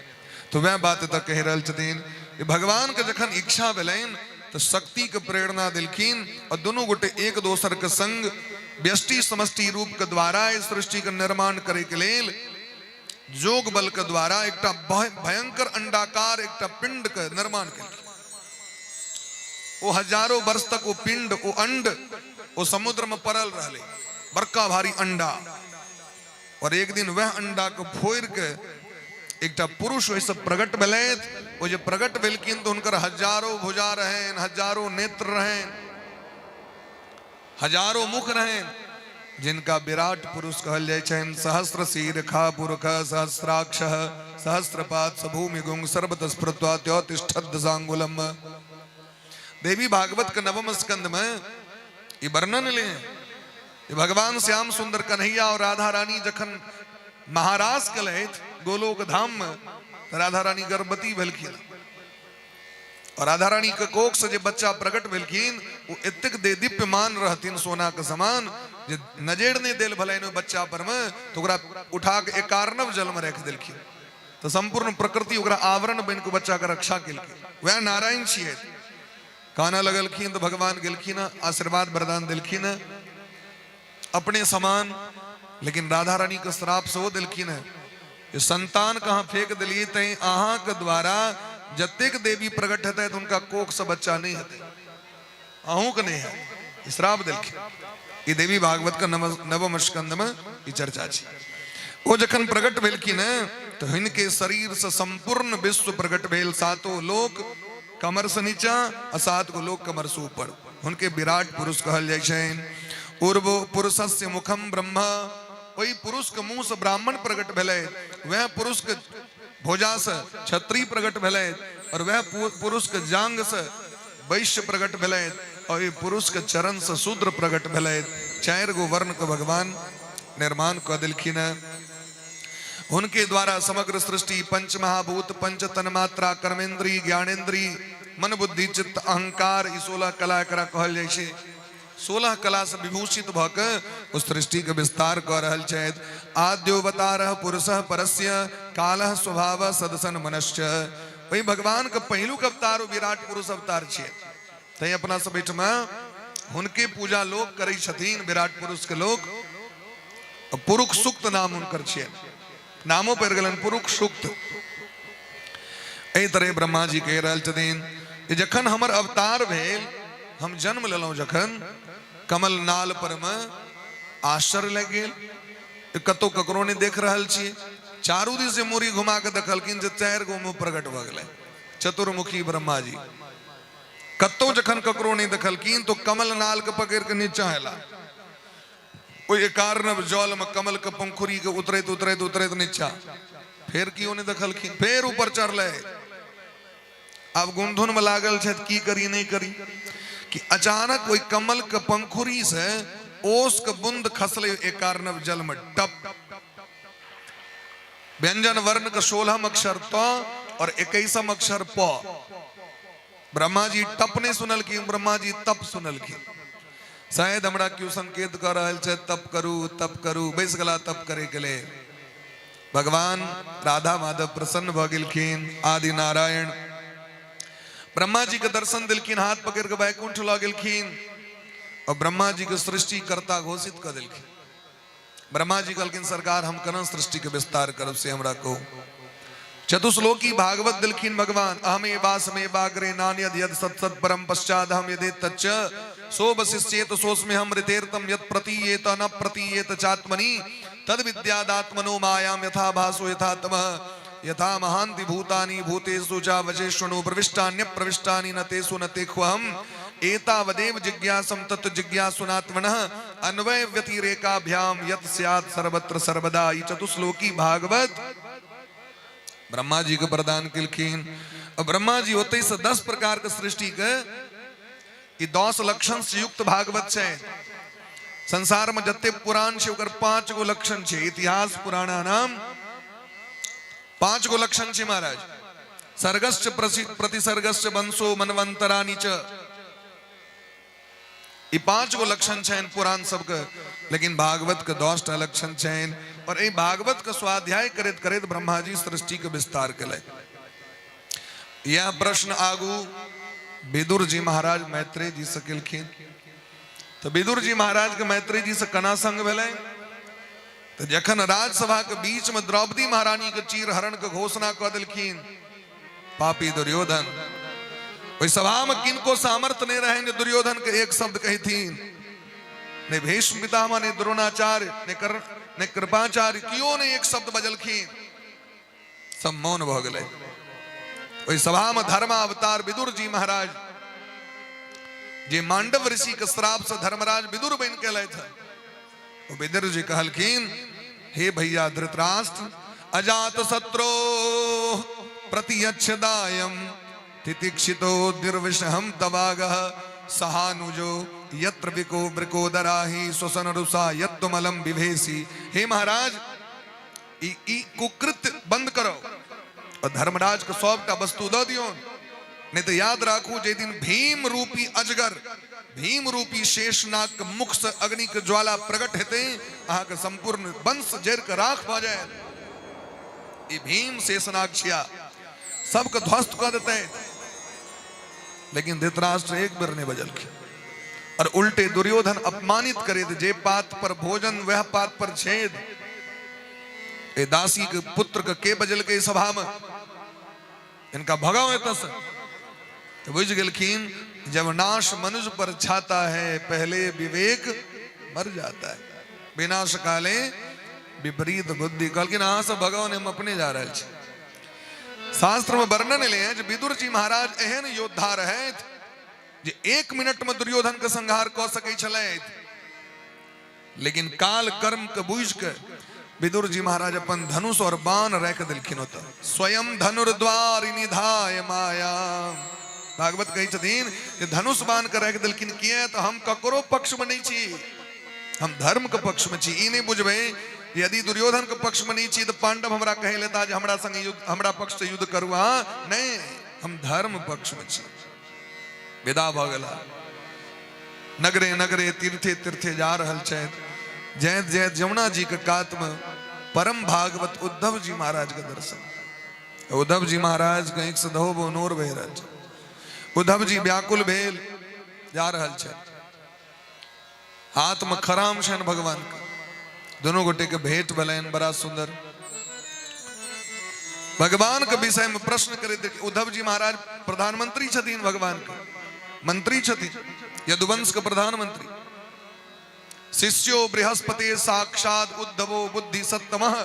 [SPEAKER 1] तो वह बात एतऽ कहि रहल छथिन जे भगवान के जखन इच्छा भेलनि तऽ शक्ति के प्रेरणा देलखिन और दुनू गोटे एक दोसर के संग व्यष्टि समष्टि रूप के द्वारा इस सृष्टि के निर्माण करे के लेल जोग बल के द्वारा एकटा भयंकर अंडाकार एकटा पिंड के निर्माण केलखिन। ओ हजारों वर्ष तक ओ पिंड, ओ अंड, ओ समुद्र में पड़ल रहलै, बड़का भारी अंडा। और एक दिन वह अंडा के फोड़ के एकटा पुरुष ओहिसँ प्रकट भेलथि। ओ जे प्रकट भेलखिन तऽ हुनकर हजारों भुजा रहनि, हजारों नेत्र रहनि, हजारों मुख रहनि। जिनका विराट पुरुष कहल जाइ छनि। सहस्र शीर्षा पुरुष सहस्राक्ष सहस्रपाद सभूमि गुंग सर्वतस्पृत्वात्योतिष्ठदशांगुलम। देवी भागवत के नवम स्कंद में ये वर्णन ले ये भगवान श्याम सुंदर कन्हैया और राधा रानी जखन महारास कलथि गोलोक धाम में, तो राधा रानी गर्भवती भेलखिन और राधा रानी के कोख से जे बच्चा प्रकट भेलखिन वो एतेक देदीप्यमान रहथिन सोना के समान जे नजर नहीं देल भलनि ओहि बच्चा पर में, तो ओकरा उठा के एकार्णव जल में राखि देलखिन, तो संपूर्ण प्रकृति ओकरा आवरण बनि के बच्चा के रक्षा केलखिन। वएह नारायण छियै। कानऽ लगलखिन तऽ भगवान गेलखिन, आशीर्वाद वरदान देलखिन अपने समान, लेकिन राधा रानी के श्राप सेहो देलखिन है, संतान कहाँ फेंक दिलियै तैं अहाँ के द्वारा जतेक देवी प्रकट हेतै तऽ हुनका कोख से बच्चा नहीं हेतै, अहूँ के नहीं है, श्राप देलखिन। ई देवी भागवत के नवम स्कंद में ई चर्चा छै। ओ जखन प्रकट भेलखिन तऽ हिनके शरीर से संपूर्ण विश्व प्रकट भेल, सातो लोक कमर से नीचा आ सात गो लोक कमर से ऊपर। हुनके विराट पुरुष कहल जाइ छनि। उर्वो पुरुषस्य मुखम ब्रह्म, ओहि पुरुष के मुंह से ब्राह्मण प्रकट भेलै, वह पुरुष के भुजा से क्षत्रिय प्रकट भेलै और वह पुरुष के जांग से वैश्य प्रकट भेलै और ओहि पुरुष के चरण से शूद्र प्रकट भेलै। चारि गो वर्ण के भगवान निर्माण कऽ देलखिन हैं। हुनके द्वारा समग्र सृष्टि पंच महाभूत, पंच तन्मात्रा, कर्मेंद्री, ज्ञानेन्द्री, मन बुद्धि चित्त अहंकार, ई 16 कला एकरा कहल जाइ छै। 16 कला से विभूषित भऽ के उस सृष्टि के विस्तार कऽ रहल छथि। आद्योवतार पुरुष परस्य कालः स्वभाव सदसन मनश्च। ओहि भगवान के पहिलुक अवतार ओ विराट पुरुष अवतार छियै, तैं अपना सब एहिठमा हुनके पूजा लोक करै छथिन, विराट पुरुष के लोक। पुरुष सूक्त नाम हुनकर छियनि, नामो पड़ि गेलनि पुरुष सूक्त। एहि तरह ब्रह्मा जी कहि रहल छथिन जे जखन हमर अवतार भेल, हम जन्म लेलहुँ जखन कमल नाल पर मे, आश्चर्य लागि गेल, कतौ ककरो नहि देख रहल छी। चारू दिस जे मूड़ी घुमा के देखलखिन जे चारि गो मुँह प्रकट भऽ गेलै, चतुर्मुखी ब्रह्मा जी। कतौ जखन ककरो नहि देखलखिन तो कमल नाल के पकड़ के नीचा एला, ओहि एकार्णव जल में कमल के पंखुड़ी के उतरैत उतरैत उतरैत नीचा, फेर केओ नहि देखलखिन, फेर ऊपर चढ़ले। आब गुनधुन में लागल छथि की करी नहीं करी कि अचानक ओहि कमल के पंखुड़ी से ओस के बूंद खसले एकार्णव जल में टप। व्यंजन वर्ण के 16 अक्षर त और 21 अक्षर प। ब्रह्मा जी टप नहीं सुनलखिन, ब्रह्मा जी तप सुनलखिन। शायद हमरा केओ संकेत कऽ रहल छै तप करू तप करू, बैस गेला तप करे के लेल। भगवान राधा माधव प्रसन्न भऽ गेलखिन। आदि नारायण ब्रह्मा जी के दर्शन देलखिन, हाथ पकड़ के वैकुंठ लऽ गेलखिन और ब्रह्मा जी के सृष्टिकर्ता घोषित कऽ देलखिन। ब्रह्मा जी कहलखिन सरकार हम केना सृष्टि के विस्तार करब से हमरा कहू। चतुश्लोकी भागवत दिलखिन भगवान, अहमेवासमे वाग्रे नान्यद यद सत सत परम पश्चाद हम यदि तच्च सो वशिष्येत सोस्मे हम ऋतेर्तम यत प्रतीयेत न प्रतीयेत चात्मनि तद विद्यादात्मनो मायाम यथा भासो यथा तमः यथा महान्ति भूतानि भूतेषु च वशेष्वणु प्रविष्टान्य प्रविष्टानि न तेषु न तेष्वहम् एतावदेव जिज्ञासम तत् जिज्ञासुनात्मनः अन्वय व्यतिरेकाभ्याम यत् स्यात् सर्वत्र सर्वदा। ई चतुश्लोकी भागवत ब्रह्मा जी के प्रदान केलखिन। ब्रह्मा जी ओतै से 10 प्रकार के सृष्टि के ई 10 लक्षण से युक्त भागवत छै। संसार में जते पुराण छै ओकर 5 गो लक्षण छै। इतिहास पुराणा नाम 5 गो लक्षण छै महाराज। सर्गश्च प्रतिसर्गश्च वंशो मनवंतराणि च, ई 5 गो लक्षण छनि पुराण सबके, लेकिन भागवत के 10 टा लक्षण छनि। और एहि भागवत के स्वाध्याय करैत करैत ब्रह्मा जी सृष्टि के विस्तार केलथि। यह प्रश्न आगू विदुर जी महाराज मैत्रेय जी से केलखिन। तो विदुर जी महाराज के मैत्रेय जी से केना संग भेलै? तो जखन राजसभा के बीच में द्रौपदी महारानी के चीर हरण के घोषणा कऽ देलखिन पापी दुर्योधन, ओहि सभा में किनको सामर्थ्य नहीं रहे दुर्योधन के एक शब्द कहिथिन, ने भीष्म पितामह, ने द्रोणाचार्य, ने कर्ण, ने कृपाचार्य, कियो ने एक शब्द बजलखिन, सब मौन भऽ गेलै। ओहि सभा में धर्मावतार विदुर जी महाराज जे मांडव ऋषि के श्राप से धर्मराज विदुर बनि के एलथि, ओ विदुर जी कहलखिन, हे भैया धृतराष्ट्र, अजात शत्रो प्रतियच्छदायम तितिक्षितो निर्विषहम तवागः सहानुजो यत्र विको वृकोदराहि स्वसन रुषा यत्तमलम विभेसी। हे महाराज, ई ई कुकृत्य बंद करो और धर्मराज के सबटा वस्तु दऽ दियौ, नहीं तो याद राखू जे दिन भीम रूपी अजगर, भीम रूपी शेषनाग के मुख से अग्नि के ज्वाला प्रकट हेतै, अहाँके संपूर्ण वंश जरि के राख भऽ जायत। ई भीम शेषनाग छिया, सबके ध्वस्त कऽ देतै। लेकिन धृतराष्ट्र एक बेर नहीं बजलखिन और उल्टे दुर्योधन अपमानित करे, जे पात पर भोजन वह पात पर छेद। ए दासी के पुत्र के बजलकै सभा में, इनका भगाओ एतऽ से। तो बुझ गेलखिन, जब नाश मनुष्य पर छाता है पहले विवेक मर जाता है। विनाश काले विपरीत बुद्धि। कहलखिन अहाँ सब भगाओ ने, हम अपने जा रहल छी। शास्त्र में वर्णन एलै हैं जे विदुर जी महाराज एहन योद्धा रहथि जे 1 मिनट में दुर्योधन के संहार कऽ सकै छलथि, लेकिन काल कर्म के बुझ के विदुर जी महाराज अपन धनुष और बाण राखि देलखिन ओतऽ। स्वयं धनुर्द्वार निधाय माया। भागवत कहै छथिन जे धनुष बाण के राखि देलखिन, किया तऽ हम ककरो पक्ष में नहीं छी, हम धर्म के पक्ष में छी। ई नहीं बुझबै यदि दुर्योधन के पक्ष में नहीं छी तऽ पांडव हमरा कहे लेता जे हमरा संग युद्ध, हमरा पक्ष से युद्ध करू। अहाँ नहीं, हम धर्म पक्ष में छी। विदा भऽ गेला, नगरे नगरे तीर्थे तीर्थे जा रहल छथि। जैत जैत यमुना जी के कात में परम भागवत उद्धव जी महाराज के दर्शन। उद्धव जी महाराज के आँखि से धो नोर बहि रहल छै। उद्धव जी व्याकुल भेल जा रहल छथि, हाथ में खराम छनि भगवान के। दोनों गोटे के भेंट भेलनि बड़ा सुंदर। भगवान के विषय में प्रश्न करैत उद्धव जी महाराज प्रधानमंत्री छथिन, भगवान के मंत्री छथिन, यदुवंश के प्रधानमंत्री। शिष्यो बृहस्पति साक्षात उद्धवो बुद्धि सत्तमः।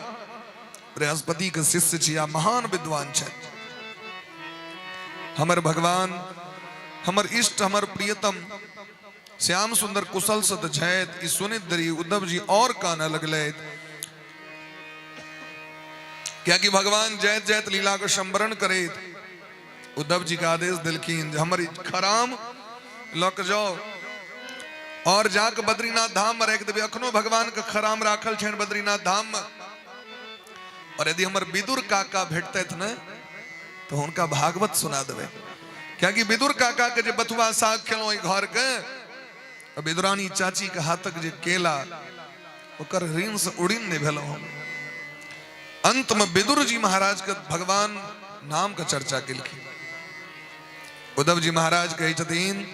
[SPEAKER 1] बृहस्पति के शिष्य छिया, महान विद्वान छथि। हमर भगवान, हमर इष्ट, हमर प्रियतम श्याम सुंदर कुशल सत छथि। ई सुनित धरि उद्धव जी और कानऽ लगलथि, कियाकि भगवान जैत जैत लीला के संवरण करैत उद्धव जी के आदेश देलखिन जे हमर खराम लऽ के जाओ और जाके बद्रीनाथ धाम में राखि देबै। अखनो भगवान के खराम राखल छनि बद्रीनाथ धाम में। और यदि हमर विदुर काका भेटतथि ने तो हुनका भागवत सुना देबै, कियाकि विदुर काका के जे बथुआ साग खेलहुँ एहि घर के, विदुरानी चाची के हाथक जे केला, ओकर ऋण से उड़ीन नहीं भेलहुँ हम। अंत में विदुर जी महाराज के भगवान नाम के चर्चा केलखिन। उद्धव जी महाराज कहै छथिन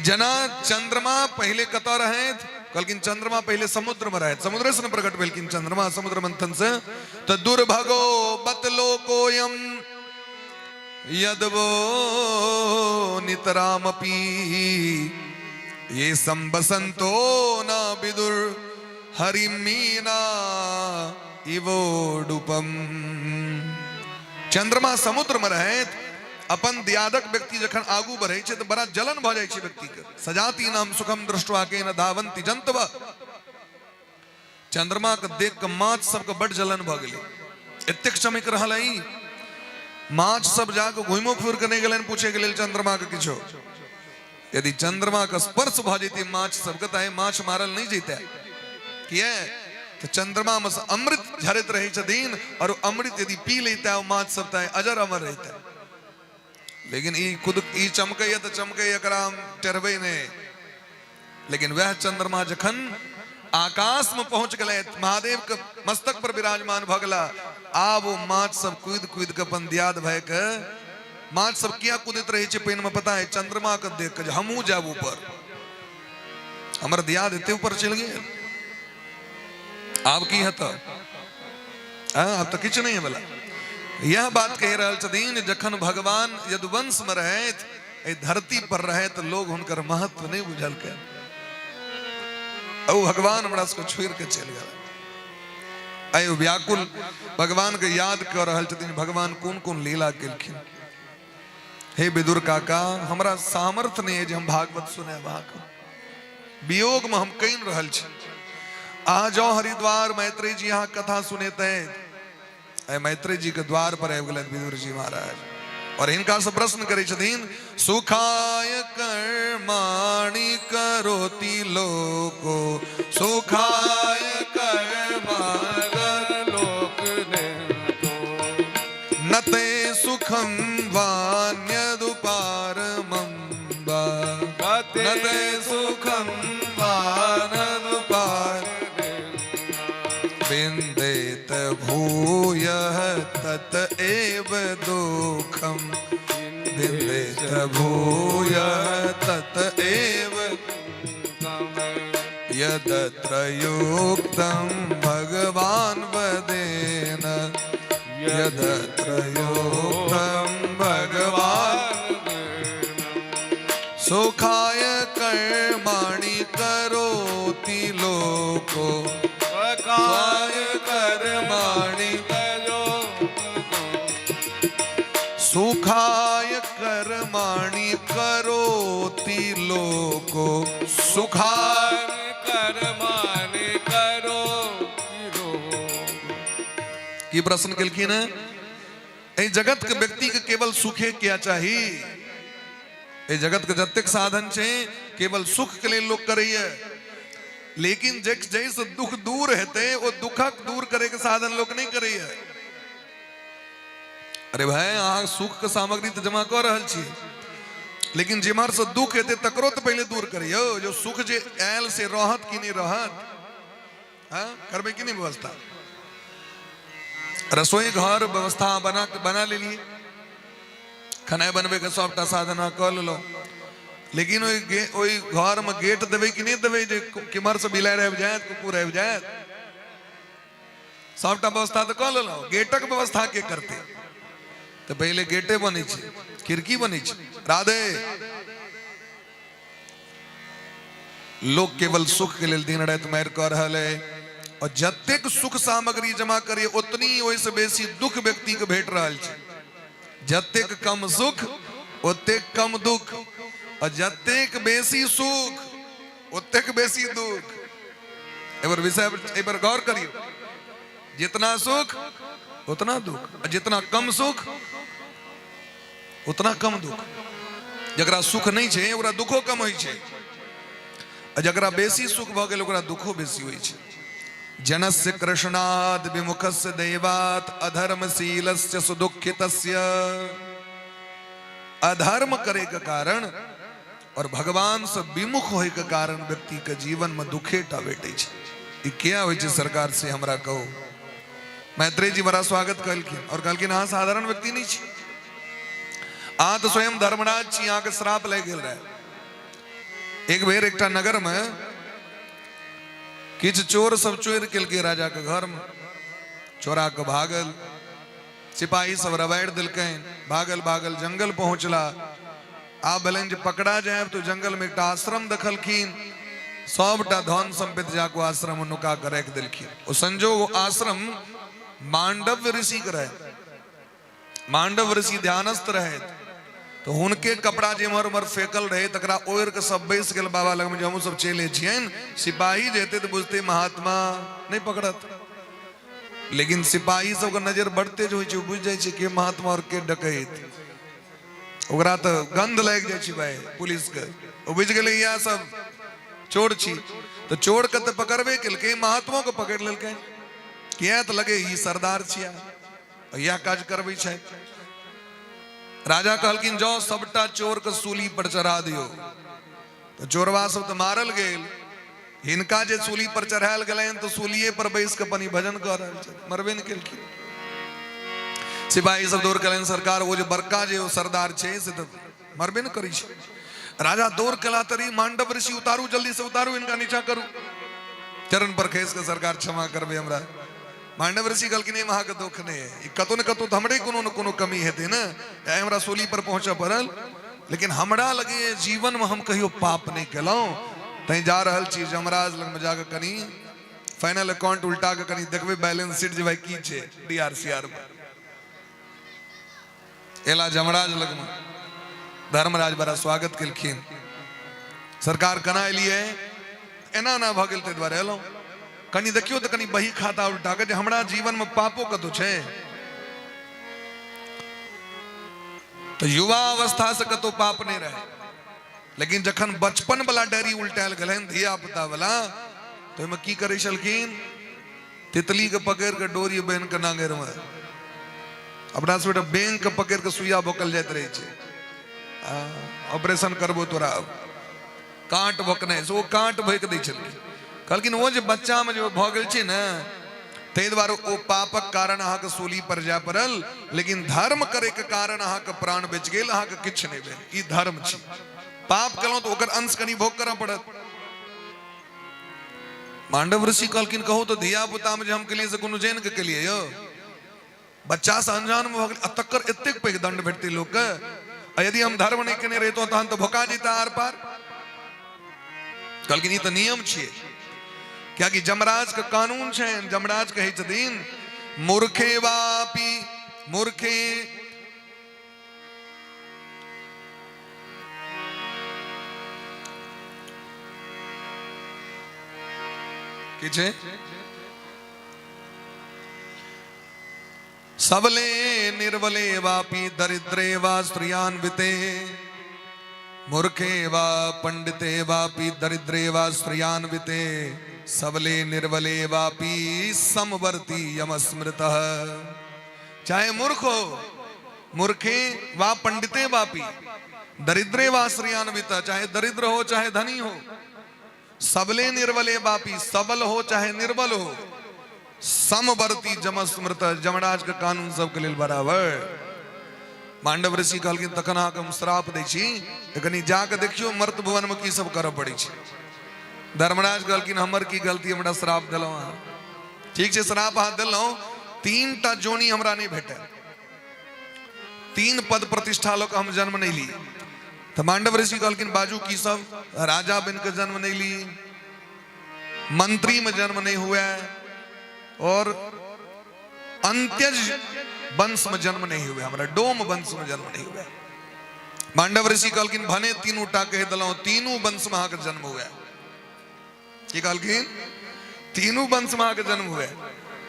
[SPEAKER 1] जना चंद्रमा पहले कतऽ रहथि? कहलखिन चंद्रमा पहले समुद्र में रहथि, समुद्र से प्रकट भेलखिन चंद्रमा समुद्र मंथन से। तो दुर्भगो बतलोकोयम यदवो नितरामपि ये संबसंतो न विदुर हरिमीना इवोडुपम। चंद्रमा समुद्र में रहैत अपन दियादक व्यक्ति जखन आगू बढ़ै छै तऽ बड़ा जलन भऽ जाइ छै व्यक्ति के। सजाति नाम सुखम दृष्टवा के न धावंती जंतव। चंद्रमा के देख के माछ सबके बड जलन भऽ गेलै, एतेक चमक रहल है। माछ सब जाके घुमो फिर के नहीं गेलनि पूछे के लेल चंद्रमा के किछो। यदि चंद्रमा के स्पर्श भऽ जैते माछ सबके तऽ माछ मारल नहीं जैते, किए तऽ चंद्रमा में से अमृत झरैत रहै छथिन और अमृत यदि पी लेते ओ माछ सब तऽ अजर अमर रहते। लेकिन ई खुद ई चमकैया तऽ चमकैया, एकरा हम टेरबै नहि। लेकिन वह चंद्रमा जखन आकाश में पहुंच गए, महादेव के मस्तक पर विराजमान भऽ गेला, आब ओ माछ सब कूद कूद के अपन दियाद भय के, माछ सब किया कूदैत रहै छै पानि में पता है? चंद्रमा के देख के हमहूँ जायब ऊपर, हमर दियाद एते ऊपर चलि गेल, आब की हेतऽ? आब तऽ किछु नहि वाला। यह बात कहि रहल छथिन, जखन भगवान यदुवंश में रहथि, एहि धरती पर रहे, तऽ लोग हुनकर महत्व नहि बुझलकै। ओ भगवान हमरा सबके छोड़ि के चलि गेल। आइ ओ व्याकुल भगवान के याद कऽ रहल छथिन, भगवान कोन कोन लीला केलखिन। हे विदुर काका, हमरा सामर्थ्य नहि है जे हम भागवत सुनायब अहाँके, वियोग में हम कानि रहल छी। अहाँ जाउ हरिद्वार, मैत्रेय जी अहाँ कथा सुनेतै। मैत्रेय जी के द्वार पर आबि गेलथि विदुर जी महाराज और हिनका से प्रश्न करै छथिन, सुखाय कर्माणि करोति लोको, सुखाय कर्माणि
[SPEAKER 2] लोक ने तो
[SPEAKER 1] नते सुखम वान्यदुपारमं वा, नते सुखम वान्यदुपार विन्देत भूयः तत एव दुःखं, विन्देत भूयः तत एव, यदत्र युक्तं भगवान् वदेन, यदत्र युक्तं भगवान्। सुखाय कर्माणि करोति लोको, सुखाय कर्माणि, सुखाय कर्माणि करोति लोको, सुखाय
[SPEAKER 2] कर्माणि करो।
[SPEAKER 1] की प्रश्न केलखिन है? एहि जगत के व्यक्ति के केवल सुखे किया चाही? एहि जगत के जतेक साधन छै केवल सुख के लेल लोक करैया, लेकिन जे जैसे दुख दूर हेतै ओ दुखक दूर करे के साधन लोक नहीं करैया। अरे भाई, अहाँ सुख के सामग्री तऽ जमा कऽ रहल छी, लेकिन जेम्हर से दुख हेतै तकरो तऽ पहिले दूर करियौ। जो सुख जे आयल से रहत कि नहि रहत? हाँ, करबै कि नहि व्यवस्था? रसोई घर व्यवस्था बना बना लेलिए, खेनाइ बनबैके सबटा साधन अहाँ कऽ लेलहुँ, लेकिन ओहि ओहि घरमे गेट देबै कि नहि देबै जे केम्हरसँ बिलाड़ि आबि जायत, कुकुर आबि जायत? सबटा व्यवस्था तऽ कऽ लेलहुँ, गेटक व्यवस्था के करतै? तऽ पहिले गेटे बनै छै, खिड़की बनै छै। राधे। लोक केवल सुख के लेल दिन राति मारि कऽ रहल है और जतेक सुख सामग्री जमा करिए ओतनी ओहिसँ बेसी दुख व्यक्ति के भेट रहल छै। जतेक कम सुख ओतेक कम दुख, और जतेक बेसी सुख ओतेक बेसी दुख। एहि पर विषय एहि पर गौर करियौ। जितना सुख उतना दुख, और जितना कम सुख उतना कम दुख। जकरा सुख नहि छै ओकरा दुखो कम होइ छै, आ जकरा बेसी सुख भऽ गेल ओकरा दुखो बेसी होइ छै। जनस्य कृष्णाद विमुखस्य दैवात अधर्मशीलस्य सुदुःखितस्य। अधर्म करे के कारण और भगवान से विमुख होय के कारण व्यक्ति के जीवन में दुखे टा भेटै छै। ई किया होइ छै सरकार से हमरा कहू? मैत्रेय जी बड़ा स्वागत कहलखिन और कहलखिन, अहाँ साधारण व्यक्ति नहीं छी, अहाँ तऽ स्वयं धर्मराज छी, अहाँके श्राप लागि गेल रहे। एक बेर एकटा नगर में किछु चोर सब चोरि केलकै राजा के घर में, चोरा के भागल, सिपाही सब रबाड़ि देलकनि, भागल भागल जंगल पहुंचला। आब भेलनि जे पकड़ा जायब, तो जंगल में एकटा आश्रम देखलखिन, सबटा धन संपत्ति जाके आश्रम में नुका के राखि देलखिन। ओ संजोग आश्रम मांडव्य ऋषि के रहे, मांडव ऋषि ध्यानस्थ रहे, तो हुनके कपड़ा जे एम्हर उम्हर फेकल रहे तकरा ओढ़ि के सब बैस गेल बाबा लग में, जे हमहूँ सब चले छियनि। सिपाही जे हेतै तऽ बुझतै महात्मा, नहि पकड़त, लेकिन सिपाही सबके नजर बड़ तेज होइ छै, बुझि जाइ छै के महात्मा और के डकैत। ओकरा तऽ गंध लागि जाइ छै भाई पुलिसके, ओ बुझि गेलै इएह सब चोर छी, तऽ चोरके तऽ पकड़बे केलकै, महात्मोके पकड़ि लेलकै। किया तऽ लगे ई सरदार छिया, इएह काज करबै छै। राजा कहलखिन जाओ सबटा चोरके सूली पर चढ़ा दियौ। तऽ चोरवा सब तऽ मारल गेल, हिनका जे सूली पर चढ़ायल गेलनि तऽ सूलिए पर बैस कऽ पनी भजन कऽ रहल छथि, मरबे नहि केलखिन। सिपाही सब दौड़ केलनि, सरकार ओ जे बड़का जे ओ सरदार छै से तऽ मरबे नहि करै छै। राजा दौड़ केला तरी मांडव ऋषि, उतारू जल्दी से उतारू, इनका नीचा करू। चरण पर खसि कऽ सरकार क्षमा करबै हमरा। मांडव ऋषि कहलखिन एहिमे अहाँके दुख नहि है, ई कतौ ने कतौ तऽ हमरे कोनो ने कोनो कमी हेतै ने, आइ हमरा सूली पर पहुँचऽ पड़ल, लेकिन हमरा लगैए जीवनमे हम कहियो पाप नहि केलहुँ, तैं जा रहल छी यमराज लगमे जाकऽ कनि फाइनल अकाउंट उल्टा कऽ कनि देखबै बैलेंस शीट जे भाई की छै डी आर सी आर मे। एला यमराज लगमे, धर्मराज बड़ा स्वागत केलखिन, सरकार केना एलियै? एना एना भऽ गेल ताहि दुआरे एलहुँ। कनि देखियौ तऽ कनि बही खाता उल्टा के जे हमरा जीवनमे पापो कतौ छै। तऽ युवा अवस्था से कतौ पाप नहि रहै, लेकिन जखन बचपन वाला डायरी उल्टायल गेलनि धिया पुता वाला, तऽ ओहिमे की करै छलखिन? तितली के पकड़ के डोरी बान्हि के नांगरि में, अपना सब बैंक के पकड़ के सुइया भोकल जाइत रहै छै, ऑपरेशन करबो तोरा, काँट भोकने से ओ काँट भोकि दै छलखिन। कहलखिन ओ जे बच्चामे जे भऽ गेल छै ने, ताहि दुआरे ओ पापक कारण अहाँके सूली पर जाय पड़ल, लेकिन धर्म करैके कारण अहाँके प्राण बचि गेल, अहाँके किछु नहि भेल। ई धर्म छी। पाप केलहुँ तऽ ओकर अंश कनि भोग करऽ पड़त। मांडव ऋषि कहलखिन कहू तऽ धिया पुतामे जे हम केलियै से कोनो जानि कऽ केलियै यौ? बच्चा से अनजान में भऽ गेल, आ तकर एतेक पैघ दंड भेटतै लोकके? आ यदि हम धर्म नहि केने रहितहुँ तहन तऽ भोका जैता आर पार। कहलखिन ई तऽ नियम छियै, कियाकि जमराज के कानून छनि। जमराज कहै छथिन मूर्खे वापी मूर्खे की छै सबले निर्बले वापी दरिद्रे वा स्त्रियान्विते, मूर्खे वा पंडिते वापी दरिद्रे वा स्त्रियान्विते, सबले निर्बले वापी समवर्ती यम स्मृत। चाहे मूर्ख हो, मूर्खे वा पंडिते वापी दरिद्रे वा स्त्रियान्वित, चाहे दरिद्र हो चाहे धनी हो, सबले निर्बले बापी, सबल हो चाहे निर्बल हो, समवर्ती जम स्मृत। जमराज के कानून सबके लेल बराबर। मांडव ऋषि कहलखिन तखन अहाँके हम श्राप दै छी, कनि जाके देखियौ मर्त भुवन में की सब करऽ पड़ै छै। धर्मराज कहलखिन हमर की गलती, हमरा श्राप देलहुँ अहाँ? ठीक छै, श्राप अहाँ देलहुँ, 3टा जोनी हमरा नहि भेटल, 3 पद प्रतिष्ठा लऽ कऽ हम जन्म नहि ली। तऽ मांडव ऋषि कहलखिन बाजू की सब? राजा बनि कऽ जन्म नहि ली, मंत्री में जन्म नहीं हुआ, और अंत्यज वंश में जन्म नहीं हुए, हमरा डोम वंश में जन्म नहीं हुए। मांडव ऋषि कहलखिन भने तीनू टा कहि देलहुँ, तीनू वंश में अहाँके जन्म हुए। की कहलखिन? तीनू वंश में अहाँके जन्म हुए।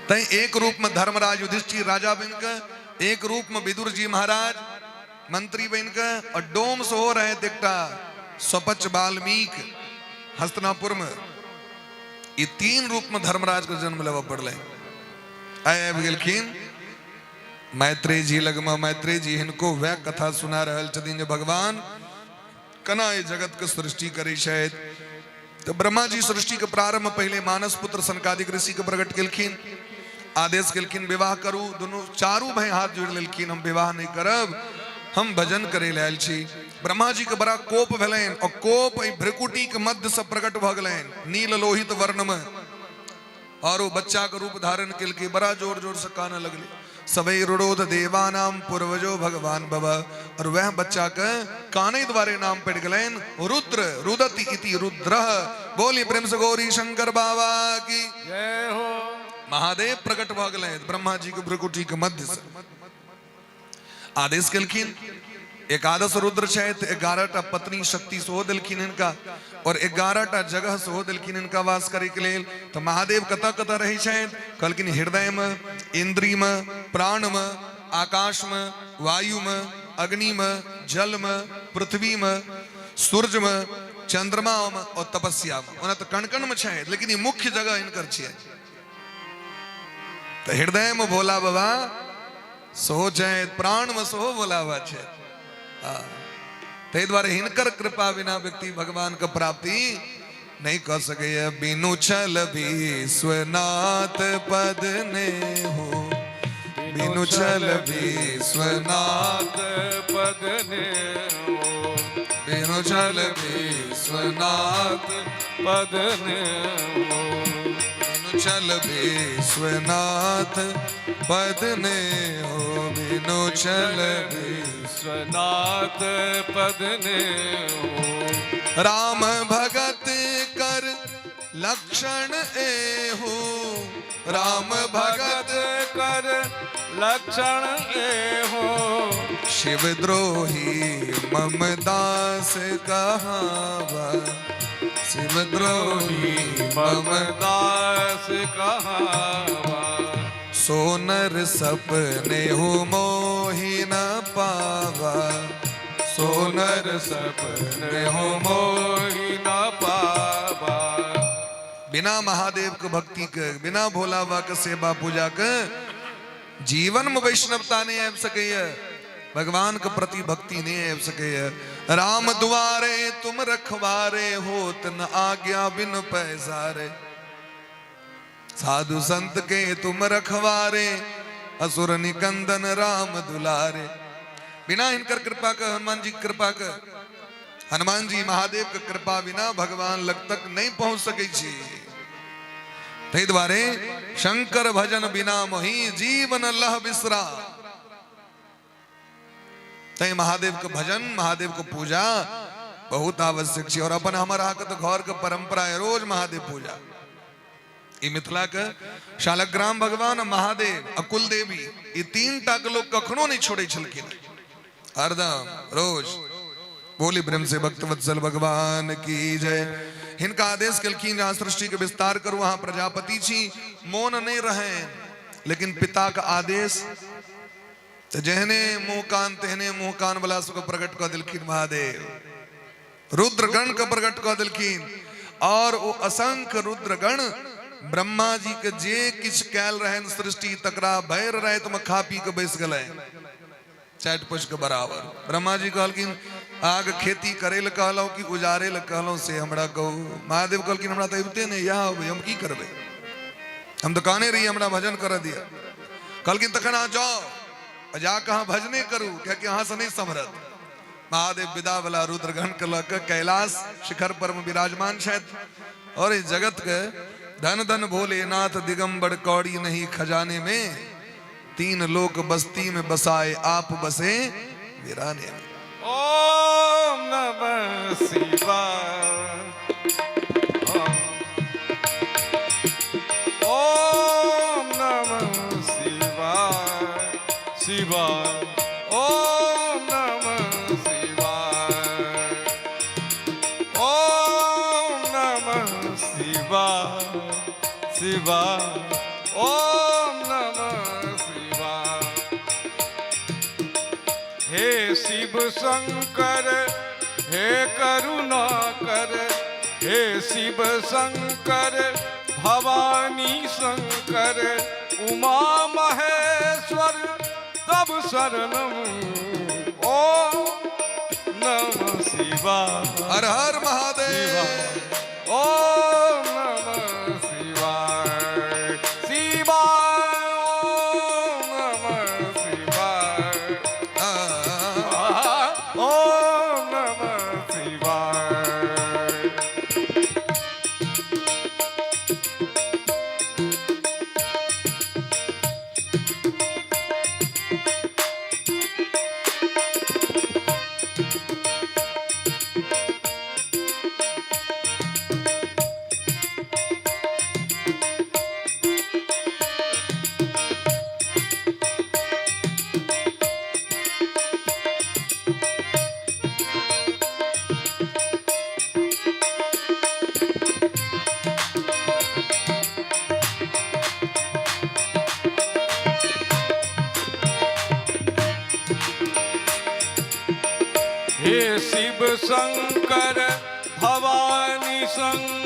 [SPEAKER 1] तैं एक रूप में धर्मराज युधिष्ठिर राजा बनि कऽ, एक रूप में विदुर जी महाराज मंत्री बनि कऽ, और डोम सेहो रहे एकटा स्वपच वाल्मीक हस्तिनापुर में। ई 3 रूप में धर्मराज के जन्म लेबऽ पड़लै। आइ आबि गेलखिन मैत्रेय जी लगमे। मैत्रेय जी हिनको वएह कथा सुना रहल छथिन जे भगवान केना एहि जगत के सृष्टि करै छथि। तऽ ब्रह्मा जी सृष्टि के प्रारंभ में पहिले मानस पुत्र सनकादिक ऋषि के प्रकट केलखिन, आदेश केलखिन विवाह करू। दुनू चारू भाई हाथ जोड़ि लेलखिन, हम विवाह नहीं करब, हम भजन करे लए आयल छी। ब्रह्मा जी के बड़ा कोप भेलनि और कोप एहि भ्रिकुटी के मध्य से प्रकट भऽ गेलनि नील लोहित वर्ण में, और वो बच्चा के रूप धारण केलकै, बड़ा जोर जोर से कानऽ लगलै, सबै रुरोध देवानाम पूर्वजो भगवान भव। और वह बच्चा के काने द्वारे नाम पड़ गेलनि रुद्र, रुदति इति रुद्र। बोली प्रेम से गौरी शंकर बाबा की
[SPEAKER 2] जय हो।
[SPEAKER 1] महादेव प्रकट भऽ गेलनि ब्रह्मा जी के भ्रुकुटी के मध्य से। आदेश केलखिन, 11 रुद्र छथि, 11टा पत्नी शक्ति सेहो देलखिन हिनका, और 11टा जगह सेहो देलखिन हिनका वास करे के लेल। तऽ महादेव कतऽ कतऽ रहै छथि? कहलखिन हृदय में, इंद्री में, प्राण में, आकाश में, वायु में, अग्नि में, जल में, पृथ्वी में, सूर्य में, चंद्रमा में और तपस्या में। ओना तऽ कण कण में छथि, लेकिन ई मुख्य जगह हिनकर छियै। तऽ हृदय में भोला बाबा सेहो छथि, प्राण में सेहो भोला बाबा छथि। ताहि दुआरे हिनकर कृपा बिना व्यक्ति भगवान के प्राप्ति नहीं कऽ सकैए। बिनु छल विश्वनाथ पद ने हो, बिनु छल विश्वनाथ
[SPEAKER 2] पद ने हो,
[SPEAKER 1] बिनु छल विश्वनाथ
[SPEAKER 2] पद ने हो,
[SPEAKER 1] बिनु छल विश्वनाथ पद ने हो, बिनु छल
[SPEAKER 2] विश्वनाथ पद ने हो।
[SPEAKER 1] राम भगत कर लक्षण एहू, राम भगत
[SPEAKER 2] कर लक्षण एहो।
[SPEAKER 1] शिव द्रोही मम दास कहावा, शिव द्रोही
[SPEAKER 2] मम
[SPEAKER 1] मम
[SPEAKER 2] दास कहावा।
[SPEAKER 1] सोनर सपने हो मोहि न पावा, सोनर
[SPEAKER 2] सपने हो मोहि न पावा।
[SPEAKER 1] बिना महादेव के भक्ति के, बिना भोला बाबा के सेवा पूजा के जीवन में वैष्णवता नहीं आबि सकैया, भगवान के प्रति भक्ति नहीं आबि सकैया। राम दुआरे तुम रखवारे, होत न आज्ञा बिन पैसारे। साधु संत के तुम रखवारे, असुर निकंदन राम दुलारे। बिना हिनकर कृपा के, हनुमान जी की कृपा के, हनुमान जी महादेव के कृपा बिना भगवान लग तक नहीं पहुंच सकै छी। ताहि दुआरे शंकर भजन बिना मोहि जीवन लह बिसरा। तैं महादेव के भजन, महादेव के पूजा बहुत आवश्यक छै। और अपन हमर अहाँके तऽ घर के परंपरा है रोज महादेव पूजा। ई मिथिला के शालग्राम भगवान, महादेव आ कुल देवी, ई तीन टा के लोग कखनो नहीं छोड़े छलखिन, हरदम रोज। बोली प्रेम से भक्त वत्सल भगवान की जय। हिनका आदेश केलखिन जहाँ सृष्टि के विस्तार करू, वहां प्रजापति छी, मोन नहीं रहे, लेकिन पिता का आदेश तो जेहने मुंह कान तेहने मुंह कान वाला सबके प्रकट कऽ देलखिन महादेव। रुद्रगण के प्रकट कऽ देलखिन और ओ असंख्य रुद्रगण ब्रह्मा जी के जे किछु कयल रहनि सृष्टि तकरा भरि राति में खा पी के बैस गेलै, चाटि पोछि के बराबर। ब्रह्मा जी कहलखिन आग खेती करे लए कहलहुँ कि उजारे लए कहलहुँ से हमरा कहू। महादेव कहलखिन हमरा तऽ अबिते नहि, इएह अबै, हम की करबै, हम तऽ कहने रही हमरा भजन करऽ दिअ। कहलखिन तखन अहाँ जाओ, जा कऽ अहाँ भजने करू, कियाकि अहाँसँ नहि सम्हरत। महादेव विदा वाला रुद्रगण के लऽ कऽ कैलाश शिखर पर में विराजमान छथि और इस जगत के धन धन भोलेनाथ दिगंबर कौड़ी नहीं खजाने में, तीन लोक बस्ती में बसाए आप बसे वीराने में।
[SPEAKER 2] ओम नमः शिवाय, ओम नमः शिवाय, शिवाय, ओम नमः शिवाय, ओम नमः शिवाय, शिवाय, ओम नमः शिवाय। हे शिव शंकर हे करुणा कर, हे शिव शंकर भवानी शंकर, उमा महेश्वर तब शरणम, ओम नमः शिवाय।
[SPEAKER 1] हर हर महादेव।
[SPEAKER 2] ओम नमः शिवाय, शिवाय, ओम नमः शिवाय, ओम नमः शिवाय। हे शिव शंकर भवानी शंकर,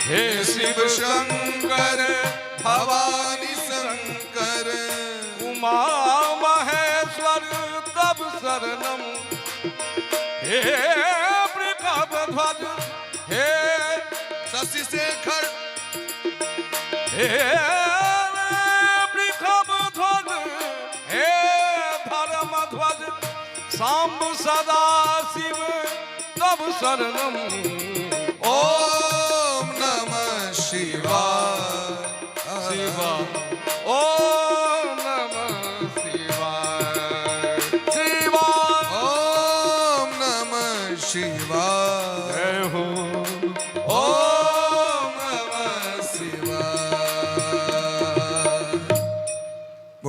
[SPEAKER 2] हे शिव शंकर
[SPEAKER 1] भवानी शंकर,
[SPEAKER 2] उमा महेश्वर तब शरणम, हे वृषभध्वज हे
[SPEAKER 1] शशि शेखर,
[SPEAKER 2] हे वृषभध्वज हे धर्मध्वज, सांब सदा शिव तब शरणम,
[SPEAKER 1] ओम नमः शिवाय,
[SPEAKER 2] शिवा, ओम नमः शिवाय, शिवा,
[SPEAKER 1] ओम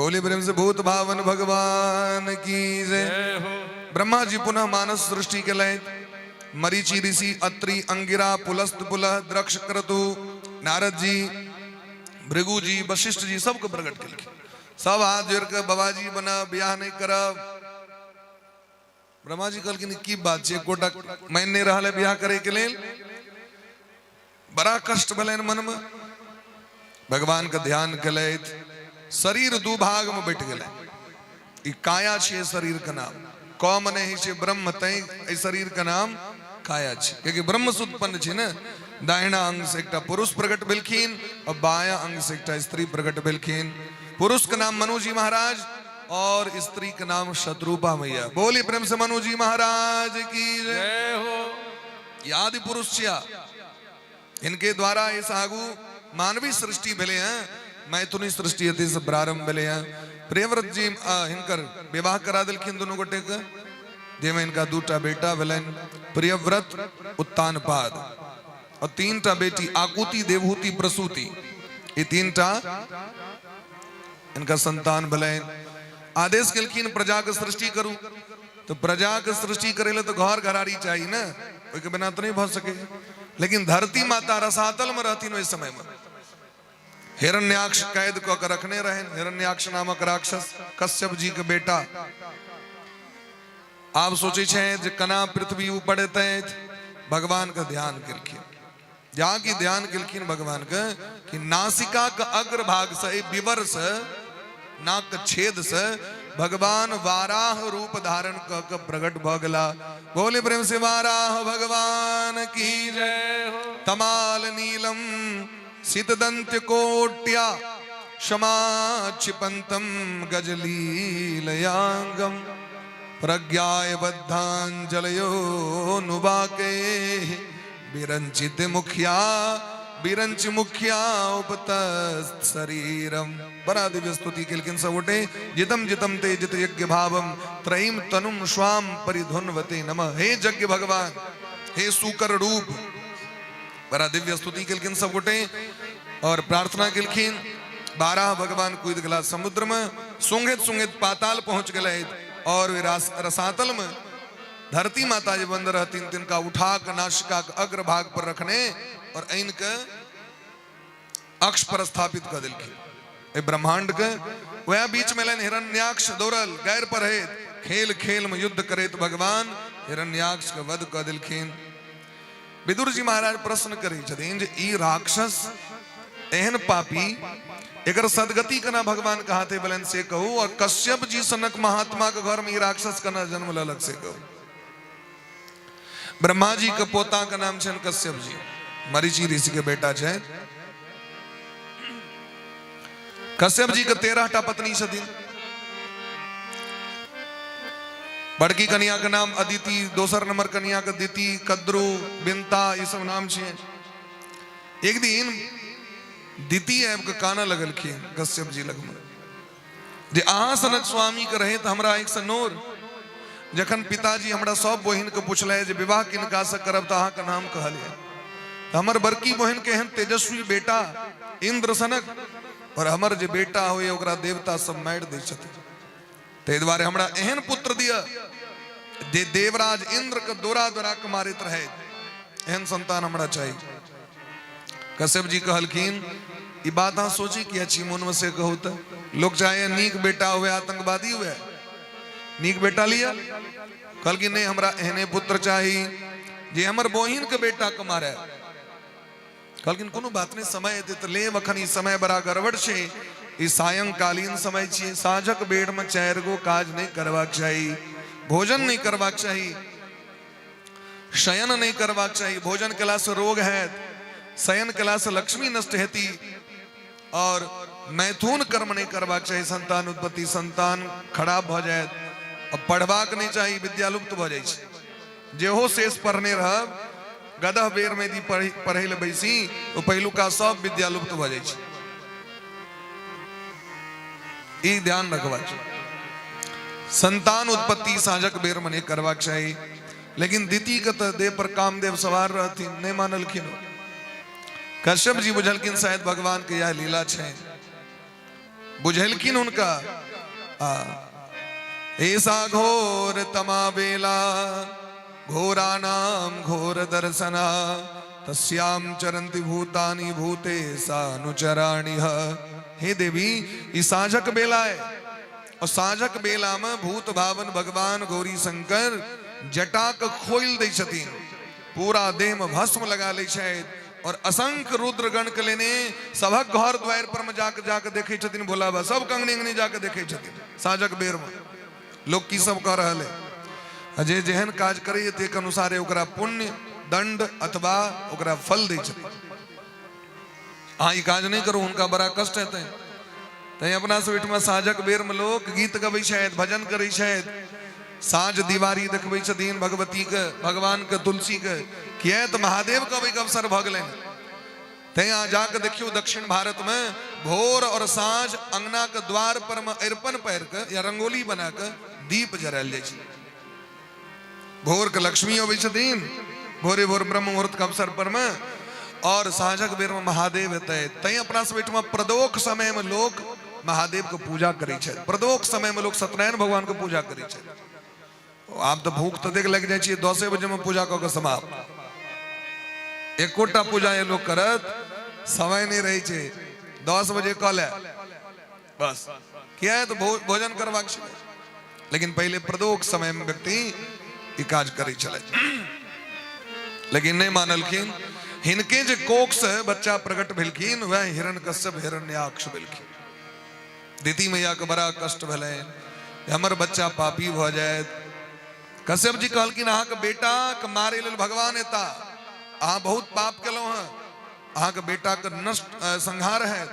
[SPEAKER 1] बोले प्रेम से भूत भावन भगवान की जय। ब्रह्मा जी पुनः मानस सृष्टि के लय मरीचि ऋषि अत्रि अंगिरा पुलस्त पुलह द्रक्ष क्रतु नारद जी भृगु जी वशिष्ठ जी सबके प्रकट केलखिन। सब हाथ जोड़ के बाबाजी बना बियाह नहीं करब। ब्रह्मा जी कहलखिन की बात छै, एकोटा मानि नहि रहल है बियाह करे के लेल। बड़ा कष्ट भेलनि मन में। भगवान के ध्यान केलथि, शरीर दू भाग में बटि गेलै। ई काया छियै शरीर के नाम, क मने होइ छै ब्रह्म, तैं एहि शरीर के नाम काया छै, कियाकि ब्रह्म से उत्पन्न छै ने। दाहिना अंग से एकटा पुरुष प्रकट भेलखिन और बाया अंग से एकटा स्त्री प्रकट भेलखिन। पुरुष के नाम मनु जी महाराज और स्त्री के नाम शत्रुपा मैया। बोली प्रेम से मनु जी महाराज की जय हो। ये आदि पुरुष छिया, इनके द्वारा इस आगू मानवी सृष्टि भेले हैं, मैथुनी सृष्टि एतय से प्रारंभ भेले हैं। प्रियव्रत जी हिनकर विवाह करा देलखिन दुनू गोटे के, जाहिमे हिनका दूटा बेटा भेलनि, प्रियव्रत उत्तानपाद, और तीनटा बेटी आकुति देवहूति प्रसूति, ये तीनटा इनका संतान भेलनि। आदेश केलखिन प्रजा के सृष्टि करू, तो प्रजा के सृष्टि करे ले तो घर घरारी चाहिए ना, ओहिके बिना तो नहीं भऽ सके। लेकिन धरती माता रसातल में रहथिन ओहि समय में। हिरण्याक्ष कैद कऽ के रखने रहनि, हिरण्याक्ष नामक राक्षस कश्यप जी के बेटा। आब सोचै छै जे केना पृथ्वी ऊपर एतै। भगवान के ध्यान केलखिन, जहाँ की ध्यान केलखिन भगवान के कि नासिका के अग्र भाग से, एहि विवर से, नाक के छेद से भगवान वाराह रूप धारण क के प्रकट भ गेला। बोले प्रेम से वाराह भगवान की जय। तमाल नीलम सितदंत कोट्या क्षमाक्षिपंतम गजलीलयांगम प्रज्ञाय बद्धांजलयो नुवाके विरंचित मुखिया विरंच मुखिया उपतस्थ शरीरम। बड़ा दिव्य स्तुति केलखिन सब गोटे। जितम जितम ते जित यज्ञ भावम त्रयीम तनुम स्वाम परिधुन्वते नमः। हे यज्ञ भगवान, हे सुकर रूप, बड़ा दिव्य स्तुति केलखिन सब गोटे और प्रार्थना केलखिन। 12 भगवान कूद गेला समुद्र में, सुंघैत सुंघैत पाताल पहुंच गेलै और वे रसातल में धरती माता जे बंद रहथिन तिनका उठा के नासिका के अग्र भाग पर रखने और आनि के अक्ष पर स्थापित कर देलखिन एहि ब्रह्मांड के। वह बीच में एलनि हिरण्याक्ष, दौड़ल गैर पर है, खेल खेल में युद्ध करैत भगवान हिरण्याक्ष के वध कर देलखिन। विदुर जी महाराज प्रश्न करै छथिन जे ई राक्षस एहन पापी, एकर सदगति केना भगवान के हाथे भेलनि से कहू, और कश्यप जी सनक महात्मा के घर में ई राक्षस केना जन्म लेलक से कहू। ब्रह्मा जी के पोता के नाम छनि कश्यप जी, मरीचि ऋषि के बेटा छनि। कश्यप जी के 13 टा पत्नी छथिन। बड़की कनिया के नाम अदिति, दोसर नंबर कनिया के दिति, कद्रु, बिंता, ये सब नाम छै। एक दिन दिति आबि के कानऽ लगलखिन कश्यप जी लगमे जे अहाँ सनक स्वामी के रहे तऽ हमरा आँखि से नोर। जखन पिताजी हमरा सब बहिन के पुछले जे विवाह किनका से करब तऽ अहाँके नाम कहलियै, तऽ हमर बड़की बहिन के एहन तेजस्वी बेटा इंद्र सनक, और हमर जे बेटा होइए ओकरा देवता सब मारि दै छथिन, ताहि दुआरे हमरा एहन पुत्र दिअ जे देवराज इंद्र के दौरा दौरा के मारैत रहे, एहन संतान हमरा चाही। कश्यप जी कहलखिन ई बात अहाँ सोची किया छी मन में से कहू तऽ लोग चाहे नीक बेटा हुए आतंकवादी हुए नीक बेटा लिअ। कहलखिन नहीं हमरा एहने पुत्र चाही जे हमर बहिन के बेटा के मारे। कहलखिन कोनो बात नहीं, समय एतै तऽ लेब, अखन ई समय बड़ा गड़बड़ छै, ई सायंकालीन समय छियै, साँझक बेर में 4 गो काज नहीं करबाक चाही, भोजन नहीं करबाक चाही, शयन नहीं करबाक चाही, भोजन केला से रोग हैत, शयन केला से लक्ष्मी नष्ट हेती, और मैथुन कर्म नहीं करबाक चाही, संतान उत्पत्ति संतान खराब भऽ जायत, और पढ़बाक नहीं चाही, विद्या लुप्त भऽ जाइ छै। जेहो शेष पढ़ने रहब गदह बेर में यदि पढ़ै लए बैसी तो पहिलुका सब विद्या लुप्त भऽ जाइ छै। ई ध्यान रखबाक छै। संतान उत्पत्ति साँझक बेर में नहीं करबाक चाही। लेकिन दिति के तऽ देह पर कामदेव सवार रहथिन, नहीं मानलखिन। कश्यप जी बुझलखिन शायद भगवान के यह लीला छै। बुझेलखिन हुनका। आ ऐसा घोर तमा बेला, घोरा नाम घोर दर्शना, तस्याम चरंति भूतानि भूते सानुचराणि। हे देवी, ई साँझक बेला है और साँझक बेला में भूत भावन भगवान गौरी शंकर जटा के खोलि दै छथिन, पूरा देह में भस्म लगा लै छथि और असंख्य रुद्रगण के लेने सभक घर द्वार पर में जाके जाके देखै छथिन भोला बाबा, सब कंगनी अंगनी जाके देखै छथिन साँझक बेर में। लोग की सब कह रहल है, जे जेहन काज करैए ताहिके अनुसारे ओकरा पुण्य दंड अथवा ओकरा फल दै छथिन। अहाँ ई काज नहि करू, हुनका बड़ा कष्ट हेतनि। तैं अपना सब ओहिठमा साँझक बेर में लोक गीत गबै छथि, भजन करै छथि, साँझ दिवारी देखबै छथिन भगवती के, भगवान के, तुलसी के, किया तऽ महादेव के अबैके अवसर भऽ गेलनि। तैं अहाँ जाके देखियौ दक्षिण भारत में भोर और साँझ अंगना के द्वार पर में अरिपन पारि के या रंगोली बना के दीप जरायल जाइ छै। भोर के लक्ष्मी अबै छथिन भोरे भोर ब्रह्म मुहूर्त के अवसर पर में, और साँझक बेर में महादेव हेतै। तैं अपना सब एहिठमा प्रदोख समय में लोक महादेव के पूजा करै छथि, प्रदोख समय में लोक सत्यनारायण भगवान के पूजा करै छथि। आब तऽ भूख ततेक लागि जाइ छै 10 बजे में पूजा कऽ के समाप्त, एकोटा पूजा ये लोक करत समय नहि रहै छै, 10 बजे कऽ ले बस, किया तऽ भोजन करबाक छै। लेकिन पहिले प्रदोख समय में व्यक्ति ई काज करै छलै, लेकिन नहि मानलखिन। हिनके जे कोख से बच्चा प्रकट भेलखिन वएह हिरण्यकश्यप हिरण्याक्ष भेलखिन। दीदी मैया के बड़ा कष्ट भेलनि, हमर बच्चा पापी भऽ जायत। कश्यप जी कहलखिन अहाँके बेटा के मारे लेल भगवान एता, अहाँ बहुत पाप केलहुँ हँ, अहाँके बेटा के नष्ट संहार है।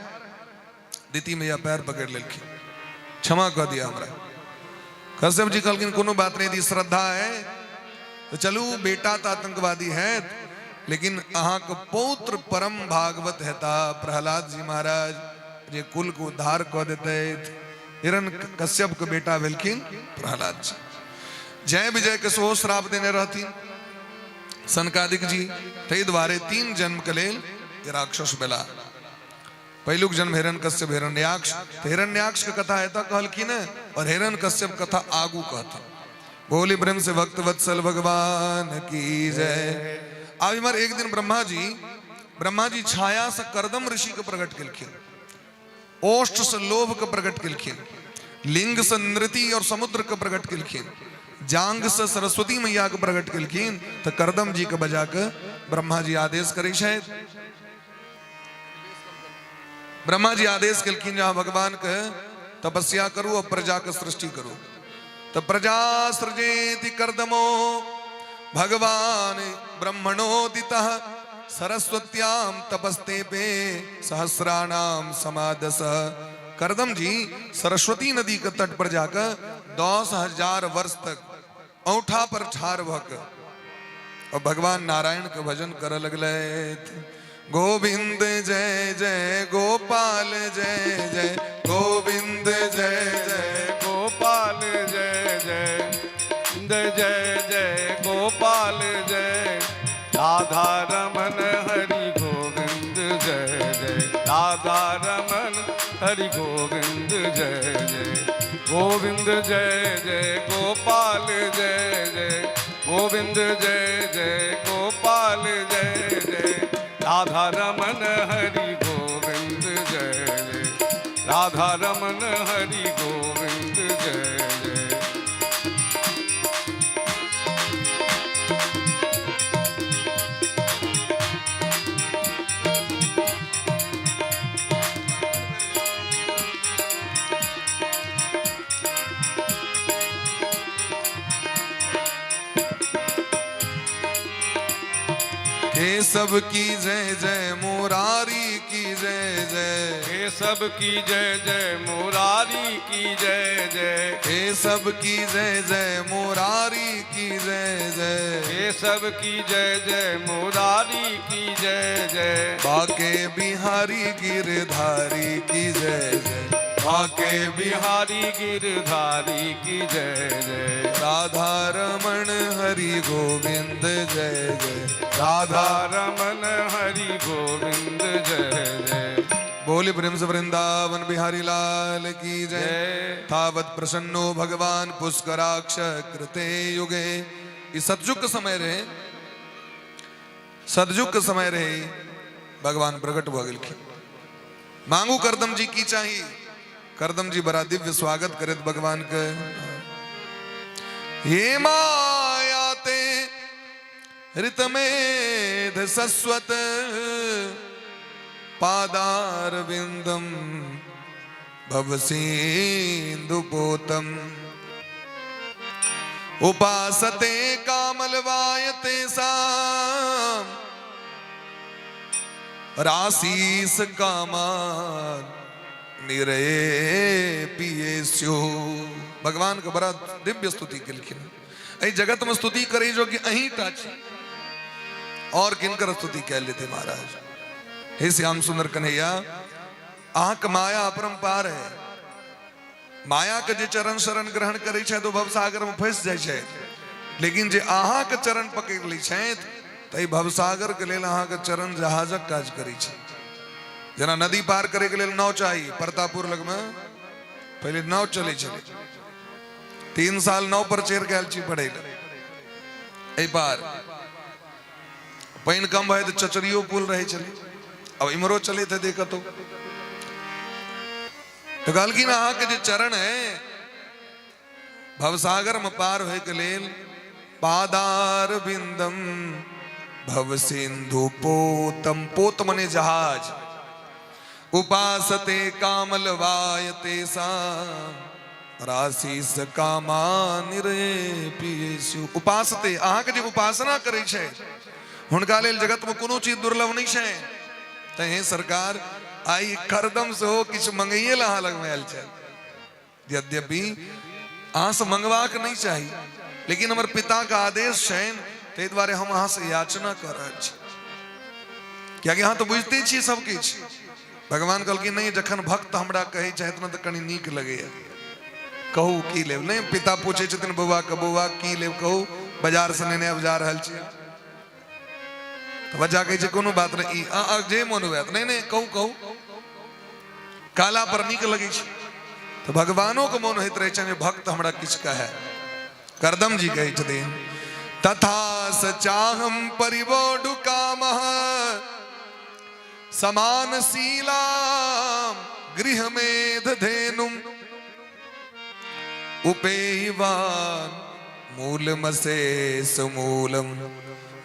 [SPEAKER 1] दीदी मैया पैर पकड़ लेलखिन, क्षमा कऽ दिया हमरा। कश्यप जी कहलखिन कोनो बात नहीं, यदि श्रद्धा है तो चलू, बेटा तो आतंकवादी है लेकिन अहाँके पौत्र परम भागवत हेता प्रहलाद जी महाराज, जे कुल के उद्धार कऽ देते। हिरण कश्यप के बेटा भेलखिन प्रहलाद जी। जय विजय के सेहो श्राप देने रहथिन सनकादिक जी, ताहि दुआरे 3 जन्म के लेल राक्षस भेला। पहिलुक जन्म हिरण कश्यप हिरण्याक्ष, तो हिरण्याक्ष के कथा एतऽ कहलखिन और हिरण कश्यप कथा आगू कहथिन। बोली ब्रह्म से भक्त वत्सल भगवान की जय। आब इम्हर एक दिन ब्रह्मा जी छाया से करदम ऋषि के प्रकट केलखिन, ओष्ठ से लोभ के प्रकट केलखिन, लिंग से नृति और समुद्र के प्रकट केलखिन, जांग से सरस्वती मैया के प्रकट केलखिन। तो करदम जी के बजा के ब्रह्मा जी आदेश करै छथि। ब्रह्मा जी आदेश केलखिन जे अहाँ भगवान के तपस्या करू और प्रजा के सृष्टि करू। तो प्रजा सृजेति करदमो भगवान ब्रह्मणोदितः सरस्वत्याम तपस्ते पे सहस्राणाम समादस। करदम जी सरस्वती नदी के तट पर जाकर 10,000 वर्ष तक औठा पर ठार भक और भगवान नारायण के भजन कर लगले। गोविंद जय जय गोपाल जय जय गोविंद जय जय
[SPEAKER 2] गोपाल जय जय जय जय गोपाल जय राधा रमन हरि गोविंद जय जय राधा रमन हरि गोविंद जय जय गोविंद जय जय गोपाल जय जय गोविंद जय जय गोपाल जय जय राधा रमन हरि गोविंद जय जय राधा रमन हरि गोविंद जय जय।
[SPEAKER 1] केशव की जय जय मुरारी की जय जय
[SPEAKER 2] केशव की जय जय मुरारी की जय जय
[SPEAKER 1] केशव की जय जय मुरारी की जय जय
[SPEAKER 2] केशव की जय जय मुरारी की जय जय
[SPEAKER 1] बाके बिहारी गिरधारी की जय जय बाके
[SPEAKER 2] बिहारी गिरधारी की जय जय
[SPEAKER 1] राधा रमण हरि गोविंद जय जय राधा
[SPEAKER 2] रमन हरि गोविंद जय जय।
[SPEAKER 1] बोल। बोले प्रेम से वृंदावन बिहारी लाल की जय। तावत प्रसन्नो भगवान पुष्कराक्ष कृते युगे। ई सतयुग के समय रहे, सतयुग के समय रहे, भगवान प्रकट भऽ गेलखिन। मांगू करदम जी की चाही। करदम जी बड़ा दिव्य स्वागत करैत भगवान के। हे मायाते ऋतमेध सस्वत पादारविंदम भवसिंधुपोतम उपासते कामलवायते साम राशीस कामान निरये पियेस्यो। भगवान के बड़ा दिव्य स्तुति केलखिन। एहि जगत में स्तुति करै जो कि अहीं टा छी, और किनकर स्तुति कयल जेतै महाराज। हे श्याम सुंदर कन्हैया, अहाँके माया अपरंपार है। माया के जे चरण शरण ग्रहण करै छथि ओ भवसागर में फंसि जाइ छथि, लेकिन जे अहाँके चरण पकड़ि लै छथि तऽ एहि भवसागर के लेल अहाँके चरण जहाजक काज करै छै। जेना नदी पार करे के लेल नाव चाही, प्रतापपुर लगमे पहिले नाव चलै छलै, 3 साल नाव पर चढ़ि के आयल छी पढ़ै लए। एहि पार पानि कम भए तऽ चचरियो पुल रहै छलै, अब इम्हरो चलैत हेतै कतौ। तऽ कहलखिन अहाँके जे चरण है भवसागर में पार होय के लेल पादार बिंदम भव सिंधु पोतम, पोत मने जहाज, उपासते कामलवायते सा राशीस कामा निरे पियेसु। उपासते अहाँके जे उपासना करै छै हुनका लेल जगत में कोनो चीज दुर्लभ नहि छै। तऽ हे सरकार, आइ करदम सेहो किछु मंगैये लए अहाँ लगमे आयल छै। यद्यपि अहाँसँ मंगबाक नहि चाही, लेकिन हमर पिताके आदेश छनि, ताहि दुआरे हम अहाँसँ याचना कऽ रहल छी, कियाकि अहाँ तऽ बुझिते छियै सब किछु। भगवान कहलखिन नहि, जखन भक्त हमरा कहै छथि ने तऽ कनि नीक लगैया। कहू की लेब? नहि, पिता पूछै छथिन बौआ के, बौआ की लेब कहू, बाजारसँ नेने आबि जा रहल छी। तऽ बच्चा कहै छै कोनो बात नहि, ई जे मोन हुए। नहि नहि, कहू कहू, काला पर नीक लगै छै। तऽ भगवानोके मोन होइत रहै छनि जे भक्त हमरा किछु कहै। करदम जी कहै छथिन तथा स चाहम परिवोढु कामः समान शीलाम गृह मेध धेनुम उपेयवान मूलमशेष मूलम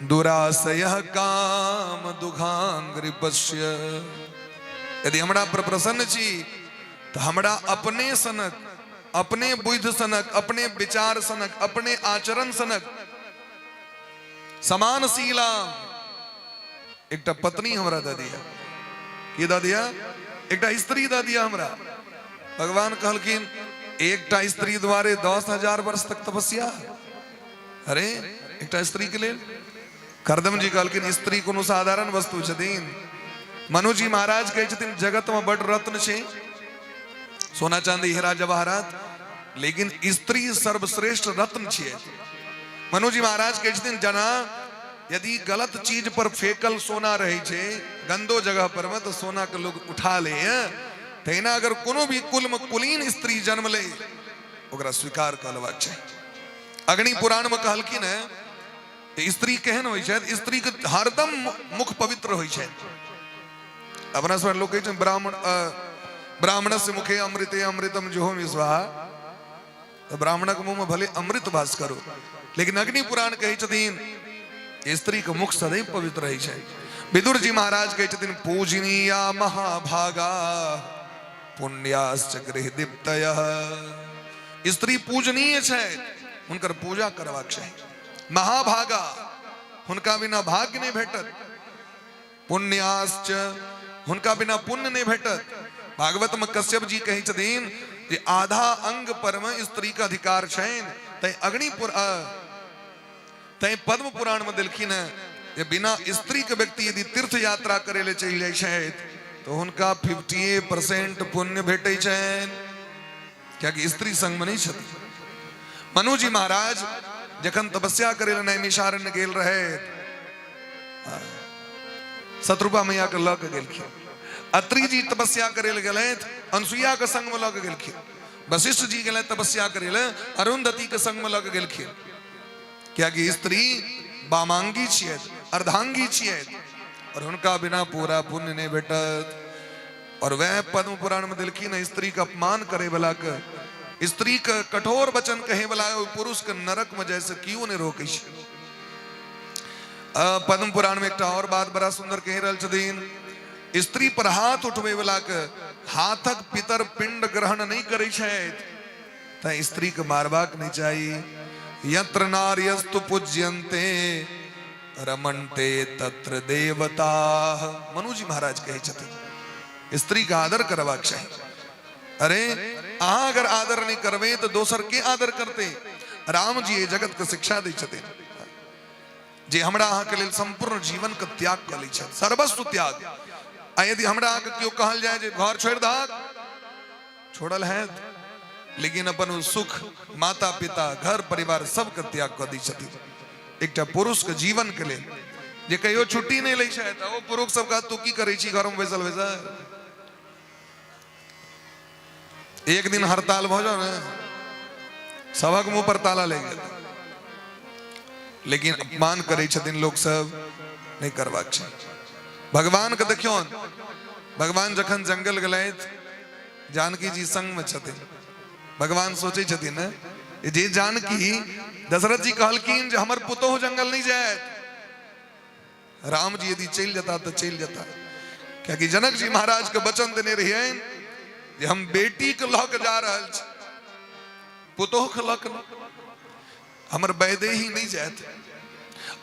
[SPEAKER 1] दुराशय काम दुघांग्रिपस्य। यदि हमरा पर प्रसन्न छी तऽ हमरा अपने सनक, अपने बुद्धि सनक, अपने विचार सनक, अपने आचरण सनक समान शीला एकटा पत्नी हमरा दऽ दिया। की दऽ दिया? एकटा स्त्री दऽ दिया हमरा। भगवान कहलखिन एकटा स्त्री द्वारे 10,000 वर्ष तक तपस्या? अरे एकटा स्त्री के लेल? करदम जी कहलखिन स्त्री कोनो साधारण वस्तु छथिन? मनुजी महाराज कहै छथिन जगत में बड रत्न छै, सोना चांदी हीरा जवाहरात, लेकिन स्त्री सर्वश्रेष्ठ रत्न छियै। मनुजी महाराज कहै छथिन जना यदि गलत चीज पर फेकल सोना रहै छै गंदो जगह पर में तऽ सोना के लोग उठा ले, तहिना अगर कोनो भी कुल में कुलीन स्त्री जन्म ले ओकरा स्वीकार कऽ लेबाक चाही। अग्नि पुराण में कहलखिन है स्त्री केहन होइ छै? स्त्री के हरदम मुख पवित्र होइ छै। अपना सब लोग कहै छै ब्राह्मण ब्राह्मण से मुखे अमृते अमृतम जुहोमि स्वाहा, तऽ ब्राह्मणक मुंह में भले अमृत वास करू, लेकिन अग्नि पुराण कहै छथिन स्त्री के मुख सदैव पवित्र रहै छै। विदुर जी महाराज कहै छथिन पूजनीया महाभागा पुण्याश्च गृह दीप्तय। स्त्री पूजनीय छै, हुनकर पूजा करबाक चाही। महाभागा, हुनका बिना भाग्य नहि भेटत। पुण्याश्च, हुनका बिना पुण्य नहि भेटत। भागवत में कश्यप जी कहै छथिन जे आधा अंग पर में स्त्री के अधिकार छनि, तैं अग्निपुर तैं पद्म पुराण में देलखिन है जे बिना स्त्री के व्यक्ति यदि तीर्थ यात्रा करे ले चलि जाइ छथि तो हुनका 50% पुण्य भेटै छनि, कियाकि स्त्री संग में नहीं छथिन। मनु जी महाराज जखन तपस्या करे ले नैमिषारण्य गेल रहे, शत्रुपा मैया के लऽ के गेलखिन। अत्रि जी तपस्या करे लए गेलथि, अनुसुईया के संग में लऽ के गेलखिन। वशिष्ठ जी गेलथि तपस्या करे लए, अरुंधति के संग में लऽ के गेलखिन। कियाकि स्त्री वामांगी छियै, अर्धांगी छियै, और हुनका बिना पूरा पुण्य नहीं भेटत। और वह पद्म पुराण में दिलखिन स्त्री के अपमान करे वाला के, स्त्री के कठोर वचन कहे वाला पुरुष के नरक में जैसे क्यों नहीं रोकै छै। पद्म पुराण में एकटा और बात बड़ा सुंदर कहि रहल छथिन, स्त्री पर हाथ उठबै वाला के हाथक पितर पिंड ग्रहण नहीं करै छथि, तैं स्त्री के मारबाक नहीं चाही। यत्र नार्यस्तु पूज्यन्ते रमन्ते तत्र देवता, मनुजी महाराज कहै छथिन स्त्री के आदर करबाक चाही। अरे अहाँ अगर आदर नहीं करबै तो दोसर के आदर करते? राम जी एहि जगत के शिक्षा दै छथिन जे हमरा अहाँ के लेल संपूर्ण जीवन के त्याग कऽ लै छथि, सर्वस्व त्याग। आ यदि हमरा अहाँ के केओ कहल जाय जे घर छोड़ि दहक, छोड़ल हैत, लेकिन अपन ओ सुख, माता पिता, घर परिवार सबके त्याग कऽ दै छथिन एकटा पुरुष के जीवन के लेल, जे कहियो छुट्टी नहि लै छथि। ओ पुरुष सब कहत तू की करै छी घर में बैसल बैसल, एक दिन हड़ताल भऽ जाओ ने सबक मुंह पर ताला लागि जेतै। लेकिन अपमान करै छथिन लोक सब, नहि करबाक छै। भगवान के देखियौ, भगवान जखन जंगल गेलथि, जानकी जी संग में छथिन। भगवान सोचै छथिन ने जे जानकी, दशरथ जी कहलखिन जे हमर पुतोहु जंगल नहीं जायत, राम जी यदि चलि जेता तऽ चलि जेता, कियाकि जनक जी महाराज के वचन देने रहियनि जे हम बेटी के लऽ के जा रहल छी, पुतोहु के लऽ के हमर वैदेही नहीं जायत।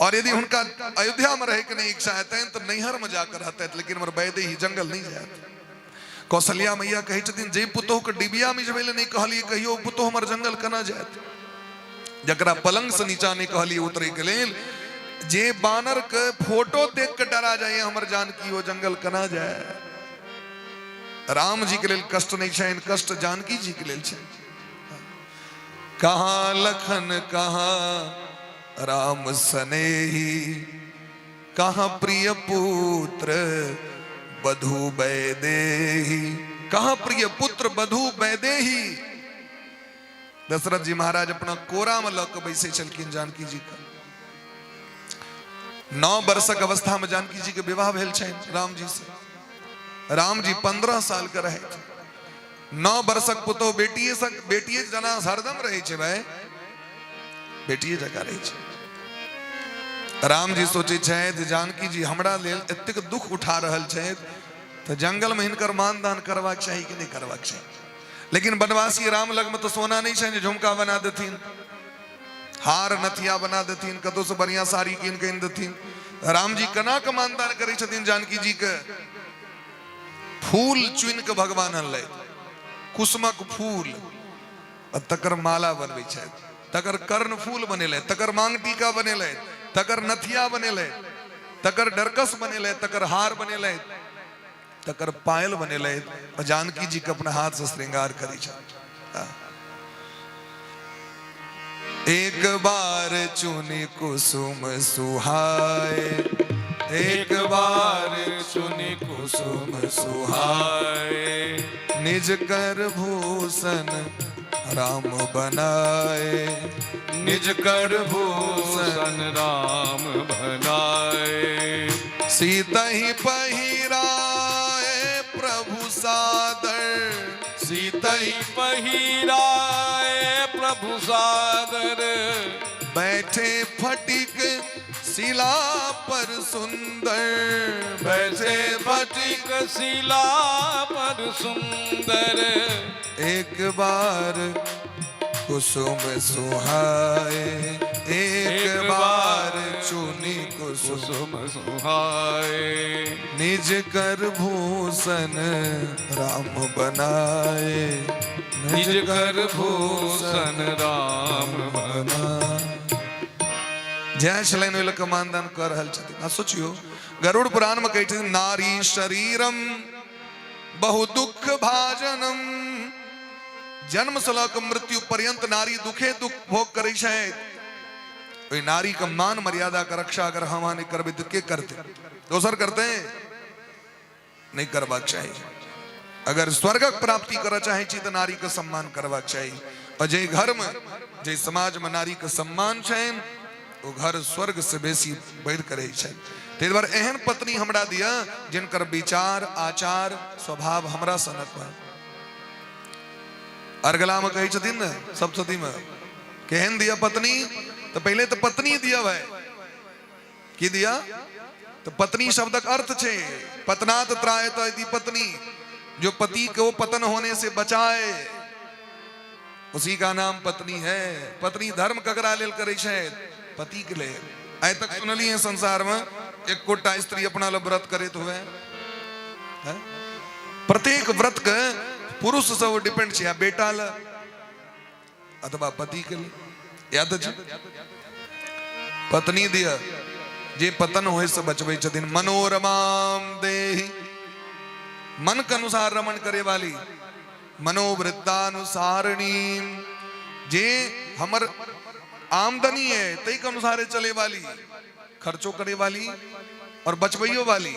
[SPEAKER 1] और यदि हुनका अयोध्या में रहे के नहीं इच्छा हेतनि तऽ नैहर में जाकर रहतथि, लेकिन हमर वैदेही जंगल नहीं जायत। कौशल्या मैया कहै छथिन जे पुतोहु के डिबिया मिझबै लए नहि कहलियै कहियो, पुतोहु हमर जंगल केना जायत? जकरा पलंग से नीचा नहि कहलियै उतरै के लेल, जे बानर के फोटो देख के डरा जाइए हमर जानकी, ओ जंगल केना जाए? राम जी के लेल कष्ट नहीं छनि, कष्ट जानकी जी के लेल छनि। कहाँ लखन कहाँ राम सनेही, कहाँ प्रिय पुत्र बधु वैदेही, कहाँ प्रिय पुत्र बधु वैदेही। दशरथ जी महाराज अपना कोरा में लऽ के बैसे छलखिन जानकी जी के। 9 वर्षक अवस्था में जानकी जी के विवाह भेल छनि राम जी से। राम जी 15 साल के रहे। 9 वर्षक पुतोह बेटिए से, बेटिए जना हरदम रहे छै भाई, बेटिए जकाँ रहै छै। राम जी सोचै छथि जानकी जी हमरा लेल एतेक दुख उठा रहल छथि, तऽ जंगल में हिनकर मानदान करबाक चाही कि नहि करबाक चाही? लेकिन वनवासी राम लग में तऽ सोना नहि छनि जे झुमका बना देथिन, हार नथिया बना देथिन, कतौ से बढ़िया साड़ी कीन के आनि देथिन। राम जी केना के मानदान करै छथिन जानकी जी के? फूल चुनि के भगवान अनलथि, कुसुमक फूल, आ तकर माला बनबै छथि, तकर कर्ण फूल बनेलथि, तकर मांग टीका बनेलथि, तकर नथिया बनेलथि, तकर डरकस बनेलथि, तकर हार बनेलथि, तकर पायल बनेलथि, आ जानकी जी के अपना हाथ से श्रृंगार करै छथि। एक बार चुनी कुसुम सुहाए, एक बार चुनी कुसुम सुहाए, निज कर भूषण राम बनाए,
[SPEAKER 2] निज कर भूषण राम बनाए,
[SPEAKER 1] सीता ही पहिराए प्रभु सादर,
[SPEAKER 2] सीता ही पहिराए प्रभु सादर,
[SPEAKER 1] बैठे फटिक शिला पर सुंदर,
[SPEAKER 2] बैठे फटिक शिला पर सुंदर,
[SPEAKER 1] एक बार कुसुम सुहाए, एक बार चुनी कुसुम
[SPEAKER 2] कुसुम सुहाए,
[SPEAKER 1] निज कर भूषण राम बनाए,
[SPEAKER 2] निज कर भूषण राम
[SPEAKER 1] बनाए। जय छलनि ओहि लऽ कऽ मानदान कऽ रहल छथिन। आ सोचियौ, गरुड़ पुराण मे कहै छथिन नारी शरीरम बहु दुख भाजनम, जन्म से लऽ कऽ मृत्यु पर्यंत नारी दुखे दुख भोग करै छथि। ओहि नारी के मान मर्यादा के रक्षा अगर हम अहाँ नहि करबै तऽ के करतै? दोसर करतै? नहि करबाक चाही। अगर स्वर्गक प्राप्ति करऽ चाहै छी तऽ नारीके सम्मान करबाक चाही। आओर जाहि घरमे, जाहि समाजमे नारीके सम्मान छनि, ओ घर स्वर्ग से बेसी बढ़ि कऽ रहै छनि। ताहि दुआरे एहन पत्नी हमरा दिअ जिनकर विचार, आचार, स्वभाव हमरा सनक हुए। अर्गलामे कहै छथिन ने सप्तशतीमे, केहन दिअ पत्नी? तऽ पहिले तऽ पत्नी दिअ भाय। की दिया? तो पत्नी शब्दक अर्थ छे पतनात त्रायत इति पत्नी, जो पति को पतन होने से बचाए उसी का नाम पत्नी है। पत्नी धर्म ककरा लेल करै छै? पति के लेल। आइ तक सुनलिए संसार में एकोटा स्त्री अपना ल व्रत करैत हुए? प्रत्येक व्रत के पुरुष से डिपेंड छै, या बेटा ल अथवा पति के लिए। याद छै पत्नी दिय जे पतन होय से बचबै छथिन। मनोरमाम देहि, मन के अनुसार रमण करे वाली, मनोवृत्तानुसारिणी, जे हमर आमदनी है तई के अनुसार चले वाली, खर्चो करे वाली और बचबैयो वाली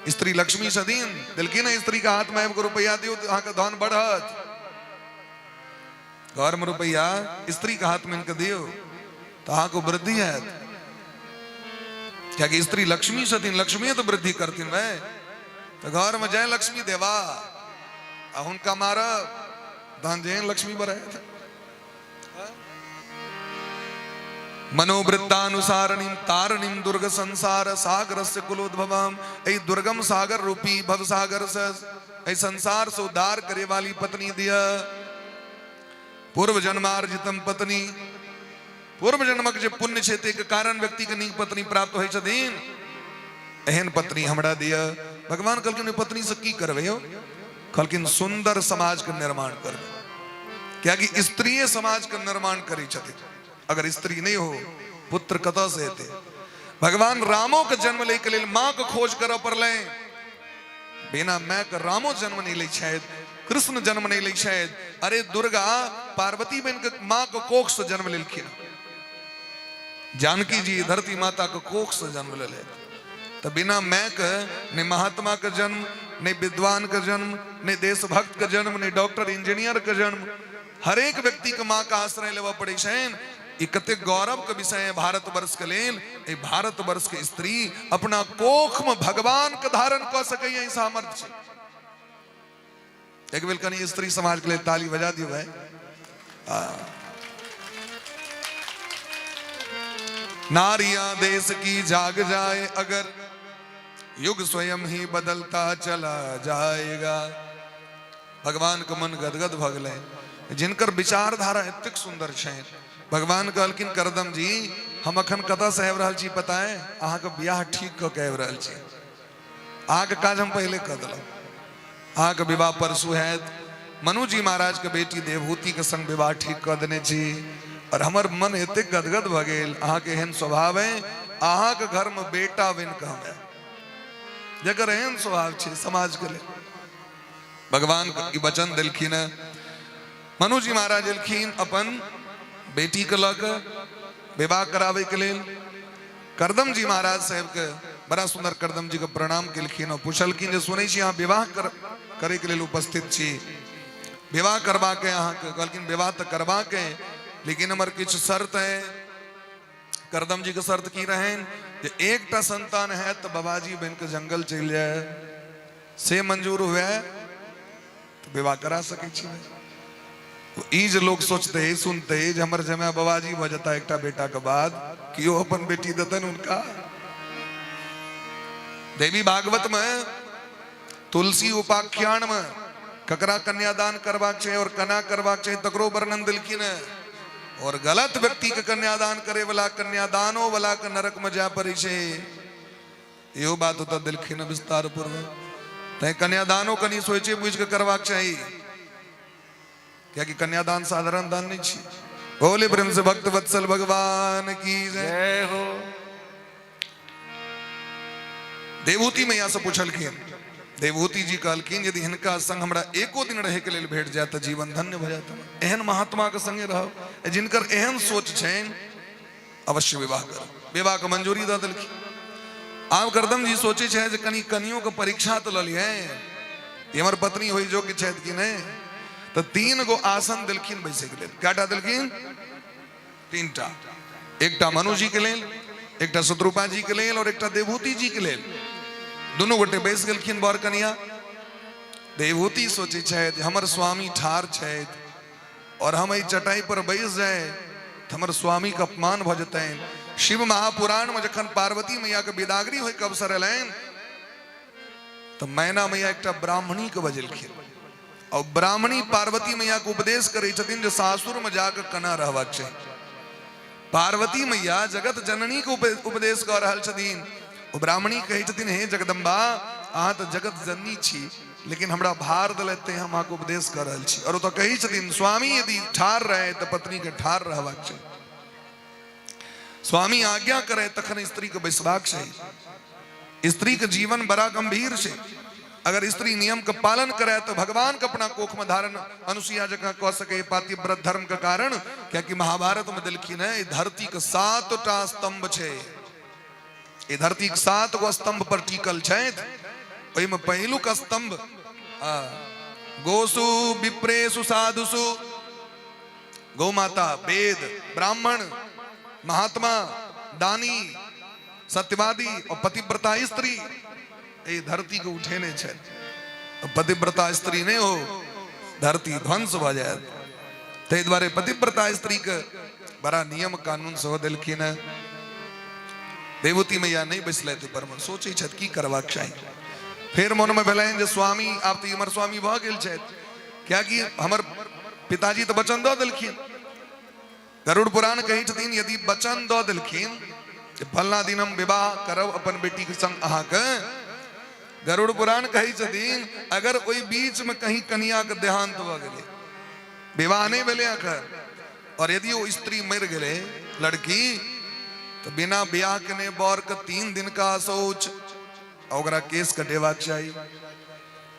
[SPEAKER 1] स्त्री लक्ष्मी छथिन। देलखिन स्त्री के हाथ में आबि रुपैआ दियौ तऽ अहाँके धन बढ़त। घर में रुपैआ स्त्री के हाथ में इनके दियौ तऽ अहाँके वृद्धि हैत, कियाकि स्त्री लक्ष्मी छथिन, लक्ष्मी तऽ वृद्धि करथिन भाई। तऽ घर में जय लक्ष्मी देवा आ हुनका मारब तहन जेहन लक्ष्मी बढ़ायत। मनोवृत्तानुसारणीम तारणीम दुर्ग संसार सागर से कुलोद्भवम, एहि दुर्गम सागर रूपी भव सागर से, एहि संसार से उद्धार करे वाली पत्नी दिया। पूर्व जन्मार्जितम पत्नी, पूर्व जन्मक जे पुण्य छै ताहिके कारण व्यक्ति के नीक पत्नी प्राप्त होइ छथिन, एहन पत्नी हमरा दिया। भगवान कहलखिन ओहि पत्नी से की करबै यौ? कहलखिन सुंदर समाज के निर्माण करबै, कियाकि स्त्रीये समाज के निर्माण करै छथिन। अगर स्त्री नहीं हो पुत्र कतऽ से हेतै? भगवान रामो के जन्म लै के लेल माँ के खोज करऽ पड़लै। बिना माय के रामो जन्म नहीं लै छथि, कृष्ण जन्म नहीं लै छथि। अरे दुर्गा पार्वती बन के माँ के कोख से जन्म लेलखिन, जानकी जी धरती माता के कोख से जन्म लेले। तो बिना माय के नहीं महात्मा के जन्म, नहीं विद्वान के जन्म, नहीं देशभक्त के जन्म, नहीं डॉक्टर इंजीनियर के जन्म। हरेक व्यक्ति के माँ का आश्रय लेबऽ पड़ै छनि। ई कतेक गौरव के विषय है भारतवर्ष के लेल। एहि भारतवर्ष के स्त्री अपना कोख में भगवान के धारण कऽ सकैए, ई सामर्थ्य छै। एक बेर कनि स्त्री समाज के लेल ताली बजा दियौ भाई। नारियां देश की जाग जाए अगर, युग स्वयं ही बदलता चला जाएगा। भगवान के मन गदगद भऽ गेलै, जिनकर विचारधारा एतेक सुंदर छनि। भगवान कहलखिन करदम जी, हम अखन कतऽ से आबि रहल छी पता है? अहाँके बियाह ठीक कऽ के आबि रहल छी। अहाँके काज हम पहिले कऽ देलहुँ। अहाँके विवाह परसू हैत। मनुजी महाराज के बेटी देवहूति के संग विवाह ठीक कऽ देने छी। और हमर मन एतेक गदगद भऽ गेल, अहाँके एहन स्वभाव है, अहाँके घरमे बेटा बनि कऽ हम आयब, जकर एहन स्वभाव छै समाज के लेल। भगवान ई वचन देलखिन। मनुजी महाराज एलखिन अपन बेटी के लऽ कऽ विवाह कराबै के लेल। करदम जी महाराज साहेब के बड़ा सुंदर करदम जी के प्रणाम केलखिन और पुछलखिन जे सुनै छी अहाँ विवाह करे के लेल उपस्थित छी, विवाह करबाक है अहाँके? कहलखिन विवाह तऽ करबाक है, लेकिन हमर किछु शर्त है। करदम जी के शर्त की रहनि जे एकटा संतान है तऽ बाबाजी बनि कऽ जंगल चलि जाय, से मंजूर हुए तऽ विवाह करा सकै छी। ई जे लोग सोचते सुनते जे हमर जमाय बाबाजी भऽ जेता एकटा बेटा के बाद, केओ अपन बेटी देतनि हुनका? देवी भागवत में तुलसी उपाख्यान में ककरा कन्यादान करबाक छै और कना करबाक छै तकरो वर्णन देलखिन है। और गलत व्यक्ति के कन्यादान करे वाला कन्यादानो वाला के नरक में जाय पड़ै छै, इहो बात ओतऽ देलखिन विस्तार पूर्वक। तैं कन्यादानो कनि सोचे बुझि कऽ करबाक चाही, कियाकि कन्यादान साधारण दान नहीं छी। बोले प्रेम से भक्त वत्सल भगवान की
[SPEAKER 2] जय हो।
[SPEAKER 1] देवहूति मैया से पूछलखिन, देवहूति जी कहलखिन यदि हिनका संग हमरा एको दिन रहे के लेल भेट जाए तऽ जीवन धन्य भऽ जायत। एहन महात्मा के संगे रहब जिनकर एहन सोच छनि, अवश्य विवाह करब। विवाह के मंजूरी दऽ देलखिन। आब करदम जी सोचै छै जे कनि कनियों के परीक्षा तऽ लऽ लियै, हमर पत्नी होइ जो कि छथि कि नहि। तऽ 3 गो आसन देलखिन बैसैके लेल। कएटा देलखिन? 3टा। एकटा मनु जी के लेल, एकटा शत्रुपा जी के लेल और एकटा देवहूति जी के लेल। दुनू गोटे बैस गेलखिन बर कनिया। देवहूति सोचै छथि हमर स्वामी ठाढ़ छथि और हम एहि चटाई पर बैस जाए तऽ हमर स्वामी के अपमान भऽ जेतनि। शिव महापुराण में जखन पार्वती मैया के विदागरी होइके अवसर एलनि तऽ मैना मैया एकटा ब्राह्मणी के बजेलखिन और ब्राह्मणी पार्वती मैया के उपदेश करै छथिन जे सासुर में जाके केना रहबाक चाही। पार्वती मैया जगत जननी के उपदेश कऽ रहल छथिन। ओ ब्राह्मणी कहै छथिन, हे जगदम्बा, अहाँ तऽ जगत जननी छी, लेकिन हमरा भार देलथि तें हम अहाँके उपदेश कऽ रहल छी। और ओ तऽ कहै छथिन, स्वामी यदि ठाढ़ रहे तऽ पत्नी के ठाढ़ रहबाक चाही, स्वामी आज्ञा करे तखन स्त्री के बैसबाक चाही। स्त्री के जीवन बड़ा गंभीर छै। अगर स्त्री नियम के पालन करे तो भगवान के अपना कोख में धारण अनुसुईया जकाँ कऽ सके पातिव्रत धर्म के कारण। कियाकि महाभारत में देलखिन है, धरती के 7टा स्तंभ छै, ई धरती के 7 गो स्तंभ पर टिकल छथि। ओहिमे पहिलुक स्तंभ गोसु विप्रेषु साधुसु, गौ माता, वेद, ब्राह्मण, महात्मा, दानी, सत्यवादी और पतिव्रता स्त्री ए धरती के उठेने छै। पतिव्रता स्त्री नहीं हो धरती ध्वंस भ जायत। ताहि दुआरे पतिव्रता स्त्री के बड़ा नियम कानून सेहो देलखिन है। देवती मैया नहीं बैसलथि ऊपर में, सोचै छथि की करबाक चाही। फेर मन में भेलनि जे स्वामी आब तऽ हमर स्वामी भऽ गेल छथि, कियाकि हमर पिताजी तऽ वचन दऽ देलखिन। गरुड़ पुराण कहै छथिन यदि वचन दऽ देलखिन जे फलना दिन हम विवाह करब अपन बेटी के संग अहाँके, गरुड़ पुराण कहै छथिन अगर ओहि बीच में कहीं कनिया के देहांत भऽ गेलै, विवाह नहीं भेलै अखन, और यदि ओ स्त्री मरि गेलै लड़की, तो बिना ब्याह केने बर के 3 दिन का शौच आ ओकरा केस कटेबाक चाही।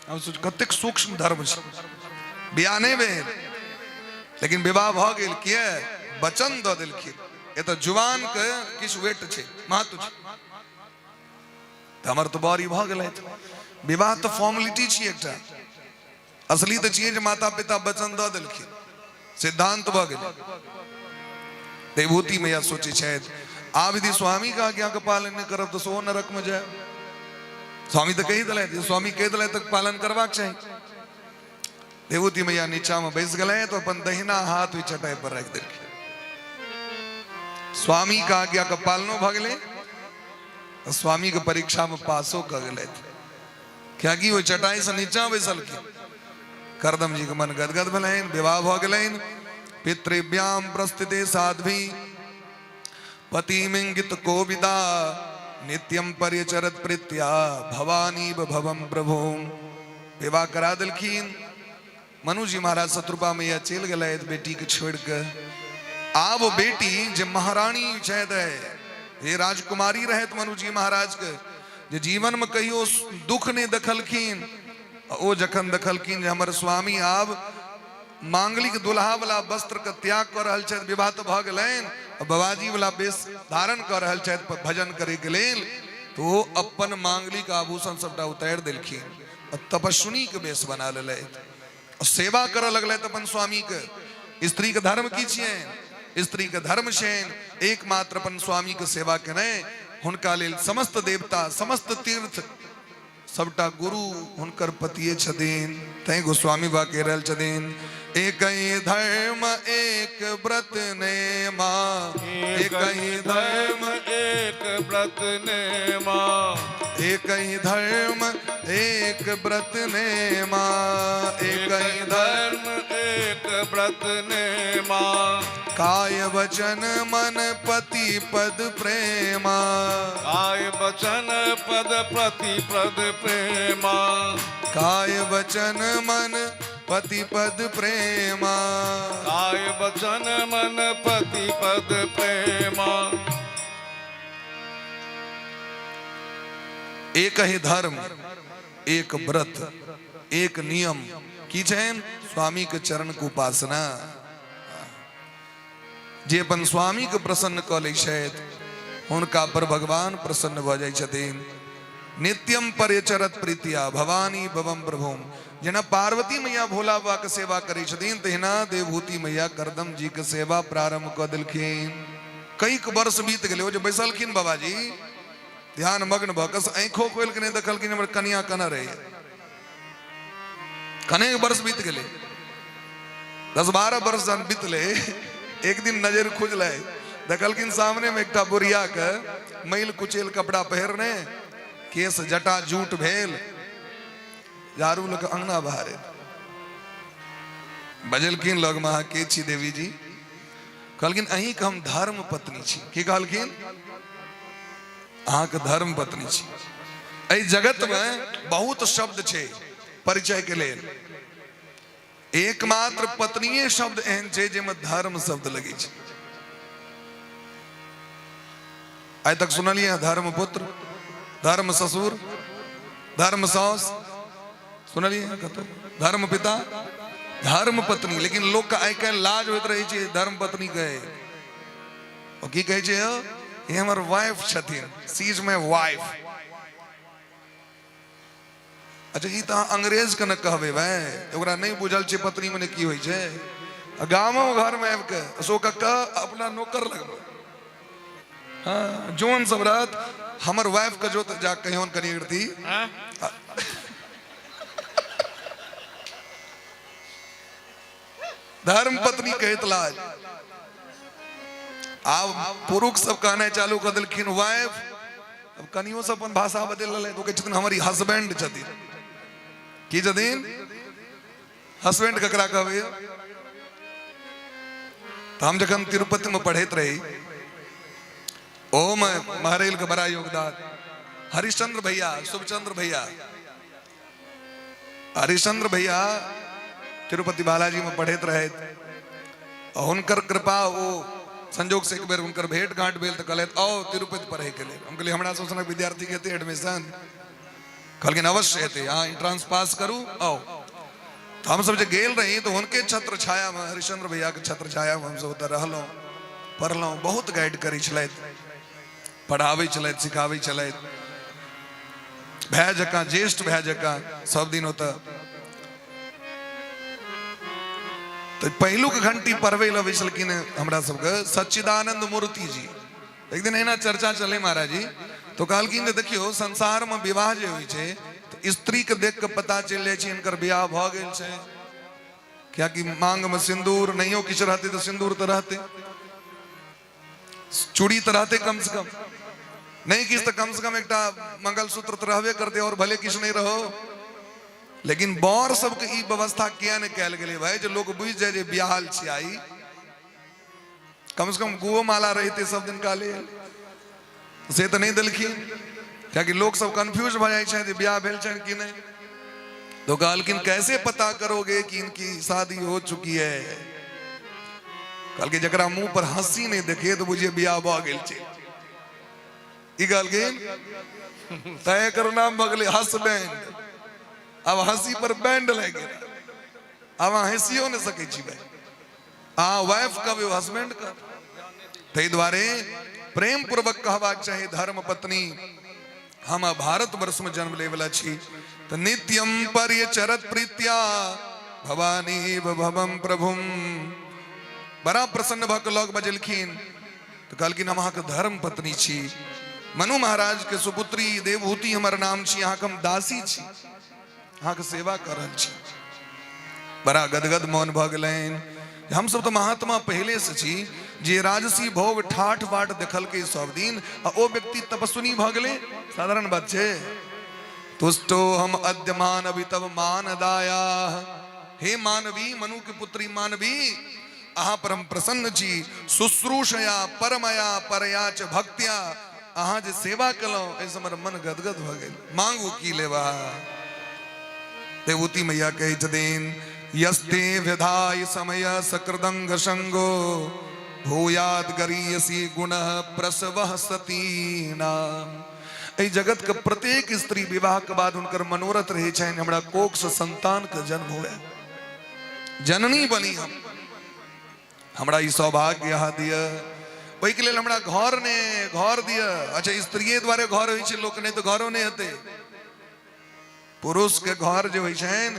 [SPEAKER 1] हम सोच कतेक सूक्ष्म धर्म छै। बियाह नहीं भेल लेकिन विवाह भऽ गेल, किया? वचन दऽ देलखिन। एतऽ जुबान के किछु वेट छै, महत्व छै। तऽ हमर तऽ बड़ी भऽ गेलै। विवाह तऽ फॉर्मेलिटी छियै एकटा, असली तऽ छियै जे माता पिता वचन दऽ देलखिन, सिद्धांत भऽ गेलै। देवहूति मैया सोचै छथि आब यदि स्वामी के आज्ञा के पालन नहि करब तऽ सेहो नरक में जायब। स्वामी तऽ कहि देलथि, स्वामी कहि देलथि तऽ पालन करबाक चाही। देवहूति मैया नीचा में बैस गेलै तऽ अपन दहिना हाथ ओहि चटाई पर राखि देलखिन। स्वामी के आज्ञा के पालनो भऽ गेलै, स्वामी के परीक्षा में पासो कऽ गेलथि, कियाकि ओहि चटाई से नीचा बैसलखिन। करदम जी के मन गदगद भेलनि, विवाह भऽ गेलनि। पितृव्याम प्रस्थिते साध्वी पतिमिंगित कोविदा नित्यम परिचरत प्रीत्या भवानी भवम प्रभु। विवाह करा देलखिन। मनु जी महाराज शत्रुपा मैया चलि गेलथि बेटी के छोड़ के। आब बेटी जे महारानी छथि, हे राजकुमारी रहत मनु जी महाराज के, जे जीवन में कहियो दुख नहीं देखलखिन, ओ जखन देखलखिन जे हमर स्वामी आब मांगलिक दुल्हा वाला वस्त्र के त्याग कऽ रहल छथि, विवाह तऽ भऽ गेलनि, बाबाजी वाला वेश धारण कऽ रहल छथि भजन करे के लेल, तो ओ अपन मांगलिक आभूषण सबटा उतारि देलखिन आ तपस्विनी के वेश बना लेलथि आ सेवा करऽ लगलथि अपन स्वामी के। स्त्री के धर्म की छियनि? स्त्री के धर्म छियनि एकमात्र अपन स्वामी के सेवा केनाइ। हुनका लेल समस्त देवता, समस्त तीर्थ, सबटा गुरु हुनकर पतिये छथिन। तैं गोस्वामी बा कहि रहल छथिन, एक ही धर्म एक व्रत नेमा, एक ही धर्म
[SPEAKER 2] एक व्रत नेमा,
[SPEAKER 1] एक ही धर्म एक व्रत नेमा, एक ही
[SPEAKER 2] धर्म एक व्रत नेमा,
[SPEAKER 1] काय वचन मन पति पद प्रेमा,
[SPEAKER 2] काय वचन पद प्रति पद प्रेमा,
[SPEAKER 1] काय वचन मन पति पद प्रेमा,
[SPEAKER 2] काय वचन मन पति पद प्रेमा।
[SPEAKER 1] एक ही धर्म एक व्रत एक नियम की छैन? स्वामी के चरण के उपासना। जे अपन स्वामी के प्रसन्न कऽ लै छथि हुनका पर भगवान प्रसन्न भऽ जाइ छथिन। नित्यम परिचरत प्रीतिया भवानी भवम प्रभुम। जेना पार्वती मैया भोला बाबा के सेवा करै छथिन, तहिना देवहूति मैया करदम जी के सेवा प्रारंभ कऽ देलखिन। कैक वर्ष बीत गेलै, ओ जे बैसलखिन बाबाजी ध्यान मग्न भऽ कऽ, आँखो खोलि कऽ नहि देखलखिन हमर कनिया कना रहैए। कनेक वर्ष बीत गेलै, 10-12 वर्ष जहन बीतलै, एक दिन नजर खुजलै, देखलखिन सामने में एकटा बुढ़िया के मैल कुचेल कपड़ा पहिरने, केस जटा जूट भेल, झाड़ू लऽ कऽ अंगना बहारे। बजलखिन लगमे, अहाँ के छी देवी जी? कहलखिन, अहींके हम धर्म पत्नी छी। की कहलखिन? अहाँके धर्म पत्नी छी। एहि जगतमे बहुत शब्द छै परिचय के लेल, एकमात्र पत्नीये शब्द एहन छै जाहिमे धर्म शब्द लगै छै। आइ तक सुनलियै धर्म पुत्र, धर्म ससुर, धर्म सास, सुनलियै कतौ धर्म पिता, धर्म पत्नी? लेकिन लोक के आइ काल्हि लाज होइत रहै छै धर्म पत्नी कहे। ओ की कहै छै? ई हमर वाइफ छथिन, सी is my wife. अच्छा, ई तऽ अहाँ अंग्रेज के ने कहबै भाय, ओकरा नहि बुझल छै पत्नी मने की होइ छै। आ गामो घरमे आबि कऽ अशोक कक्का अपना नौकर लगबै, हाँ, जोन सब रहत, हमर वाइफ के जो जा कहियोन कनि रती। धर्म पत्नी कहैत लाज। आब पुरुष सब कहनाइ चालू कऽ देलखिन वाइफ। अब कनियो सब अपन भाषा बदलि लेलथि। ओ कहै छथिन हमर ई हस्बैंड छथिन। की छथिन? हस्बैंड ककरा कहबै? तऽ हम जखन तिरुपतिमे पढ़ैत रही, ओहोमे महरैल के बड़ा योगदान, हरिश्चंद्र भैया, शुभचंद्र भैया, हरिश्चंद्र भैया तिरुपति बालाजी में पढ़ैत रहथि। हुनकर कृपा, ओ संजोग से एक बेर हुनकर भेंट घाट भेल तऽ कहलथि, आओ तिरुपति पढ़ै के लेल। हम कहलियै, हमरा सब सनक विद्यार्थी के हेतै एडमिशन? कहलखिन, अवश्य हेतै, अहाँ एंट्रांस पास करू, आओ। तऽ हमसब जे गेल रही तऽ हुनके छत्र छायामे, हरिश्चंद्र भैया के छत्र छायामे हमसब ओतऽ रहलहुँ, पढ़लहुँ। बहुत गाइड करै छलथि, पढ़ाबै छलथि, सिखाबै छलथि, भाय जकाँ, ज्येष्ठ भाय जकाँ सब दिन ओतऽ। तऽ पहिलुक घंटी पढ़बै लए अबै छलखिन हमरा सबके सच्चिदानंद मूर्ति जी। एक दिन एहिना चर्चा चलै महाराज जी, तो कहलखिन जे देखियौ, संसारमे विवाह जे होइ छै तऽ स्त्रीके देख कऽ पता चलि जाइ छै हिनकर बियाह भऽ गेल छै, कियाकि मांगमे सिन्दूर नहियो किछु रहतै तऽ सिन्दूर तऽ रहतै, चूड़ी तऽ रहतै, कम से कम नहि किछु तऽ कम से कम एकटा मंगलसूत्र तऽ रहबे करतै, और भले किछु नहि रहो। लेकिन बर सबके ई व्यवस्था किया नहि कयल गेलै भाई जे लोक बुझि जाय जे बियाहल छी आई, कम से कम गुओ माला रहितै सब दिन का लेल। से तऽ नहि देलखिन, कियाकि लोक सब कंफ्यूज भऽ जाइ छै जे बियाह भेल छनि कि नहि। तो कहलखिन, कैसे पता करोगे कि इनकी शादी हो चुकी है? कहलखिन, जकरा मुंह पर हंसी नहि देखिए तऽ बुझिए बियाह भऽ गेल छै। ई कहलखिन, तैं एकर नाम भऽ गेलै हसबैंड। आब हंसी पर बैंड लागि गेल, आब अहाँ हँसियो नहि सकै छी भाई। अहाँ वाइफ कहबै, हसबैंड कहबै। ताहि दुआरे प्रेम पूर्वक कहबाक चाही धर्म पत्नी। हम भारत वर्ष में जन्म ले वाला छी। तऽ नित्यम परिचरत प्रीत्या भवानी भवम प्रभुम। बड़ा प्रसन्न भऽ कऽ लग बजेलखिन तऽ कहलखिन, हम अहाँके धर्म पत्नी छी, मनु महाराज के सुपुत्री देवहूति हमर नाम छी, अहाँके हम दासी छी, अहाँके सेवा कऽ रहल छी। बड़ा गदगद मोन भऽ गेलनि। हमसब तऽ महात्मा पहिले से छी जे राजसी भोग ठाठ बाट देखलकै सब दिन, आ ओ व्यक्ति तपस्विनी भऽ गेलै, साधारण बात छै? तुष्टो हम अद्य मानवी तब मान दाया। हे मानवी, मनु के पुत्री मानवी, अहाँ पर हम प्रसन्न छी। शुश्रूषया परमया परया च भक्त्या, अहाँ जे सेवा केलहुँ एहिसँ हमर मन गदगद भऽ गेल। मांगू की लेबा? देवूति मैया कहै छथिन, यस्ते व्यधाय समय सकृदंग संगो भूयाद गरीयसी गुण प्रसव सतीना। एहि जगत के प्रत्येक स्त्री विवाह के बाद हुनकर मनोरथ रहै छनि, हमरा कोख से संतान के जन्म हुए, जननी बनी हम, हमरा ई सौभाग्य अहाँ दिअ। ओहिके लेल हमरा घर ने घर दिअ। अच्छा, स्त्रिये द्वारे घर होइ छै लोक, नहि तऽ घरो नहि हेतै। पुरुष के घर जे होइ छनि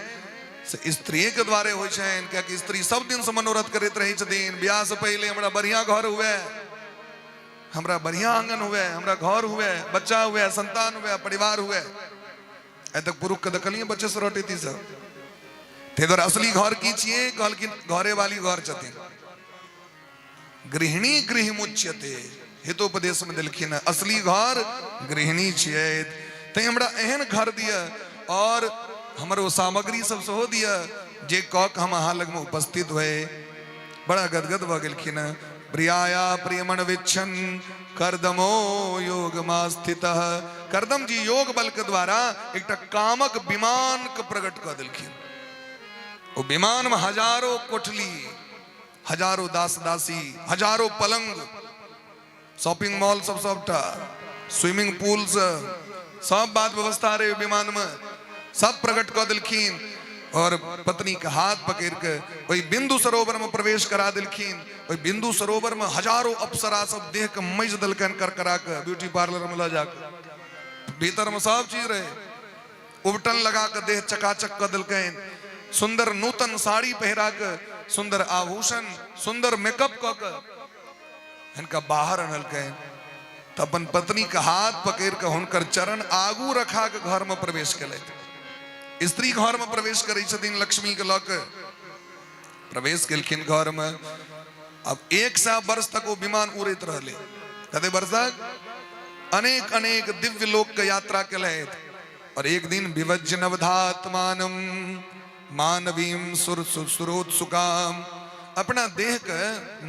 [SPEAKER 1] से स्त्रिये के द्वारे होइ छनि, कियाकि स्त्री सब दिन से मनोरथ करैत रहै छथिन, बियाह से पहिले हमरा बढ़िया घर हुए, हमरा बढ़िया आंगन हुए, हमरा घर हुए, बच्चा हुए, संतान हुए, परिवार हुए। आइ तक पुरुष के देखलियै बच्चे से रटैती सब। ताहि दुआरे असली घर की छियै? कहलखिन घरे वाली घर छथिन। गृहिणी गृह मुच्यते, हितोपदेश में देलखिन असली घर गृहिणी छियै। तैं हमरा एहन घर दिअ और हमर ओ सामग्री सब सेहो दिअ जे कऽ के हम अहाँ लगमे उपस्थित होए। बड़ा गदगद भऽ गेलखिन। प्रियाया प्रियमण विच्छन करदमो योग मास्थित। करदम जी योग बल के द्वारा एकटा कामक विमान के प्रकट कऽ देलखिन। ओ विमान में हजारों कोठली, हजारों दास दासी, हजारों पलंग, शॉपिंग मॉल सब, सबटा स्विमिंग पूल सब, सब बात व्यवस्था रहे विमान में, सब प्रकट कऽ देलखिन। और पत्नी के हाथ पकड़ के ओहि बिंदु सरोवर में प्रवेश करा देलखिन। ओहि बिंदु सरोवर में हजारों अप्सरा सब देह के मजि देलकनि करकरा के, ब्यूटी पार्लर में लऽ जाके भीतर में सब चीज रहे, उबटन लगा के देह चकाचक कऽ देलकनि, सुंदर नूतन साड़ी पहिरा के, सुंदर आभूषण, सुंदर मेकअप कऽ के हिनका बाहर अनलकनि। तऽ अपन पत्नी के हाथ पकड़ के हुनकर चरण आगू रखा के घर में प्रवेश केलथि। स्त्री घर में प्रवेश करै छथिन लक्ष्मी के लऽ के प्रवेश केलखिन घर में। अब 100 वर्ष तक वो विमान उड़ैत रहलै। कते वर्ष तक? अनेक अनेक दिव्य लोक के यात्रा केलथि। और एक दिन विभज्य नवधात्मानम मानवीम सुर सुरोत्सुकाम, अपना देह के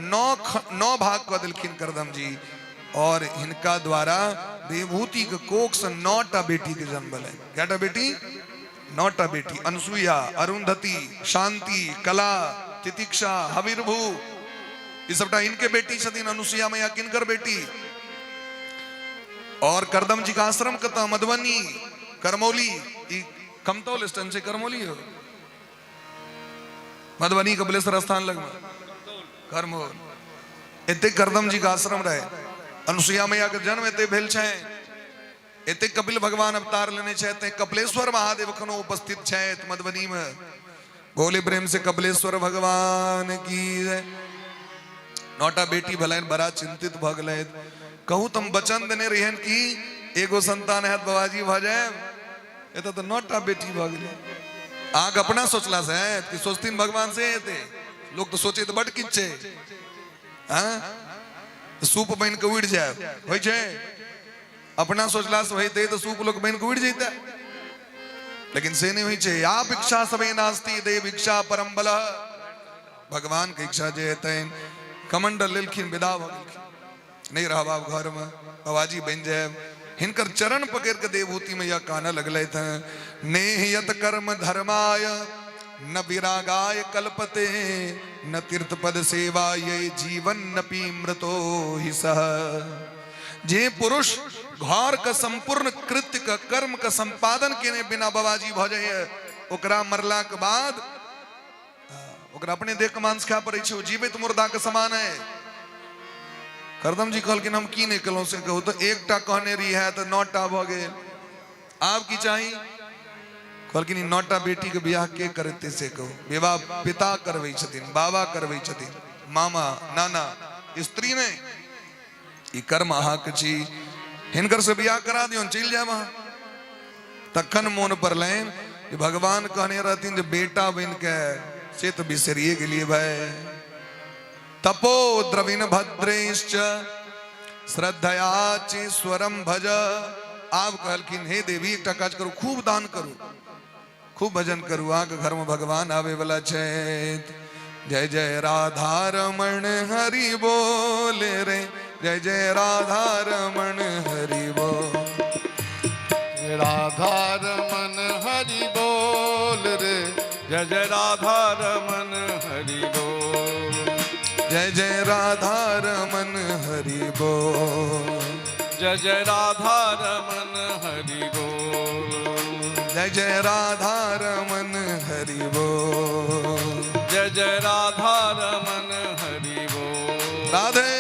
[SPEAKER 1] नौ भाग कऽ देलखिन करदम जी। और हिनका द्वारा देवहूति के कोख से 9टा बेटी के जन्म भेलनि। कएटा बेटी? 9टा बेटी। अनसुईया, अरुंधति, शांति, कला, तितिक्षा, हविर्भू, ई सबटा इनके बेटी छथिन। अनुसुईया मैया किनकर बेटी? और करदम जी का आश्रम कतऽ? मधुबनी, करमौली, ई कमतौल स्टैंड छै, करमौली हो, मधुबनी कपिलेश्वर स्थान लगमे करमौल। एते करदम जी का आश्रम रहे। अनुसुईया मैया के जन्म एते भेल छै, एते कपिल भगवान अवतार लेने छै, एते कपिलेश्वर महादेव एखनो उपस्थित छथि मधुबनी में। बोले प्रेम से कपिलेश्वर भगवान की जय। 9टा बेटी भेलनि, बड़ा चिंतित भऽ गेलथि। कहू तुम वचन देने रहियन कि एगो संतान हैत बाबाजी भऽ जायब, एतऽ तऽ 9टा बेटी भऽ गेलै। अहाँके अपना सोचला से हैत कि सोचथिन भगवान से हेतै? लोक तऽ सोचे तऽ बड किछु छै। हाँ, सूप बनि कऽ उड़ि जायब होइ छै? अपना सोचला से होइतै तऽ सूप लोक बनि कऽ उड़ि जैतै, लेकिन से नहि होइ छै। आप इच्छा सबे नास्ति देव इच्छा परम बल, भगवान के इच्छा जे हेतनि। कमंडल लेलखिन, विदा भऽ गेलखिन, नहीं रहब आब घर में, बाबाजी बनि जायब। हिनकर चरण पकड़ के देवहूति मैया कानऽ लगलथि हैं। नेह यत कर्म धर्माय न विरागाय कल्पते, न तीर्थ पद सेवा ये जीवन न पी मृतो ही सह। जे पुरुष घर के संपूर्ण कृत्य के कर्म के संपादन केने बिना बाबाजी भऽ जाइए, ओकरा मरला के बाद ओकरा अपने देह के मांस खाय पड़ै छै, ओ जीवित मुर्दा के समान है। करदम जी कहलखिन हम की नहि केलहुँ से कहू तऽ, एकटा कहने रही है तऽ 9टा भऽ गेल, आब की चाही? कहलखिन ई 9टा बेटी के बियाह के करेतै से कहू? विवाह पिता करबै छथिन, बाबा करबै छथिन, मामा नाना, स्त्री नहि। ई कर्म अहाँके छी, हिनकर से बियाह करा दियौन, चलि जायब अहाँ। तखन मोन पड़लनि जे भगवान कहने रहथिन जे बेटा बनि के, से तऽ बिसरिए गेलियै भाई। तपो द्रविण भद्रेश्च श्रद्धया चेश्वरम भज। आब कहलखिन हे देवी एकटा काज करू, खूब दान करू, खूब भजन करू, अहाँके घर में भगवान आवे वाला छथि। जय जय राधा रमण हरि बोल रे, जय जय राधा रमण हरि बोल,
[SPEAKER 2] राधा रमन हरि बोल रे, जय जय राधा रमन हरि बोल,
[SPEAKER 1] जय जय राधा रमन हरि बोल,
[SPEAKER 2] जय जय राधा रमन हरि बोल,
[SPEAKER 1] जय जय राधा रमन हरि बोल,
[SPEAKER 2] जय जय राधा रमन हरि बोल।
[SPEAKER 1] राधे।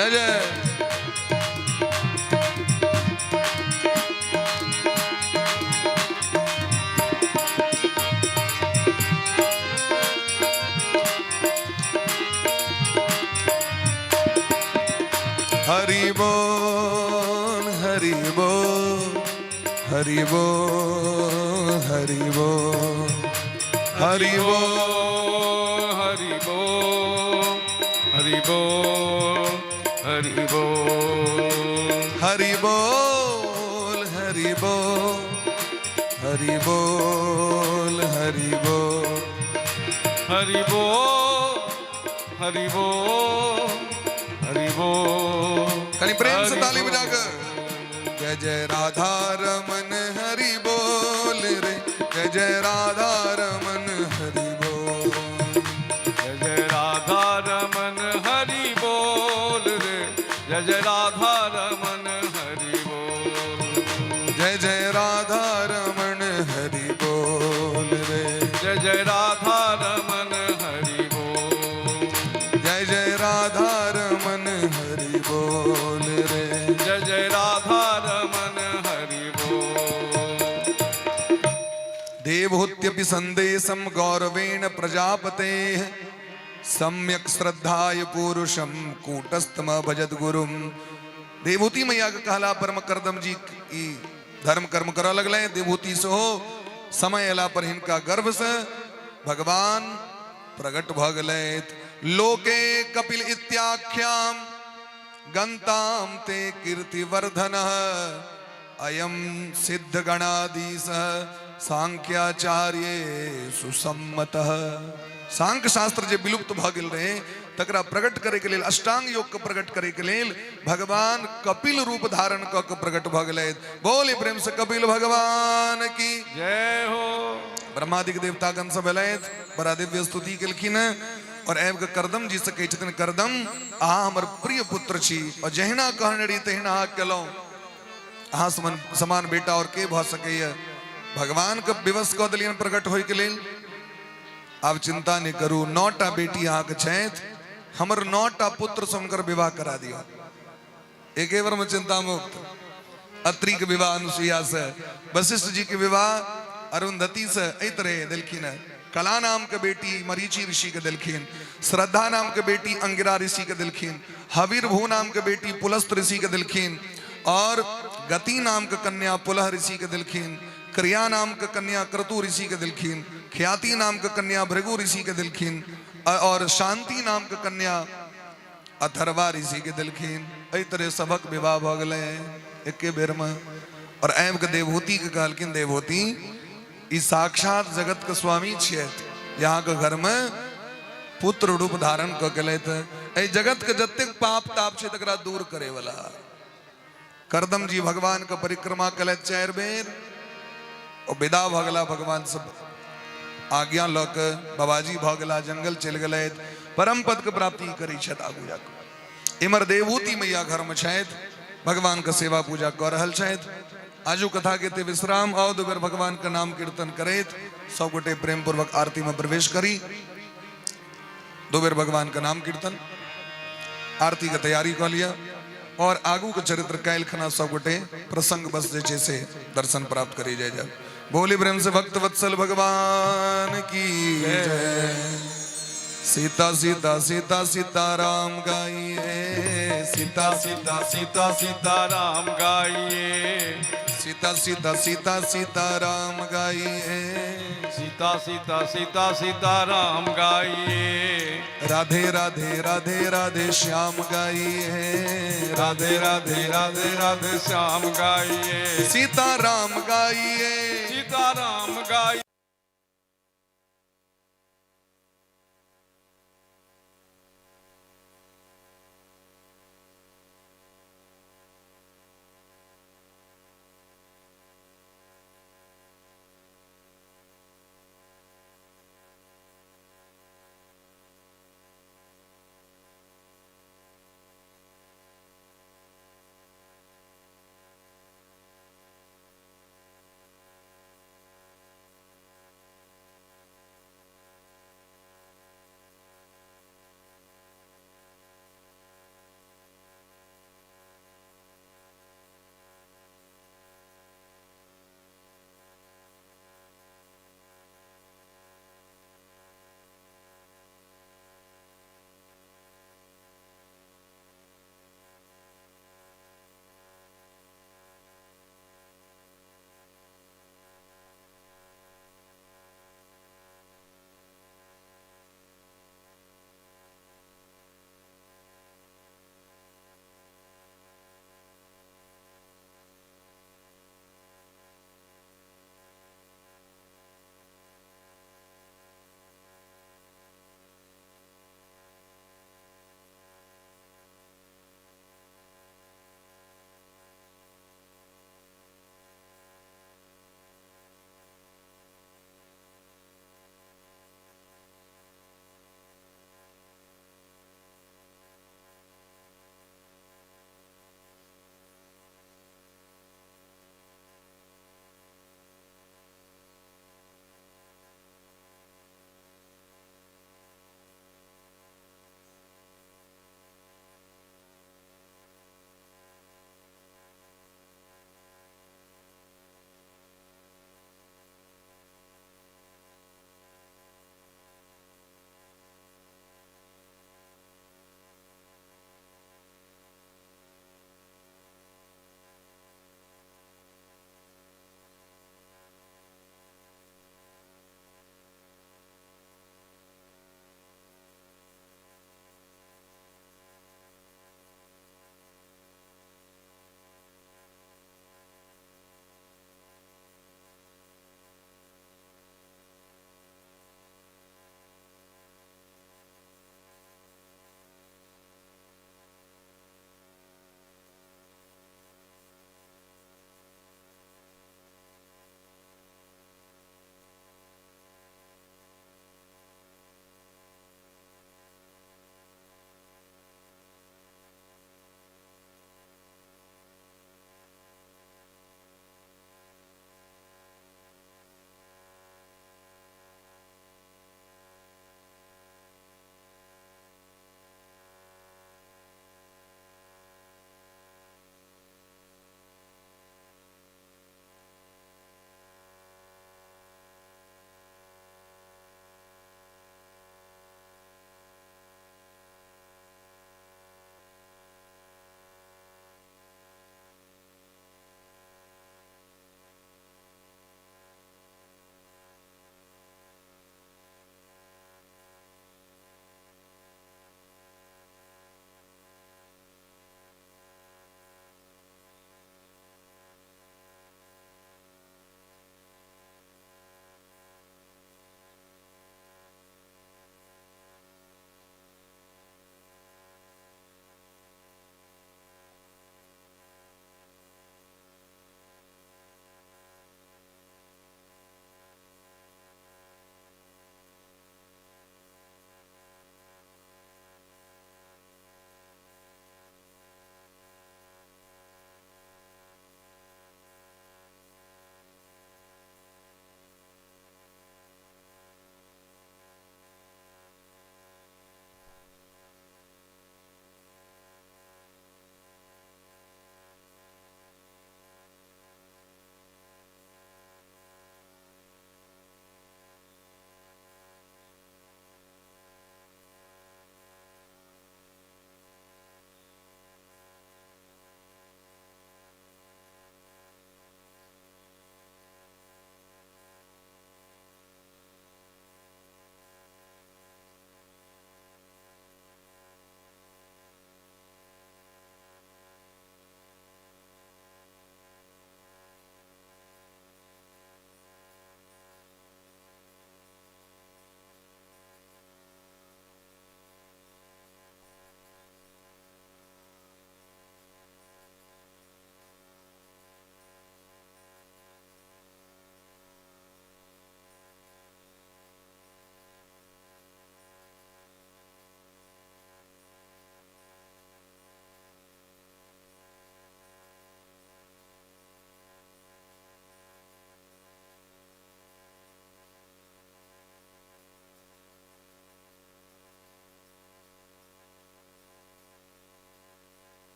[SPEAKER 1] जय जय। हरि बोल हरि बोल हरि बोल हरि बोल हरि बोल
[SPEAKER 2] हरि बोल हरि बोल हरि बोल
[SPEAKER 1] हरि बोल हरि बोल हरि बोल हरि बोल
[SPEAKER 2] हरि बोल हरि बोल हरि बोल।
[SPEAKER 1] कहीं प्रेम से ताली बजाकर जय जय राधा रमन हरि बोल रे, जय जय राधा रमन हरि बोल।
[SPEAKER 2] जय जय राधा रमन हरि बोल रे, जय जय राधा रमन हरि बोल।
[SPEAKER 1] जय जय राधा रमन हरि बोल रे,
[SPEAKER 2] जय जय राधा रमन हरि बोल।
[SPEAKER 1] जय जय राधा रमन हरि बोल रे।
[SPEAKER 2] जय जय राधा रमन हरि बोल।
[SPEAKER 1] देवहूत्यपि संदेशम गौरवेण प्रजापतेः सम्यक श्रद्धाय पुरुषम कूटस्थम भजत गुरुम। देवहूति मैया के कहला परम करदम जी ई धर्म कर्म करऽ लगले। देवहूति सेहो समय अयला पर हिनका गर्भ से भगवान प्रकट भऽ गेलथि। लोके कपिल इत्याख्याम गंताम ते कीर्तिवर्धन अयम सिद्ध गणाधीश सांख्याचार्य सुसम्मत। सांख्य शास्त्र जे विलुप्त भऽ गेल रहे तकरा प्रकट करे के लेल, अष्टांग योग के प्रकट करे के लेल भगवान कपिल रूप धारण कऽ के प्रकट भऽ गेलथि। बोले प्रेम से कपिल भगवान की
[SPEAKER 2] जय हो।
[SPEAKER 1] ब्रह्मादिक देवतागण सब एलथि, बड़ा दिव्य स्तुति केलखिन और आबि कऽ करदम जी से कहै छथिन, करदम अहाँ हमर प्रिय पुत्र छी और जहिना कहने रही तहिना अहाँ केलहुँ। अहाँ समान बेटा और के भऽ सकैए। भगवान के विवश कऽ देलियनि प्रकट होइके लेल। आब चिंता नहि करू, 9टा बेटी अहाँके छथि, हमर 9टा पुत्र से हुनकर विवाह करा दियौ। एके बेर में चिंता मुक्त। अत्रि के विवाह अनुसुईया से, वशिष्ठ जी के विवाह अरुंधति से एहि तरह देलखिन है। कला नाम के बेटी मरीचि ऋषि के देलखिन, श्रद्धा नाम के बेटी अंगिरा ऋषि के देलखिन, हवीरभू नाम के बेटी पुलस्त ऋषि के देलखिन और गति नाम के कन्या पुलह ऋषि के देलखिन, क्रिया नाम के कन्या क्रतु ऋषि के देलखिन, ख्याति नाम के कन्या भृगु ऋषि के देलखिन और शांति नाम के कन्या अथर्वा ऋषि के देलखिन। एहि तरह सबक विवाह भऽ गेलै एके बेर में। और आबि के देवहूति के कहलखिन, देवहूति ई साक्षात जगत के स्वामी छियथि, यहाँ के घर में पुत्र रूप धारण कऽ के लैत एहि जगत के जतेक पाप ताप छै तकरा दूर करे वाला। करदम जी भगवान के परिक्रमा केलथि 4 बेर और विदा भऽ गेला। भगवान सब आज्ञा लऽ के बाबाजी भऽ गेला, जंगल चलि गेलथि, परम पद के प्राप्ति करै छथि आगू जाकऽ। इमर देवहूति मैया घर में छथि, भगवान के सेवा पूजा कऽ रहल छथि। आजू कथा के ते विश्राम। आओ दू बेर भगवान के नाम कीर्तन करैत सब गोटे प्रेम पूर्वक आरती में प्रवेश करी। दू बेर भगवान के नाम कीर्तन आरती के तैयारी कऽ लिअ और आगू के चरित्र काल्हि खना सब गोटे प्रसंग बस जे छै से दर्शन प्राप्त करी जाय जाय। बोली प्रेम से भक्त वत्सल भगवान की जय। सीता सीता सीता सीता राम गाइए, सीता
[SPEAKER 2] सीता सीता सीता राम गाइए,
[SPEAKER 1] सीता सीता सीता सीता राम गाइए,
[SPEAKER 2] सीता सीता सीता सीता राम गाइए,
[SPEAKER 1] राधे राधे राधे राधे श्याम गाइए,
[SPEAKER 2] राधे राधे राधे राधे श्याम गाइए,
[SPEAKER 1] सीता राम गाइए,
[SPEAKER 2] सीता राम गाइए।